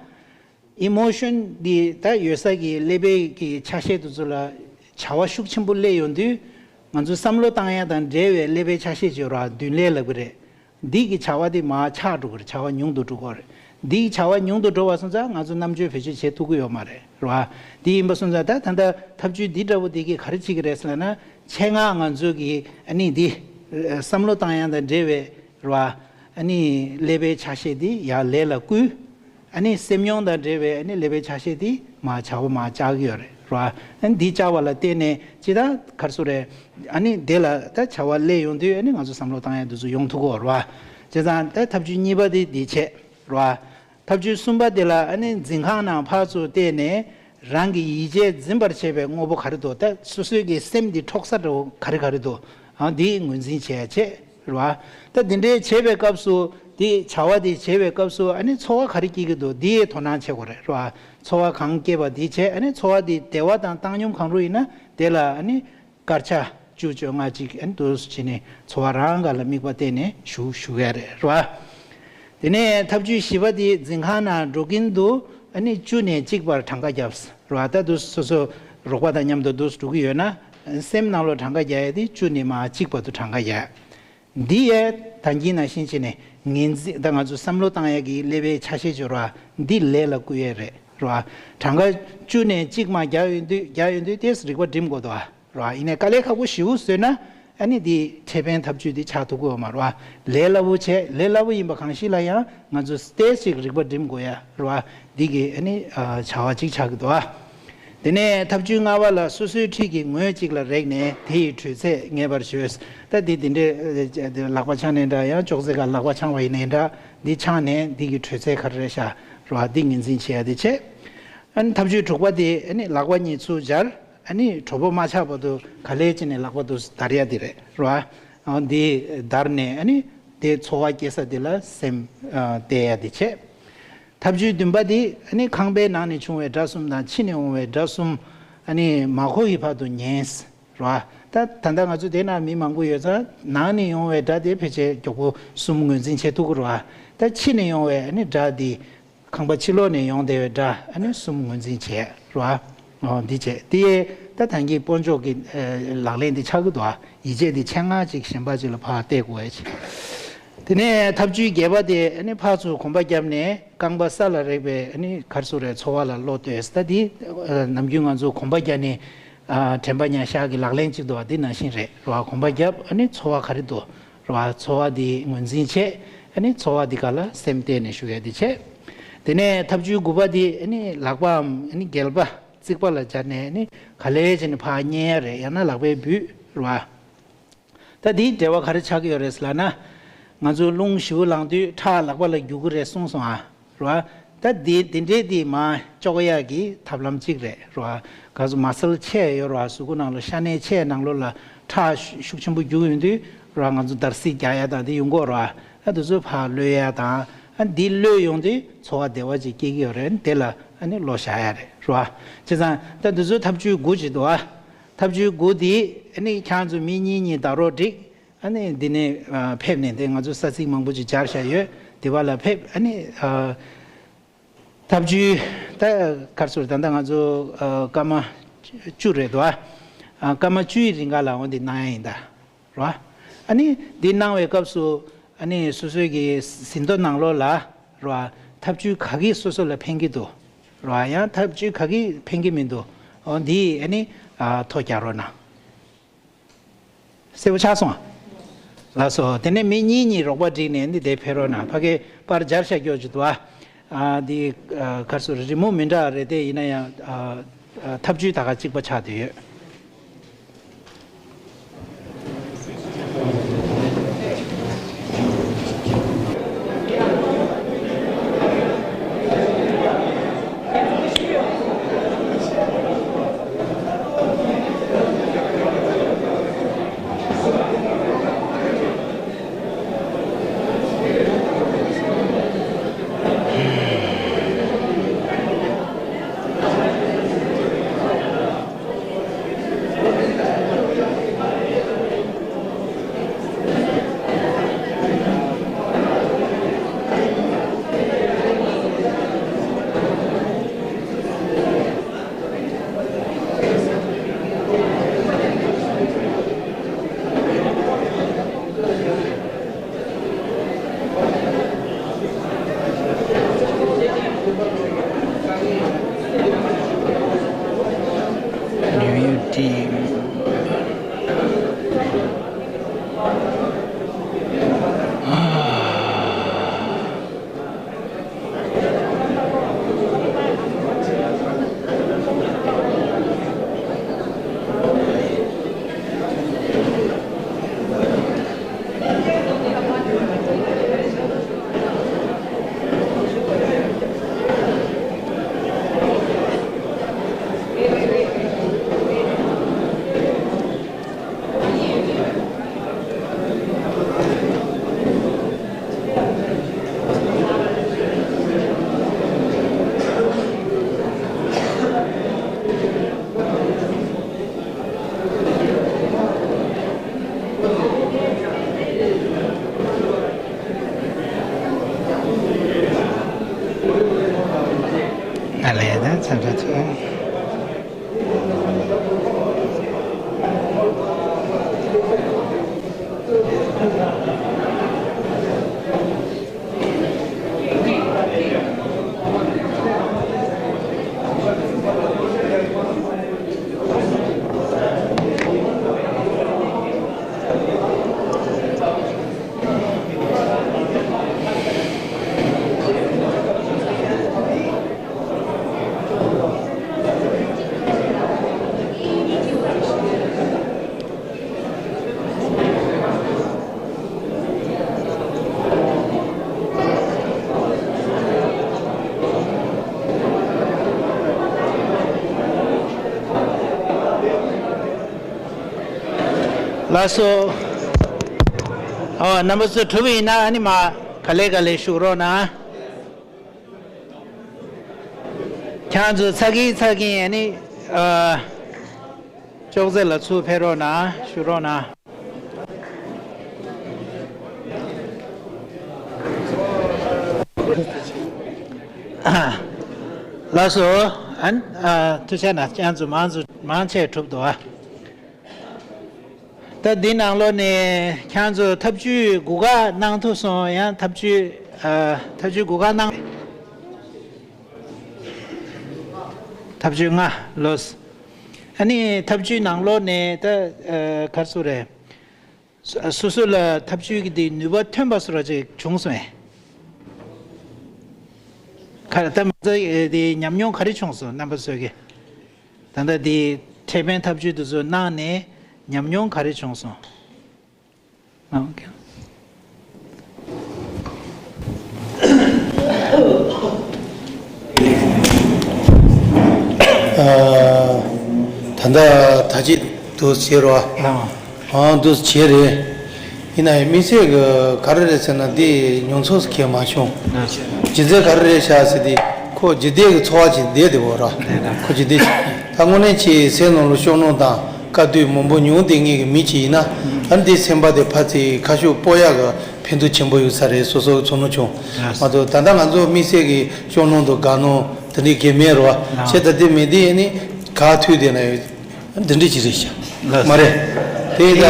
ཨི་མོ་ཤོན་འདི་ད་ཡོད་ས་གི་ཀླད་པའི་གི་ཆ་ཤས་དེ་ཚོ་ལ་བྱ་བ་ཤུགས་ཆེན་པོ་སླེབས་ཡོང་དུས་ང་ཚོ་བསམ་བློ་བཏང་ཡ་དང་འབྲེལ་བའི་ཀླད་པའི་ཆ་ཤས་ཅིག་ཡོད་རེད་བ། མདུན་ལས་ལབ་གི་རེད། འདི་གི་བྱ་བ་དེ་མར་ཆག་འགྲོ་གི་རེད། བྱ་བ་ཉུང་དུ་འགྲོ་གི་རེད། འདི་གི་བྱ་བ་ཉུང་དུ་འགྲོ་བ་སོང་ཙང་ང་ཚོ་རྣམ་དཔྱོད་བེད་སྤྱོད་བྱེད་ཐུབ་ཀྱི་ཡོད་མ་རེད་རེད་བ། འདི་ཡིན་པ་སོང་ཙང་ད་ད་ལྟ་ཐབས་ཇུས་འདི་འདྲ་བོ་འདི་གིས་ག་རེ་བྱེད་ཀྱི་རེད་ཟེར་ན། ཆེད་མངགས་ང་ཚོ་གི་ཨ་ནི་འདི་བསམ་བློ་བཏང་ཡ་དང་འབྲེལ་བའི་རེད་བ། ཨ་ནི་ཀླད་པའི་ཆ་ཤས་དེ་ཡར་ལས་ལ་བསྐུལ། ཨ་ནི་སེམས་མྱོང་དང་འབྲེལ་བའི་ཨ་ནི་ཀླད་པའི་ཆ་ཤས་དེ་མར་བྱ་བ་མར་བཅག་གི་ཡོད་རེད་ རེད་བ། ཨ་ནི་འདི་བཅའ་བ་ལ་བརྟེན་ནས་ཅི་ད་ག་རེ་ཟེར་དགོས་རེད། ཨ་ནི་དེ་ལ་ད་བྱ་བ་སླེབས་ཡོང་དུས་ཨ་ནི་ང་ཚོ་བསམ་བློ་བཏང་ཡ་འདི་ཚོ་ཡོང་ཐུབ་ཀྱི་ཡོད་རེད་བ། བྱས་ཙང་ད་ཐབས་ཇུས་གཉིས་པ་དེ་འདི་བྱས་རེད་བ། ཐབས་ཇུས་གསུམ་པ་དེ་ལ་ཨ་ནི་འཛིན་ཁང་ནང་ཕར་ཚུར་བལྟས་ནས་རང་གི་ཡིད་ཆེས་འཛིན་པར་བྱེད་པའི་དངོས་པོ་ག་རེ་འདུག་ད་སོ་སོའི་གི་སེམས་འདི་འཕྲོག་ས་འདྲ་བོ་ག་རེ་ག་རེ་འདུག་ཨ་འདི་ངོས་འཛིན་བྱེད་ཡ་བྱས། རེད་བ། ད་འདི་འདྲའི་བྱེད་པའི་སྐབས་སུ་འདི་བྱ་བ་འདི་བྱེད་པའི་སྐབས་སུ་ཨ་ནི་ཚོར་བ་ག་རེ་སྐྱེ་གི་འདུག་འདི་ཡའི་དོ་སྣང་བྱེད་དགོས་རེད། རེད་བ། ཚོར་བ་གང་སྐྱེས་པ་འདི་བྱས་ཨ་ནི་ཚོར་བ་འདི་བདེ་བ་དང་བཏང་སྙོམས་གང་རུང་ཡིན་ན་དེ་ལ་ཨ་ནི་སྐར་ཆ་བཅུ་བཅོ་ལྔ་གཅིག་ཨ་ནི་འདུག་སེ་བྱས་ནས་ཚོར་བ་རང་ག་ལ་དམིགས་པ་གཏད་ནས་བཞུགས་བཞུགས་ཡ་རེད། རེད་བ། དེ་ནས་ཐབས་ཇུས་བཞི་པ་འདི་འཛིན་ཁང་ནང་འགྲོ་གིན་དུ་ཨ་ནི་བཅུ་ནས་གཅིག་བར་གྲངས་ཀ་བརྒྱབ། རེད་བ། ད་འདུག་སོ་སོ་རོགས་པ་དང་མཉམ་དུ་འདུག་སེ་འགྲོ་གི་ཡོད་ན་སེམས་ནང་ལོགས་གྲངས་ཀ་རྒྱག་ཡ་དེ་བཅུ་ནས་མར་གཅིག་བར་དུ་གྲངས་ཀ་རྒྱག་འདི་ཡས་ད་གིན་ནང་བཞིན་བྱས་ནས་ངེས་འཛིན་ད་ང་ཚོ་བསམ་བློ་བཏང་ཡས་ཀྱི་ཀླད་པའི་ཆ་ཤས་སྦྱོར་བ་འདི་ལས་ལ་བསྐུལ་ཡས་རེད། རེད་བ། གྲངས་ཀ་བཅུ་ནས་གཅིག་མར་རྒྱག་ཡོང་དུས་རྒྱག་ཡོང་དུས་ཏོག་ཙམ་རིག་པ་སྒྲིམ་དགོས་འདུག་བ། རེད་བ། ཡིན་ནའི་དཀའ་ལས་ཁག་པོ་ཞེ་པོ་བཟོས་ན་ཨ་ནི་འདི་འཕྲོད་བསྟེན་ཐབས་ཇུས་འདི་ཆགས་ཐུབ་ཀྱི་ཡོད་མ་རེད་བ། ལས་སླ་པོ་བྱས་ལས་སླ་པོ་ཡིན་པ་གང་ཞིག་ལ་ཡང་ང་ཚོ་ཏོག་ཙམ་རིག་པ་སྒྲིམ་དགོས་ཡ་རེད་བ། འདི་གི་ཨ་ནི་བྱ་བ་གཅིག་ཆགས་ཀྱི་འདུག་བ། དེ་ནས་ཐབས་ཇུས་ལྔ་པ་ལ་སོ་སོའི་འཁྲིས་ཀྱི་ངོས་གཅིག་ལ་རེག་ནས་དེ་ཡི་དྲོད་ཚད་ངེས་པར་བྱོས། ད་འདི་འདི་འདྲའི་ལག་པ་འཆང་ནའི་འདྲ་ཡང་ཅོག་ཙེ་ཁ་ལག་པ་འཆང་བ་ཡིན་ནའི་འདྲ་འདི་འཆང་ནས་འདི་གི་དྲོད་ཚད་ག་རེ་རེད་ཤག་རེད་བ། འདི་ངོས་འཛིན་བྱེད་ཡ་དེ་བྱས། ཨ་ནི་ཐབས་ཇུས་དྲུག་པ་དེ་ཨ་ནི་ལག་པ་གཉིས་ཚུར་སྦྱར། ཨ་ནི་གྲོད་པ་མ་ཆག་བར་དུ་ག་ལེར་བྱས་ནས་ལག་པ་དེ་བརྡར་ཡ་དེ་རེད། རེད་བ། ཨ་འདི་བརྡར་ནས་ཨ་ནི་དེ་ཚོར་བ་སྐྱེ་ས་དེ་ལ་སེམས་ཨ་གཏད་ཡ་དེ་བྱས། ཐབས་ཇུས་བདུན་པ་དེ་ཨ་ནི་ཁང་པའི་ནང་ནས་བྱུང་བའི་སྒྲ་གསུམ་དང་ཕྱི་ནས་འོང་བའི་སྒྲ་གསུམ་ཨ་ནི་མ་གོ་ཡི་བར་དུ་ཉན། རེད་བ། ད་ད་ལྟ་ང་ཚོ་དེ་ན་མི་མང་པོ་ཡོད་ཙང་ནང་ནས་ཡོང་བའི་སྒྲ་དེ་ཕལ་ཆེར་མགྱོགས་པོ་གསུམ་ངོས་འཛིན་བྱེད་ཐུབ་ཀྱི་རེད་བ། ད་ཕྱི་ནས་ཡོང་བའི་ཨ་ནི་སྒྲ་དེ། ཁང་པ་ཕྱི་ལོགས་ནས་ཡོང་བསྡད་པའི་སྒྲ་ཨ་ནི་གསུམ་ངོས་འཛིན་བྱས་རེད་བ། འོ་འདི་བྱས་དེ་ཡས་ད་ད་གིན་དཔོན་ཕྱོགས་ཀྱི་ལག་ལེན་འདི་ཆགས་ཀྱི་འདུག་ཨ། ཡིད་ཆེས་འདི་ཆེད་མངགས་ཅིག་གཞན་པ་ཅིག་ལ་ཕར་གཏད་དགོས་ཡ་ཅིག་དེ་ནས་ཐབས་ཇུས་བརྒྱད་པ་དེ་ཨ་ནི་ཕར་ཚུར་གོམ་པ་བརྒྱབ་ནས་རྐང་པ་ས་ལ་རེག་པའི་ཨ་ནི་ག་རེ་ཟེར་དགོས་རེད། ཚོར་བ་ལ་བློ་གཏད། ད་འདི་ནམ་རྒྱུན་ང་ཚོ་གོམ་པ་རྒྱག་ནས་དྲན་པ་ཉར་བཞག་གི་ལག་ལེན་ཅིག་འདུག་ཨ། འདི་ནང་བཞིན་རེད་རེད་བ། གོམ་པ་བརྒྱབ་ཨ་ནི་ཚོར་བ་ག་རེ་འདུག་རེད་བ། ཚོར་བ་འདི་ངོས་འཛིན་བྱས་ཨ་ནི་ཚོར་བ་འདི་ག་ལ་སེམས་གཏད་ནས་བཞུགས་ཡ་འདི་བྱས། དེ་ནས་ཐབས་ཇུས་དགུ་པ་འདི་ཨ་ནི་ལག་པའམ་ཨ་ནི་སྒལ་པ་རྩིག་པ་ལ་སྦྱར་ནས་ཨ་ནི་ག་ལེར་བྱས་ནས་ཕར་མཉེ་ཡ་རེད། ཡང་ན་ལག་པས་འབུད་རེད་བ། ད་འདིའི་འབྲེལ་བ་ག་རེ་ཆགས་ཀྱི་ཡོད་རེད་ལབ་ན། ང་ཚོ་རླུང་ཞེ་པོ་ལངས་དུས་ཁྲག་ལག་པ་ལ་རྒྱུག་གི་རེད་གསུངས་སོང་ཨ། རེད་བ། ད་འདི་འདི་འདྲའི་འདི་མར་གཅོག་ཡག་གི་ཐབས་ལམ་གཅིག་རེད་རེད་བ། ག་ཚོད་མ་སལ་ཆེ་ཡོད་རེད་བ། གཟུགས་པོ་ནང་ལ་ཤ་གནད་ཆེ་ནང་ལོགས་ལ་ཁྲག་ཤུགས་ཆེན་པོ་རྒྱུག་ཡོང་དུས་རེད་བ། ང་ཚོ་འདར་སིག་རྒྱག་ཡ་དང་འདི་ཡོང་གི་ཡོད་རེད་བ། ཨ་འདི་ཚོ་ཕར་གློད་ཡ་དང་ཨ་འདི་གློད་ཡོང་དུས་ཚོར་བ་བདེ་བ་ཅིག་སྐྱེ་གི་ཡོད་རེད། དེ་ལ་ཨ་ནི་བློ་བཞག་ཡ་རེད་རེད་བ། བྱས་ཙང་ད་འདི་ཚོ་ཐབས་ཇུས་དགུ་ཅིག་འདུག་ཨ། ཐབས་ཇུས་དགུ་འདི་ཨ་ནི་ཁྱེད་ཚོ་མི་གཉིས་གཉིས་ཟླ་རོགས་བསྒྲིགས། ཨ་ནི་འདི་ནས་ཨ་ཕེབས་ནས་དེ་ང་ཚོ་ས་ཚིགས་མང་པོ་ཅིག་སྦྱར་བཞག་ཡོད། དེ་བ་ལ་ཕེབས་ཨ་ནི་ཨ་ཐབས་ཇུས་ད་ག་རེ་ཟེར། ད་ལྟ་ང་ཚོ་ཨ་སྐར་མ་བཅུ་རེད་དོ། ཨ་སྐར་མ་བཅུ་ཡི་རིང་ག་ལ་འོང་དེ་གནང་ཡ་ཡིན་ད་རོ། ཨ་ནི་འདི་གནང་བའི་སྐབས་སུ་ཨ་ནི་སོ་སོའི་གི་ཟིན་ཐོ་ནང་ལོགས་ལ་རོ། ཐབས་ཇུས་ག་གིས་སོ་སོ་ལ་ཕན་གྱི་འདུག་རོ། ཡང་ཐབས་ཇུས་ག་གིས་ཕན་གྱི་མི་འདུག་འོ་འདི་ཨ་ནི་ཨ་ཐོ་རྒྱག་རོགས་གནང་། གསལ་པོ་ཆགས་སོང་། ལགས་སོ། དེ་ནས་མི་གཉིས་གཉིས་རོགས་པ་བསྒྲིགས་ནས་འདི་དེ་ཕེབས་རོགས་གནང་། ཕ་གི་པར་སྦྱར་བཞག་རྒྱུ་ཅིག་འདུག་ཨ། ཨ་འདི་ཨ་ག་རེ་ཟེར། རི་མོ་མི་འདྲ་རེད་དེ། ཡིན་ན་ཡང་ཨ་ཨ་ཐབས་ཇུས་ད་ག་གཅིག་པ་ཆགས་བསྡད་ཡོད། ལགས་སོ། ཨོ། རྣམ་པ་ཚོ་གྲུབ་པ་ཡིན་ན་ཨ་ནི་མ་ག་ལེ་ག་ལེ་བཞུགས་རོགས་གནང་། ཁྱེད་ཚོ་ཚ་གི་ཚ་གི་ཨ་ནི་ཨ། ཅོག་ཙེ་ལ་ཚུར་ཕེབས་རོགས་གནང་། བཞུགས་རོགས་གནང་། ལགས་སོ། ཨན། ཨ། ཐུགས་རྗེ་གནང་། ཁྱེད་ཚོ་མང་ཚོ་མང་ཆེ་གྲུབ་འདུག་ཨ། ད་འདི་ནང་ལོགས་ནས་ཁྱེད་ཚོ་ཐབས་ཇུས་དགུ་ཁ་གནང་ཐུབ་སོང་། ཡང་ཐབས་ཇུས་ཨ། ཐབས་ཇུས་དགུ་ཁ་གནང་། ཐབས་ཇུས་ལྔ་ལོས། ཨ་ནི་ཐབས་ཇུས་ནང་ལོགས་ནས་ད་ཨ། ག་རེ་ཟེར་དགོས་རེད། སོ་སོ་ལ་ཐབས་ཇུས་ཀྱི་དེ་ནུས་པ་ཐོན་པ་སོ་ར་ཅིག་བྱུང་སོང་ངས། ག་རེ་ད་མ་ཚད་དེ་ཉམས་མྱོང་ག་རེ་བྱུང་སོང་རྣམ་པ་ཚོས་ཀྱི། ད་ལྟ་དེ་འཕྲོད་བསྟེན་ཐབས་ཇུས་དེ་ཚོ་གནང་ནས་ཉམས་མྱོང་ག་རེ་བྱུང་སོང་། ཨ། ཨོ་ཁེ། ཨ། ད་ལྟ་ད་ཅི་འདུག་བྱེད་རོགས། ཨ། ཨ། འདུག་བྱེད་རེད། ཡིན་ན་ཡང་དམིགས་བསལ་གྱི་ག་རེ་རེད་ཟེར་ན་འདི་མྱོང་ཚོར་གང་མ་བྱུང་། རྒྱུ་མཚན་ག་རེ་རེད་ཤག་ཟེར་དུས་ཁོ་འཇིག་རྟེན་གྱི་འཚོ་བ་ཅིག་བསྡད་བསྡད་པ་ར། ཁོ་འཇིག་རྟེན་ད་དངོས་གནས་ཅིག་སེམས་ནང་ལ་ཤོར་སྣང་དང་དཀའ་སྡུག་མང་པོ་མྱོང་བསྡད་མཁན་གྱི་མི་ཅིག་ཡིན་ན། ཨ་ནི་འདི་སེམས་པ་དེ་ཕར་ཚུར་ཁ་ཕྱོགས་སྤོ་ཡག་གི་ཕན་ཐོགས་ཆེན་པོ་ཡོད་ས་རེད། སོ་སོ་ཚོར་སྣང་བྱུང་། མ་གཏོགས་ད་ལྟ་ང་ཚོ་དམིགས་བསལ་གྱི་ཤོར་སྣང་དང་དགའ་སྣང་དེ་འདྲའི་གང་མེད་ར། བྱས་ད་དེ་མེད་དེ་ནི་ག་ཐུག་བསྡད་ན་ཡོད། འདི་འདྲ་ཅིག་རེད་ཤག་མ་རེད། དེ་ད་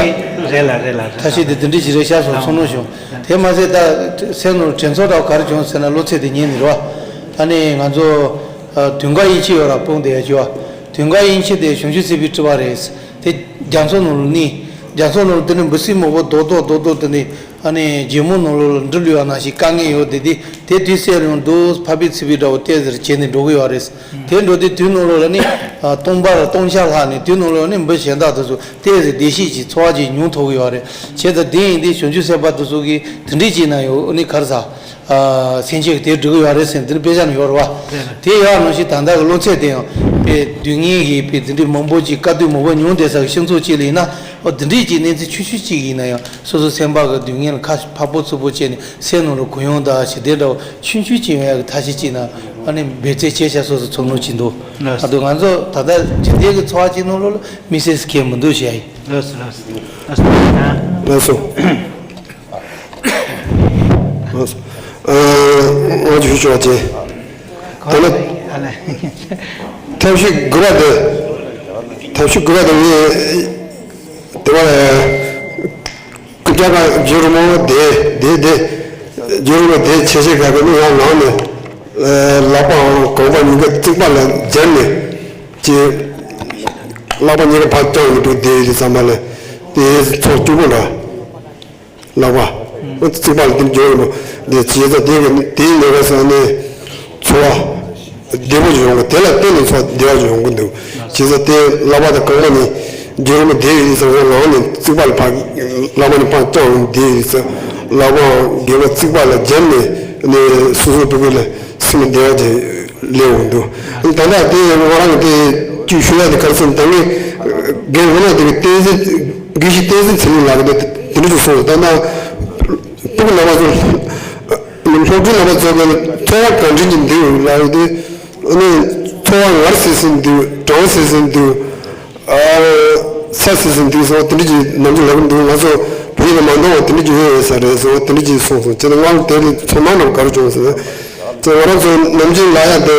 རེད་ལ་རེད་ལ་རེད། ཐབས་ཤེས་དེ་འདི་འདྲ་ཅིག་རེད་ཤག་སོགས་ཚོར་སྣང་བྱུང་། དེ་མ་ཟད་ད་སེམས་ནང་དྲན་ཚོར་འདྲ་བ་ག་རེ་བྱུང་ཟེར་ན། གློ་ཚད་དེ་ཉན་ནི་རེད་བ། ཨ་ནི་ང་ཚོ་ཨ། དུང་དཀར་དབྱིན་ཇི་ཡོད་ར། སྤུངས་དེ་ཡ་ཅི་བ། དུང་དཀར་དབྱིན་ཇི་དེ་བྱང་ཆུབ་སེམས་དཔའི་སྤྲུལ་པ་རེད། དེ་རྒྱ་མཚོ་ནང་ལ་གནས། རྒྱ་མཚོ་ནང་ལ་དེ་ནས་འབུ་སྲིན་མང་པོ་རྡོག་རྡོག་རྡོག་རྡོག་དེ་ནས་ཨ་ནི་རྒྱལ་མོ་ནང་ལོགས་ལ་འགྲིལ་ཡོང་ནང་བཞིན་དཀའ་ངལ་ཡོད་དེ། དེ་དེ་དུས་སེ་རུང་འདུག་ཕ་བི་ཚི་བི་འདྲ་བོ་ཏོག་ཙམ་བྱས་ནས་འགྲོ་གི་ཡོད་རེད། དེ་འགྲོ་དུས་དུས་ནང་ལོགས་ལ་ནི་ཨ། སྟོང་པར་སྟོང་ཆ་ལྷག་ནས་དུས་ནང་ལོགས་ནི་འབུ་གཞན་དག་དེ་ཚོ་ཏོག་ཙམ་བདེ་སྐྱིད་ཀྱི་འཚོ་བ་ཅིག་མྱོང་ཐུབ་ཀྱི་ཡོད་རེད། བྱས་ཙང་དེ་ཡིན་དུས་བྱང་ཆུབ་སེམས་དཔའ་དེ་ཚོ་གིས་དེ་འདྲའི་ཅིག་ན་ཡོད་ནི་ག་རེ་ཟ། ཨ། སེམས་ཅན་གྱི་དེ་སྒྲུབ་ཀྱི་ཡོད་རེད་ཟེར་ནས་དེ་འདྲ་དཔེ་ཆ་ནང་ཡོད་རེད་བ། དེ་ཡོད་ནང་བཞིན་ད་ལྟ་གི་གློ་ཚད་དེ་ཡང་དཔེ་སྡུག་བསྔལ་གྱི་དཔེ་དེ་འདྲའི་མང་པོ་ཅིག་དཀའ་སྡུག་མང་པོ་མྱོང་བསྡད་ས་གི་སྤྱི་ཚོགས་ཅིག་ལ་ཡིན་ན། ཨོ། དེ་འདྲའི་ཅིག་གནས་ཚུལ་ཆུང་ཆུང་ཅིག་ཡིན་ན་ཡང་སོ་སོ་སེམས་པ་གི་སྡུག་བསྔལ་ཁ་ཕར་ཕུད་ཚུར་ཕུད་བྱས་ནས་སེམས་ནང་ལ་གུ་ཡངས་དང་ཞི་བདེ་འདྲ་བོ་ཆུང་ཆུང་ཅིག་ཡོང་ཡག་གི་ཐབས་ཤེས་ཅིག་ན་ཨ་ནི་འབད་བརྩོན་བྱས་ཤག་སོ་སོ་ཚོར་སྣང་ཅིག་འདུག་ཨ། ད་ང་ཚོ་ད་ལྟ་འཇིག་རྟེན་གྱི་འཚོ་བ་ཅིག་ནང་ལོགས་ལ་དམིགས་བསལ་གང་མི་འདུག་ཞེས་ཡིན། ལགས་སོ་ལགས་སོ་ལགས་སོ། ལགས་སོ། ཨ། ང་ཚོ་ཞུ་ཆོག་ཅེས། དེ་ནས་ཐབས་ཤེས་དགུ་པ་དེ། ཐབས་ཤེས་དགུ་པ་དེ་ངས་དེ་བ་རྒྱ་གར་རྒྱུ་རུ་མོ་དེ་དེ་དེ་རྒྱུ་རུ་མོ་དེ་ཆེ་ཆེ་ག་ག་ནི་ཡང་ནང་ནས་ལག་པའམ་རྐང་པ་གཉིས་ཀ་རྩིག་པ་ལ་སྦྱར་ནས་ཀྱི་ལག་པ་གཉིས་ཀ་ཕར་བརྐྱངས་ནས་འདུག་དེ་ཡི་ཙམ་པ་ལ་དེ་ཚོ་སྐྱུག་པོ་འདྲ། ལག་པ། ཨ། རྩིག་པ་ལ་དེ་འཇོག་ཡིན་པ། དེ་བྱས་ཙང་དེ་གི་དེའི་ལས་ཀ་ཟེར་ནས་འཚོ་བ་བདེ་པོ་ཅིག་ཡོང་གི། དེ་ལ་བརྟེན་ནས་འཚོ་བ་བདེ་བ་ཅིག་ཡོང་གི་འདུག་བྱས་ཙང་དེ་ལག་པ་དང་རྐང་པ་གཉིས་རྒྱུ་རུ་མོ་དེ་ཡིན་ཙང་ངས་ནང་ནས་རྩིག་པ་ལ་ཕར་ལག་པ་ནས་ཕར་བརྐྱངས་ཡོང་། དེ་ཡིན་ཙང་ལག་པའམ་རྐང་པ་རྩིག་པ་ལ་སྦྱར་ནས་ནས་སོ་སོའི་ཕྲུ་གུ་ལ་སེམས་བདེ་བ་ཅིག་སླེབས་ཡོང་འདུག་ད་ལྟ་དེ་ང་རང་གི་དེ་ཅིག་ཞུ་ཡ་དེ་ག་རེ་ཟེར་ན། ད་ངས་རྒན་འོ་ན་དེ་གི་བསྟན་འཛིན་དགེ་བཤེས་བསྟན་འཛིན་ཚེ་རིང་ལགས་ཀྱིས་དེ་འདྲ་ཅིག་གསུངས་སོང་། ད་ལྟ་སྤུ་གུ་རྣམ་པ་ཚོ་སློབ་ཕྲུག་རྣམ་པ་ཚོ་གི་འཚོ་བ་ག་འདྲ་ཅིག་འདུག་ལབ་ཡོང་དུས། ཨ་ནི་འཚོ་བ་ངར་སིལ་སིལ་འདུག་གྲང་སིལ་སིལ་འདུག་ཨ། ཚ་སིལ་སིལ་འདུག་ཟེར་བ་དེ་འདྲ་ཅིག་ནམ་རྒྱུན་ལབ་ཀྱི་འདུག་ང་ཚོ་བོད་ཡིག་ལ་མ་འདང་བ་དེ་འདྲ་ཅིག་ཡོད་ཡོད་ས་རེད་ཟེར་བ་དེ་འདྲ་ཅིག་གསུངས་སོང་། བྱས་ཙང་ང་ལ་དེ་ལ་ཚོར་སྣང་འདྲ་བོ་ག་རེ་བྱུང་ཟེར་ན། བྱས་ཙང་ང་རང་ཚོ་ནམ་རྒྱུན་ལབ་ཡ་དེ།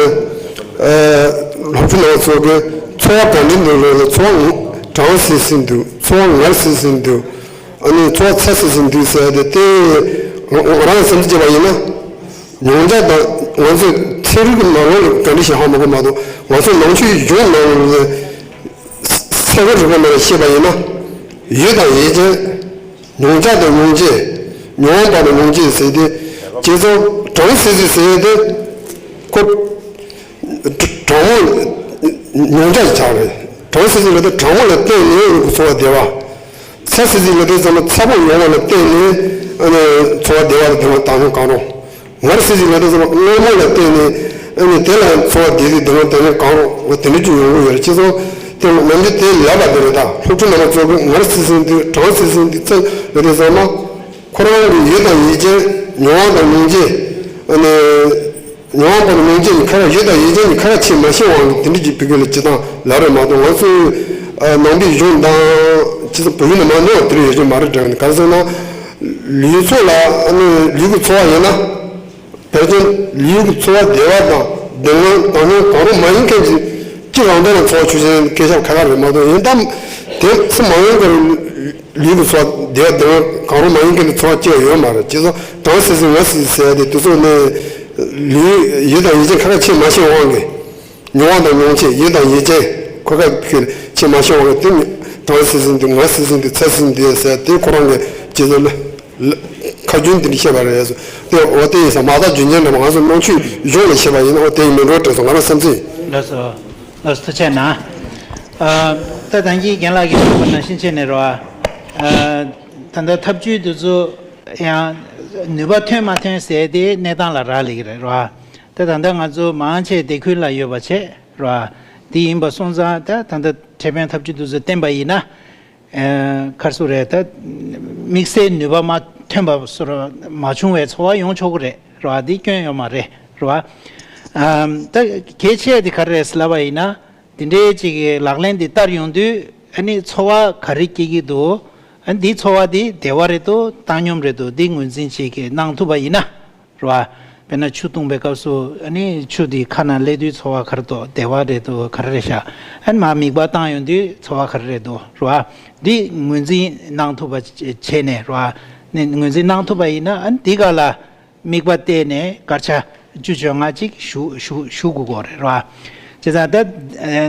ཨ། སློབ་ཕྲུག་རྣམ་པ་ཚོ་གི་འཚོ་བ་ག་འདྲ་འདུག་ལབ་ན། འཚོ་བ་གྲང་སིལ་སིལ་འདུག་འཚོ་བ་ངར་སིལ་སིལ་འདུག་ཨ་ནི་འཚོ་བ་ཚ་སིལ་སིལ་འདུག་ཟེར་ཡ་དེ། དེ་ང་རང་བསམ་ཚུལ་བྱས་པ་ཡིན་ན། མྱོང་བྱ་དང་ང་ཚོའི་ཚན་རིག་གི་ནང་ལོགས་ལ་ག་འདྲ་ཞིག་ཧ་མ་གོ་མ་གཏོགས། ང་ཚོ་ནང་ཆོས་གཞུང་ནང་ལ་ཚད་མའི་རིག་པ་ནང་ལ་བཤད་པ་ཡིན་ན། ཡུལ་དང་ཡུལ་ཅན། མྱོང་བྱ་དང་མྱོང་བྱེད། མྱོང་བ་དང་མྱོང་བྱེད་ཟེར་ཏེ། བྱས་ཙང་གྲང་སིལ་སིལ་ཟེར་ཏེ། ཁོ་གྲང་མོ་མྱོང་བྱ་ཆགས་རེད། གྲང་སིལ་སིལ་ལབ་དུས་གྲང་མོ་ལ་བརྟེན་ནས་འཚོ་བ་བདེ་བ། ཚ་སིལ་སིལ་ལབ་དུས་ཙམ་པ་ཚ་པོ་ཡོང་བ་ལ་བརྟེན་ནས་ཨ་ནི་འཚོ་བ་བདེ་བ་དང་བདེ་བ་དང་གང་རུང་། ངར་སིལ་སིལ་ལབ་དུས་ཙམ་པ་སྔོན་མོ་ལ་བརྟེན་ནས་ཨ་ནི་དེ་ལ་འཚོ་བ་བདེ་སྡུག་བདེ་བ་དང་གང་རུང་བ་དེ་འདྲ་ཅིག་ཡོང་གི་ཡོད་རེད། བྱས་ཙང་ དེ་ནམ་རྒྱུན་དེ་ལབ་པ་དེ་རེད། ད་སློབ་ཕྲུག་རྣམ་པ་ཚོ་གི་ངར་སི་སི་འདི་གྲང་སི་སི་འདི་ཚ་རེད་དེ་ཚང་མ་ཁོ་རང་གི་ཡིད་དང་ཡིད་ཅན། མྱོང་བ་དང་མྱོང་བྱེད། ཨ་ནི་མྱོང་བ་དང་མྱོང་བྱེད་ནི་ཁ་ཁ། ཡིད་དང་ཡིད་ཅན་ནི་ཁ་ཁ་ཆེས་མ་ཤེས་དབང་གིས་དེ་འདྲ་ཅིག་བོད་སྐད་ལ་སྤྱི་བཏང་ལབ་རེད་མ་གཏོགས། ང་ཚོའི་ཨ་ནང་པའི་གཞུང་དང་སྤྱི་ཚོགས་བོད་ཡིག་ནང་མ་ནོར་དེ་འདྲ་ཡོད་ཀྱི་མ་རེད་དྲན། ག་རེ་ཟེར་ན་ལུས་ཚོགས་ལ་ཨ་ནི་ལུས་ཀྱི་ཚོར་བ་ཡོད་ན། ཕལ་ཆེར་ལུས་ཀྱི་ཚོར་བ་བདེ་བ་དང་བདེ་ངང་བཏང་སྙོམས་གང་རུང་མ་ཡིན་མཁན་གྱི་སྤྱི་རང་དོན་ལ་ཚོར་བ་ཆོས་ཅན་སྐད་ཆ་ཁ་ཁ་རེད་མ་གཏོགས། ཡིན་དམ་དེ་སུ་མ་ཡིན་གྱི་ལུས་ཀྱི་ཚོར་བ་བདེ་བ་བདེ་ངང་གང་རུང་མ་ཡིན་མཁན་གྱི་ཚོར་བ་སྐྱེ་བ་ཡོད་མ་རེད། བྱས་ཙང་གྲང་སི་སི་ངར་སི་སི་ཟེར་ཡ་དེ་དུས་ཚོད་ནས་ལུས་ཡིད་དང་ཡིད་ཅན་ཁ་ཁ་ཆེས་མ་ཤེས་དབང་གིས། མྱོང་བ་དང་མྱོང་བྱེད། ཡིད་དང་ཡིད་ཅན་ཁོ་ཁ་ཁྱོད་ཆེས་མ་ཤེས་དབང་གིས་དེ་གྲང་སི་སི་འདི་ངར་སི་སི་འདི་ཚ་སི་སི་འདི་ཟེར་དེ་ཁོ་རང་གི་བྱས་ཙང་ལ། ལ། ཁ་རྒྱུན་དེ་འདྲ་བཤད་པ་རེད་ཟེར། དེ་འོ་དེ་ཡིན་ས་མ་རྟགས་རྒྱུན་ཅན་འདྲ་མ་ང་ཚོ་ནང་ཆོས་གཞུང་ལ་བཤད་པ་ཡིན་ན་འོ་དེ་ཡིན་མིན་འགྲོ་དྲན་སོང་། ང་རང་བསམ་ཚུལ་ཡིན། ལགས་སོ། ལགས་སོ། ཐུགས་རྗེ་གནང་། ཨ། ད་ད་གིན་རྒན་ལགས་ཀྱིས་གསུངས་པ་ནང་བཞིན་བྱས་ནས་རེད་བ། ཨ། ད་ལྟ་ཐབས་ཇུས་འདི་ཚོ་ཡང་ནུས་པ་ཐོན་མ་ཐོན་ཟེར་དེ་གནས་སྟངས་ལ་རག་ལས་ཀྱི་རེད་བ། ད་ད་ལྟ་ང་ཚོ་མང་ཆེ་སྡེ་ཁུལ་ལ་ཡོད་པ་བྱས་རེད་བ། དེ་ཡིན་པ་སོང་ཙང་ད་ད་ལྟ་འཕྲོད་བསྟེན་ཐབས་ཇུས་འདི་ཚོ་བསྟེན་པ་ཡིན་ན། ཨ། ག་རེ་ཟེར་རེད། ད་དམིགས་བསལ་ནུས་པ་མ་ཐོན་པ་བཟོ་འདྲ་མ་བྱུང་བའི་ཚོར་བ་ཡོང་ཆོག་གི་རེད་རེད་བ། འདི་སྐྱོན་ཡོད་མ་རེད་རེད་བ། ཨམ། ད་གལ་ཆེ་དེ་ག་རེ་རེད་ཟེར་ལབ་པ་ཡིན་ན། དེ་འདྲའི་ཅིག་གི་ལག་ལེན་འདི་བསྟར་ཡོང་དུས་ཨ་ནི་ཚོར་བ་ག་རེ་སྐྱེ་གི་འདུག་ཨ། འདི་ཚོར་བ་འདི་བདེ་བ་རེད་འདུག་བཏང་སྙོམས་རེད་འདུག་འདི་ངོས་འཛིན་ཅིག་གི་གནང་ཐུབ་པ་ཡིན་ན། རེད་བ། དཔེར་ན་ཆུ་བཏུང་པའི་སྐབས་སུ་ཨ་ནི་ཆུ་དེ་ཁ་ནང་སླེབས་དུས་ཚོར་བ་ག་རེ་འདུག་བདེ་བ་རེད་འདུག་ག་རེ་རེད་ཤག་ཨ་ནི་མར་མིད་པ་བཏང་ཡོང་དུས་ཚོར་བ་ག་རེ་རེད་འདུག་རེད་བ། འདི་ངོས་འཛིན་གནང་ཐུབ་པ་བྱས་ནས་རེད་བ། ནས་ངོས་འཛིན་གནང་ཐུབ་པ་ཡིན་ན་ཨ་ནི་འདི་ག་ལ་དམིགས་པ་གཏད་ནས་དཀར་ཆ་བཅུ་བཅོ་ལྔ་ཅིག་ཞུ་ཞུ་ཞུ་དགོས་ཀྱི་རེད་བ། བྱས་ཙང་ད་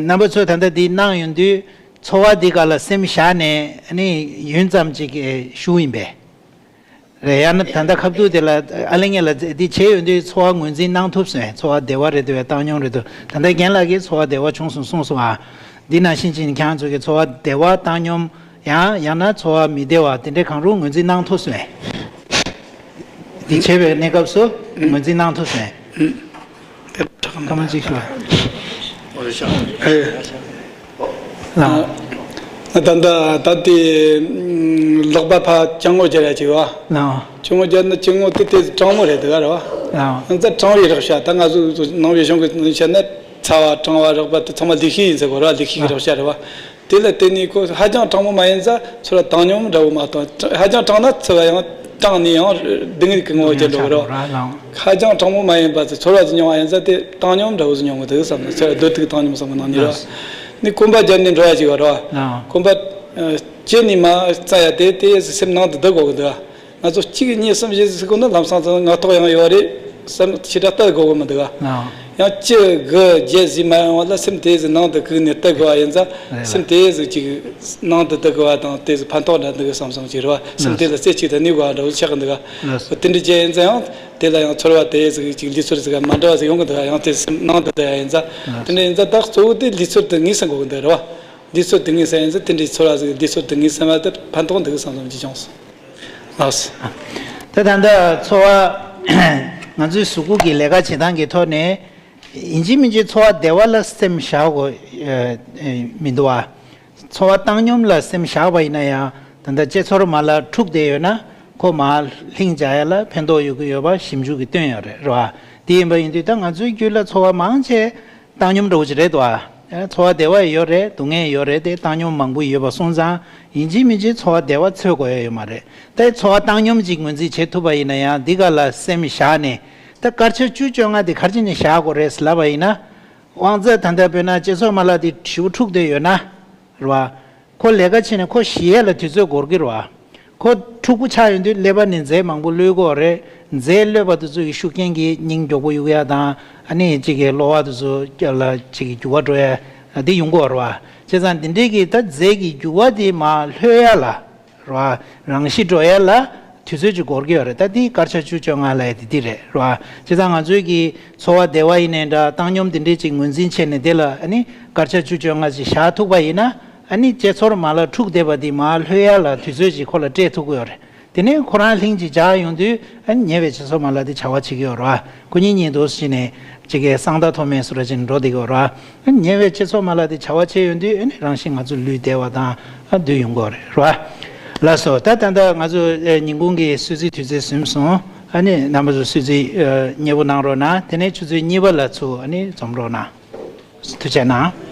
རྣམ་པ་ཚོས་ད་ལྟ་འདི་གནང་ཡོང་དུས་ཚོར་བ་འདི་ག་ལ་སེམས་བཞག་ནས་ཨ་ནི་ཡུན་ཙམ་ཅིག་ཞུ་ཡིན་པས། རེད། ཡང་ན་ད་ལྟ་ཁ་ཐུག་དེ་ལ་ཨ་ལེ་ངེད་ལ་འདི་བྱས་ཡོང་དུས་ཚོར་བ་ངོས་འཛིན་གནང་ཐུབ་སོང་། ཚོར་བ་བདེ་བ་རེད་འདུག་བས་བཏང་སྙོམས་རེད་འདུག་ད་ལྟ་རྒན་ལགས་ཀྱིས་ཚོར་བ་བདེ་བ་བྱུང་སོང་གསུངས་སོང་ཨ། འདི་ནང་བཞིན་ཅིག་ཁྱེད་རང་ཚོ་གིས་ཚོར་བ་བདེ་བ་བཏང་སྙོམས་ཡང་ཡང་ན་ཚོར་བ་མི་བདེ་བ་དེ་འདྲའི་གང་རུང་ངོས་འཛིན་གནང་ཐུབ་སོང་། འདི་བྱས་པའི་གནས་སྐབས་སུ་ངོས་འཛིན་གནང་ཐུབ་སོང་། སྐར་མ་གཅིག་ཞུ། ཨེ། ལགས། ད་ལྟ་ད་ལྟའི་ལག་པ་ཕར་སྐྱ་ངོ་རྒྱག་ཡ་བྱེད་བ། ལགས། སྐྱ་ངོ་རྒྱག་ན་སྐྱ་ངོ་དེ་དེ་གྲང་མོ་རེད་འདུག་ག་རེད་བ། ལགས། ད་གྲང་བའི་རེག་བྱ་ད་ང་ཚོ་ནང་པའི་གཞུང་གི་བཤད་ན་ཚ་བ་གྲང་བ་རེག་པ་དེ་ཚང་མ་ལུས་ཤེས་ཡིན་ཟེར་གོ་རེད་བ། ལུས་ཤེས་ཀྱི་རེག་བྱ་རེད་བ། དེ་ལ་བརྟེན་ནས་ཁོ་ཧ་ཅང་གྲང་མོ་མ་ཡིན་ཙང་ཚོར་བ་བཏང་སྙོམས་འདྲ་བོ་མ་གཏོང་། ཧ་ཅང་གྲང་ན་ཚོར་བ་ཡང་གྲང་ནས་ཡང་སྡུག་བསྔལ་གྱི་ངོ་བོ་སྐྱེ་འགྲོ་གི་རེད། ཧ་ཅང་གྲང་མོ་མ་ཡིན་པ་ཚོ་ཚོར་བ་ཅིག་མྱོང་བ་ཡིན་ཙང་དེ་བཏང་སྙོམས་འདྲ་བོ་ཞིག་མྱོང་གི་འདུག་བསམ་ན། ཚོར་བ་སྡོད་ཐུག་བཏང་སྙོམས་བསམ་གི་ནང་ནས་རེད། ནི་གོམ་པ་བརྒྱབ་ནས་འགྲོ་ཡ་ཅིག་ཡོད་རེད་བ། གོམ་པ་ཨ་བྱས་ནས་མར་བཙལ་ཡ་དེ་དེ་སེམས་ནང་དུ་བསྡུ་དགོས་གི་འདུག་ང་ཚོ་གཅིག་གཉིས་གསུམ་བཞི་ཟེར་གོ་ན་ལམ་སང་ཚང་ངག་ཐོག་ཡང་ཡོད་རེད། བསམ་ཞེ་དྲག་ལྟ་དགོས་གི་མི་འདུག་ག་ཡང་གཅིག་དགུ་བརྒྱད་ཟིན་མ་ཡོང་བ་ལ་སེམས་དེ་ཟིག་ནང་དུ་བཀུག་ནས་ལྟ་དགོས་པ་ཡིན་ཙང་། རེད། སེམས་དེ་ཟིག་ཅིག་ནང་དུ་ལྟ་དགོས་པ་དང་དེ་ཟིག་ཕན་ཐོགས་འདྲ་འདུག་གི་བསམ་བསམ་ཅིག་རེད་བ། སེམས་དེ་ལ་རྩེ་གཅིག་ཏུ་གནས་དགོས་པ་འདྲ་བོ་ཆགས་གི་འདུག་ག་དེ་འདྲ་བྱས་ཡིན་ཙང་ཡང་དེ་ལ་ཡང་ཚོར་བ་དེ་ཟིག་ཅིག་ལུས་ཚོར་ཟིག་མ་འདྲ་བ་ཟིག་ཡོང་གི་འདུག་ག་ཡང་དེ་སེམས་ནང་དུ་ལྟ་ཡ་ཡིན་ཙང་། དེ་འདྲ་ཡིན་ཙང་ད་གཙོ་བོ་དེ་ལུས་ཚོར་དེ་ངེས་ཟིན་དགོས་གི་འདུག་རེད་བ། ལུས་ཚོར་དེ་ངེས་ཟིན་ཡིན་ཙང་དེ་འདྲའི་ཚོར་བ་ཟིག་ལུས་ཚོར་དེ་ངེས་ཟིན་པ་དེ་ཕན་ཐོགས་འདུག་གི་བསམ་བསམ་ཅིག་བྱུང་སོང་། ལགས་སོ། ད་ད་ལྟ་ཚོར་བ། ང་ཚོའི་གཟུགས་པོ་གི་ལས་ཀ་བྱེད་སྟངས་ཀྱི་ཐོག་ནས། ཡིན་གཅིག་མིན་གཅིག་ཚོར་བ་བདེ་བ་ལ་སེམས་བཞག་དགོས་མི་འདུག་བ། ཚོར་བ་བཏང་སྙོམས་ལ་སེམས་བཞག་པ་ཡིན་ན་ཡང་ད་ལྟ་ལྕེ་ཚོར་མ་ལ་འཁྲུགས་བསྡད་ཡོད་ན་ཁོ་མར་ལྷིང་འཇགས་ཡ་ལ་ཕན་ཐོགས་ཡོད་ཀྱི་ཡོད་པ་ཞིབ་འཇུག་གིས་སྟོན་ཡོད་རེད་རེད་བ། དེ་ཡིན་པ་ཡིན་དུས་ད་ང་ཚོའི་རྒྱུད་ལ་ཚོར་བ་མང་ཆེ་བཏང་སྙོམས་འདྲ་བོ་ཅིག་རེད་དོ། ཨ། ཚོར་བ་བདེ་བ་ཡོད་རེད། སྡུག་བསྔལ་ཡོད་རེད་དེ་བཏང་སྙོམས་མང་པོ་ཡོད་པ་སོང་ཙང་ཡིན་གཅིག་མིན་གཅིག་ཚོར་བ་བདེ་བ་འཚོལ་དགོས་ཡ་ཡོད་མ་རེད། དེ་ཚོར་བ་བཏང་སྙོམས་ཅིག་ངོས་འཛིན་བྱེད་ཐུབ་པ་ཡིན་ན་ཡང་འདི་ག་ལ་སེམས་བཞག་ནས་ད་དཀར་ཆ་བཅུ་བཅོ་ལྔ་དེ་ག་རེ་བྱས་ནས་བཞག་དགོས་རེད་ལབ་པ་ཡིན་ན། དབང་རྩ་ད་ལྟ་དཔེར་ན་ལྕེ་ཚོར་མ་ལ་དེ་ཞེ་པོ་འཁྲུགས་བསྡད་ཡོད་ན། རེད་བ། ཁོ་ལས་ཀ་བྱས་ནས་ཁོ་ཞི་ཡས་ལ་དུས་ཚོད་འགོར་གི་རེད་བ། ཁོ་འཁྲུག་པོ་ཆགས་ཡོང་དུས་ཀླད་པ་ནས་རྫས་མང་པོ་གློད་ཀྱི་ཡོད་རེད། རྫས་གློད་པ་དེ་ཚོ་གི་ཤུགས་རྐྱེན་གྱིས་སྙིང་མགྱོགས་པོ་གཡུག་ཡ་དང་ཨ་ནི་གཅིག་གི་གློ་བ་དེ་ཚོ་ལ་གཅིག་གི་འགྱུར་བ་འགྲོ་ཡ་དེ་ཡོང་གི་ཡོད་རེད་བ། བྱས་ཙང་འདི་འདྲའི་གི་ད་རྫས་ཀྱི་འགྱུར་བ་དེ་མར་ལྷོད་ཡ་ལ། རེད་བ། རང་ཞི་འགྲོ་ཡ་ལ་དུས་ཚོད་ཅིག་འགོར་གྱི་ཡོད་རེད། ད་འདི་དཀར་ཆ་བཅུ་བཅོ་ལྔ་ལབ་ཡ་དེ་འདི་རེད། རེད་བ། བྱས་ཙང་ང་ཚོའི་གི་ཚོར་བ་བདེ་བ་ཡིན་ནའི་འདྲ་བཏང་སྙོམས་དེ་འདྲས་ཅིག་ངོས་འཛིན་བྱས་ནས་དེ་ལ་ཨ་ནི་དཀར་ཆ་བཅུ་བཅོ་ལྔ་ཅིག་བཞག་ཐུབ་པ་ཡིན་ན་ཨ་ནི་ལྕེ་ཚོར་མ་ལ་འཁྲུགས་བསྡད་པ་འདི་མར་ལྷོད་ཡ་ལ་དུས་ཚོད་ཅིག་ཁོ་ལ་སྤྲད་ཐུབ་ཀྱི་ཡོད་རེད། དེ་ནས་ཁོ་རང་ལྷིང་ཅིག་འཇགས་ཡོང་དུས་ཨ་ནི་ཉེ་བའི་ལྕེ་ཚོར་མ་ལ་དེ་བྱ་བ་བྱེད་ཀྱི་ཡོད་རེད་བ། ཁོ་གཉིས་གཉིས་འདུག་ཟེར་ནས་ ཅིག་གི་གསང་བདག་ཐོགས་མེད་སུ་ར་ཅིག་འགྲོ་བསྡད་ཀྱི་ཡོད་རེད་བ། ཉེ་བའི་སྤྱི་ཚོགས་མ་ལག་དེ་བྱ་བ་བྱས་ཡོང་དུས་ཨ་ནི་རང་བཞིན་ང་ཚོ་ལུས་བདེ་བ་དང་ཨ་འདུས་ཡོང་གི་ཡོད་རེད་བ། ལགས་སོ། ད་ད་ལྟ་ང་ཚོ་ཨེ་ཉིན་གུང་གི་གསོལ་ཚིགས་དུས་ཚོད་ཟིན་སོང་། ཨ་ནི་རྣམ་པ་ཚོ་གསོལ་ཚིགས་ཨེ་མཉེས་པོ་གནང་རོགས་གནང་། དེ་ནས་ཆུ་ཚོད་གཉིས་པ་ལ་ཚུར་ཨ་ནི་འཛོམས་རོགས་གནང་། ཐུགས་རྗེ་གནང་།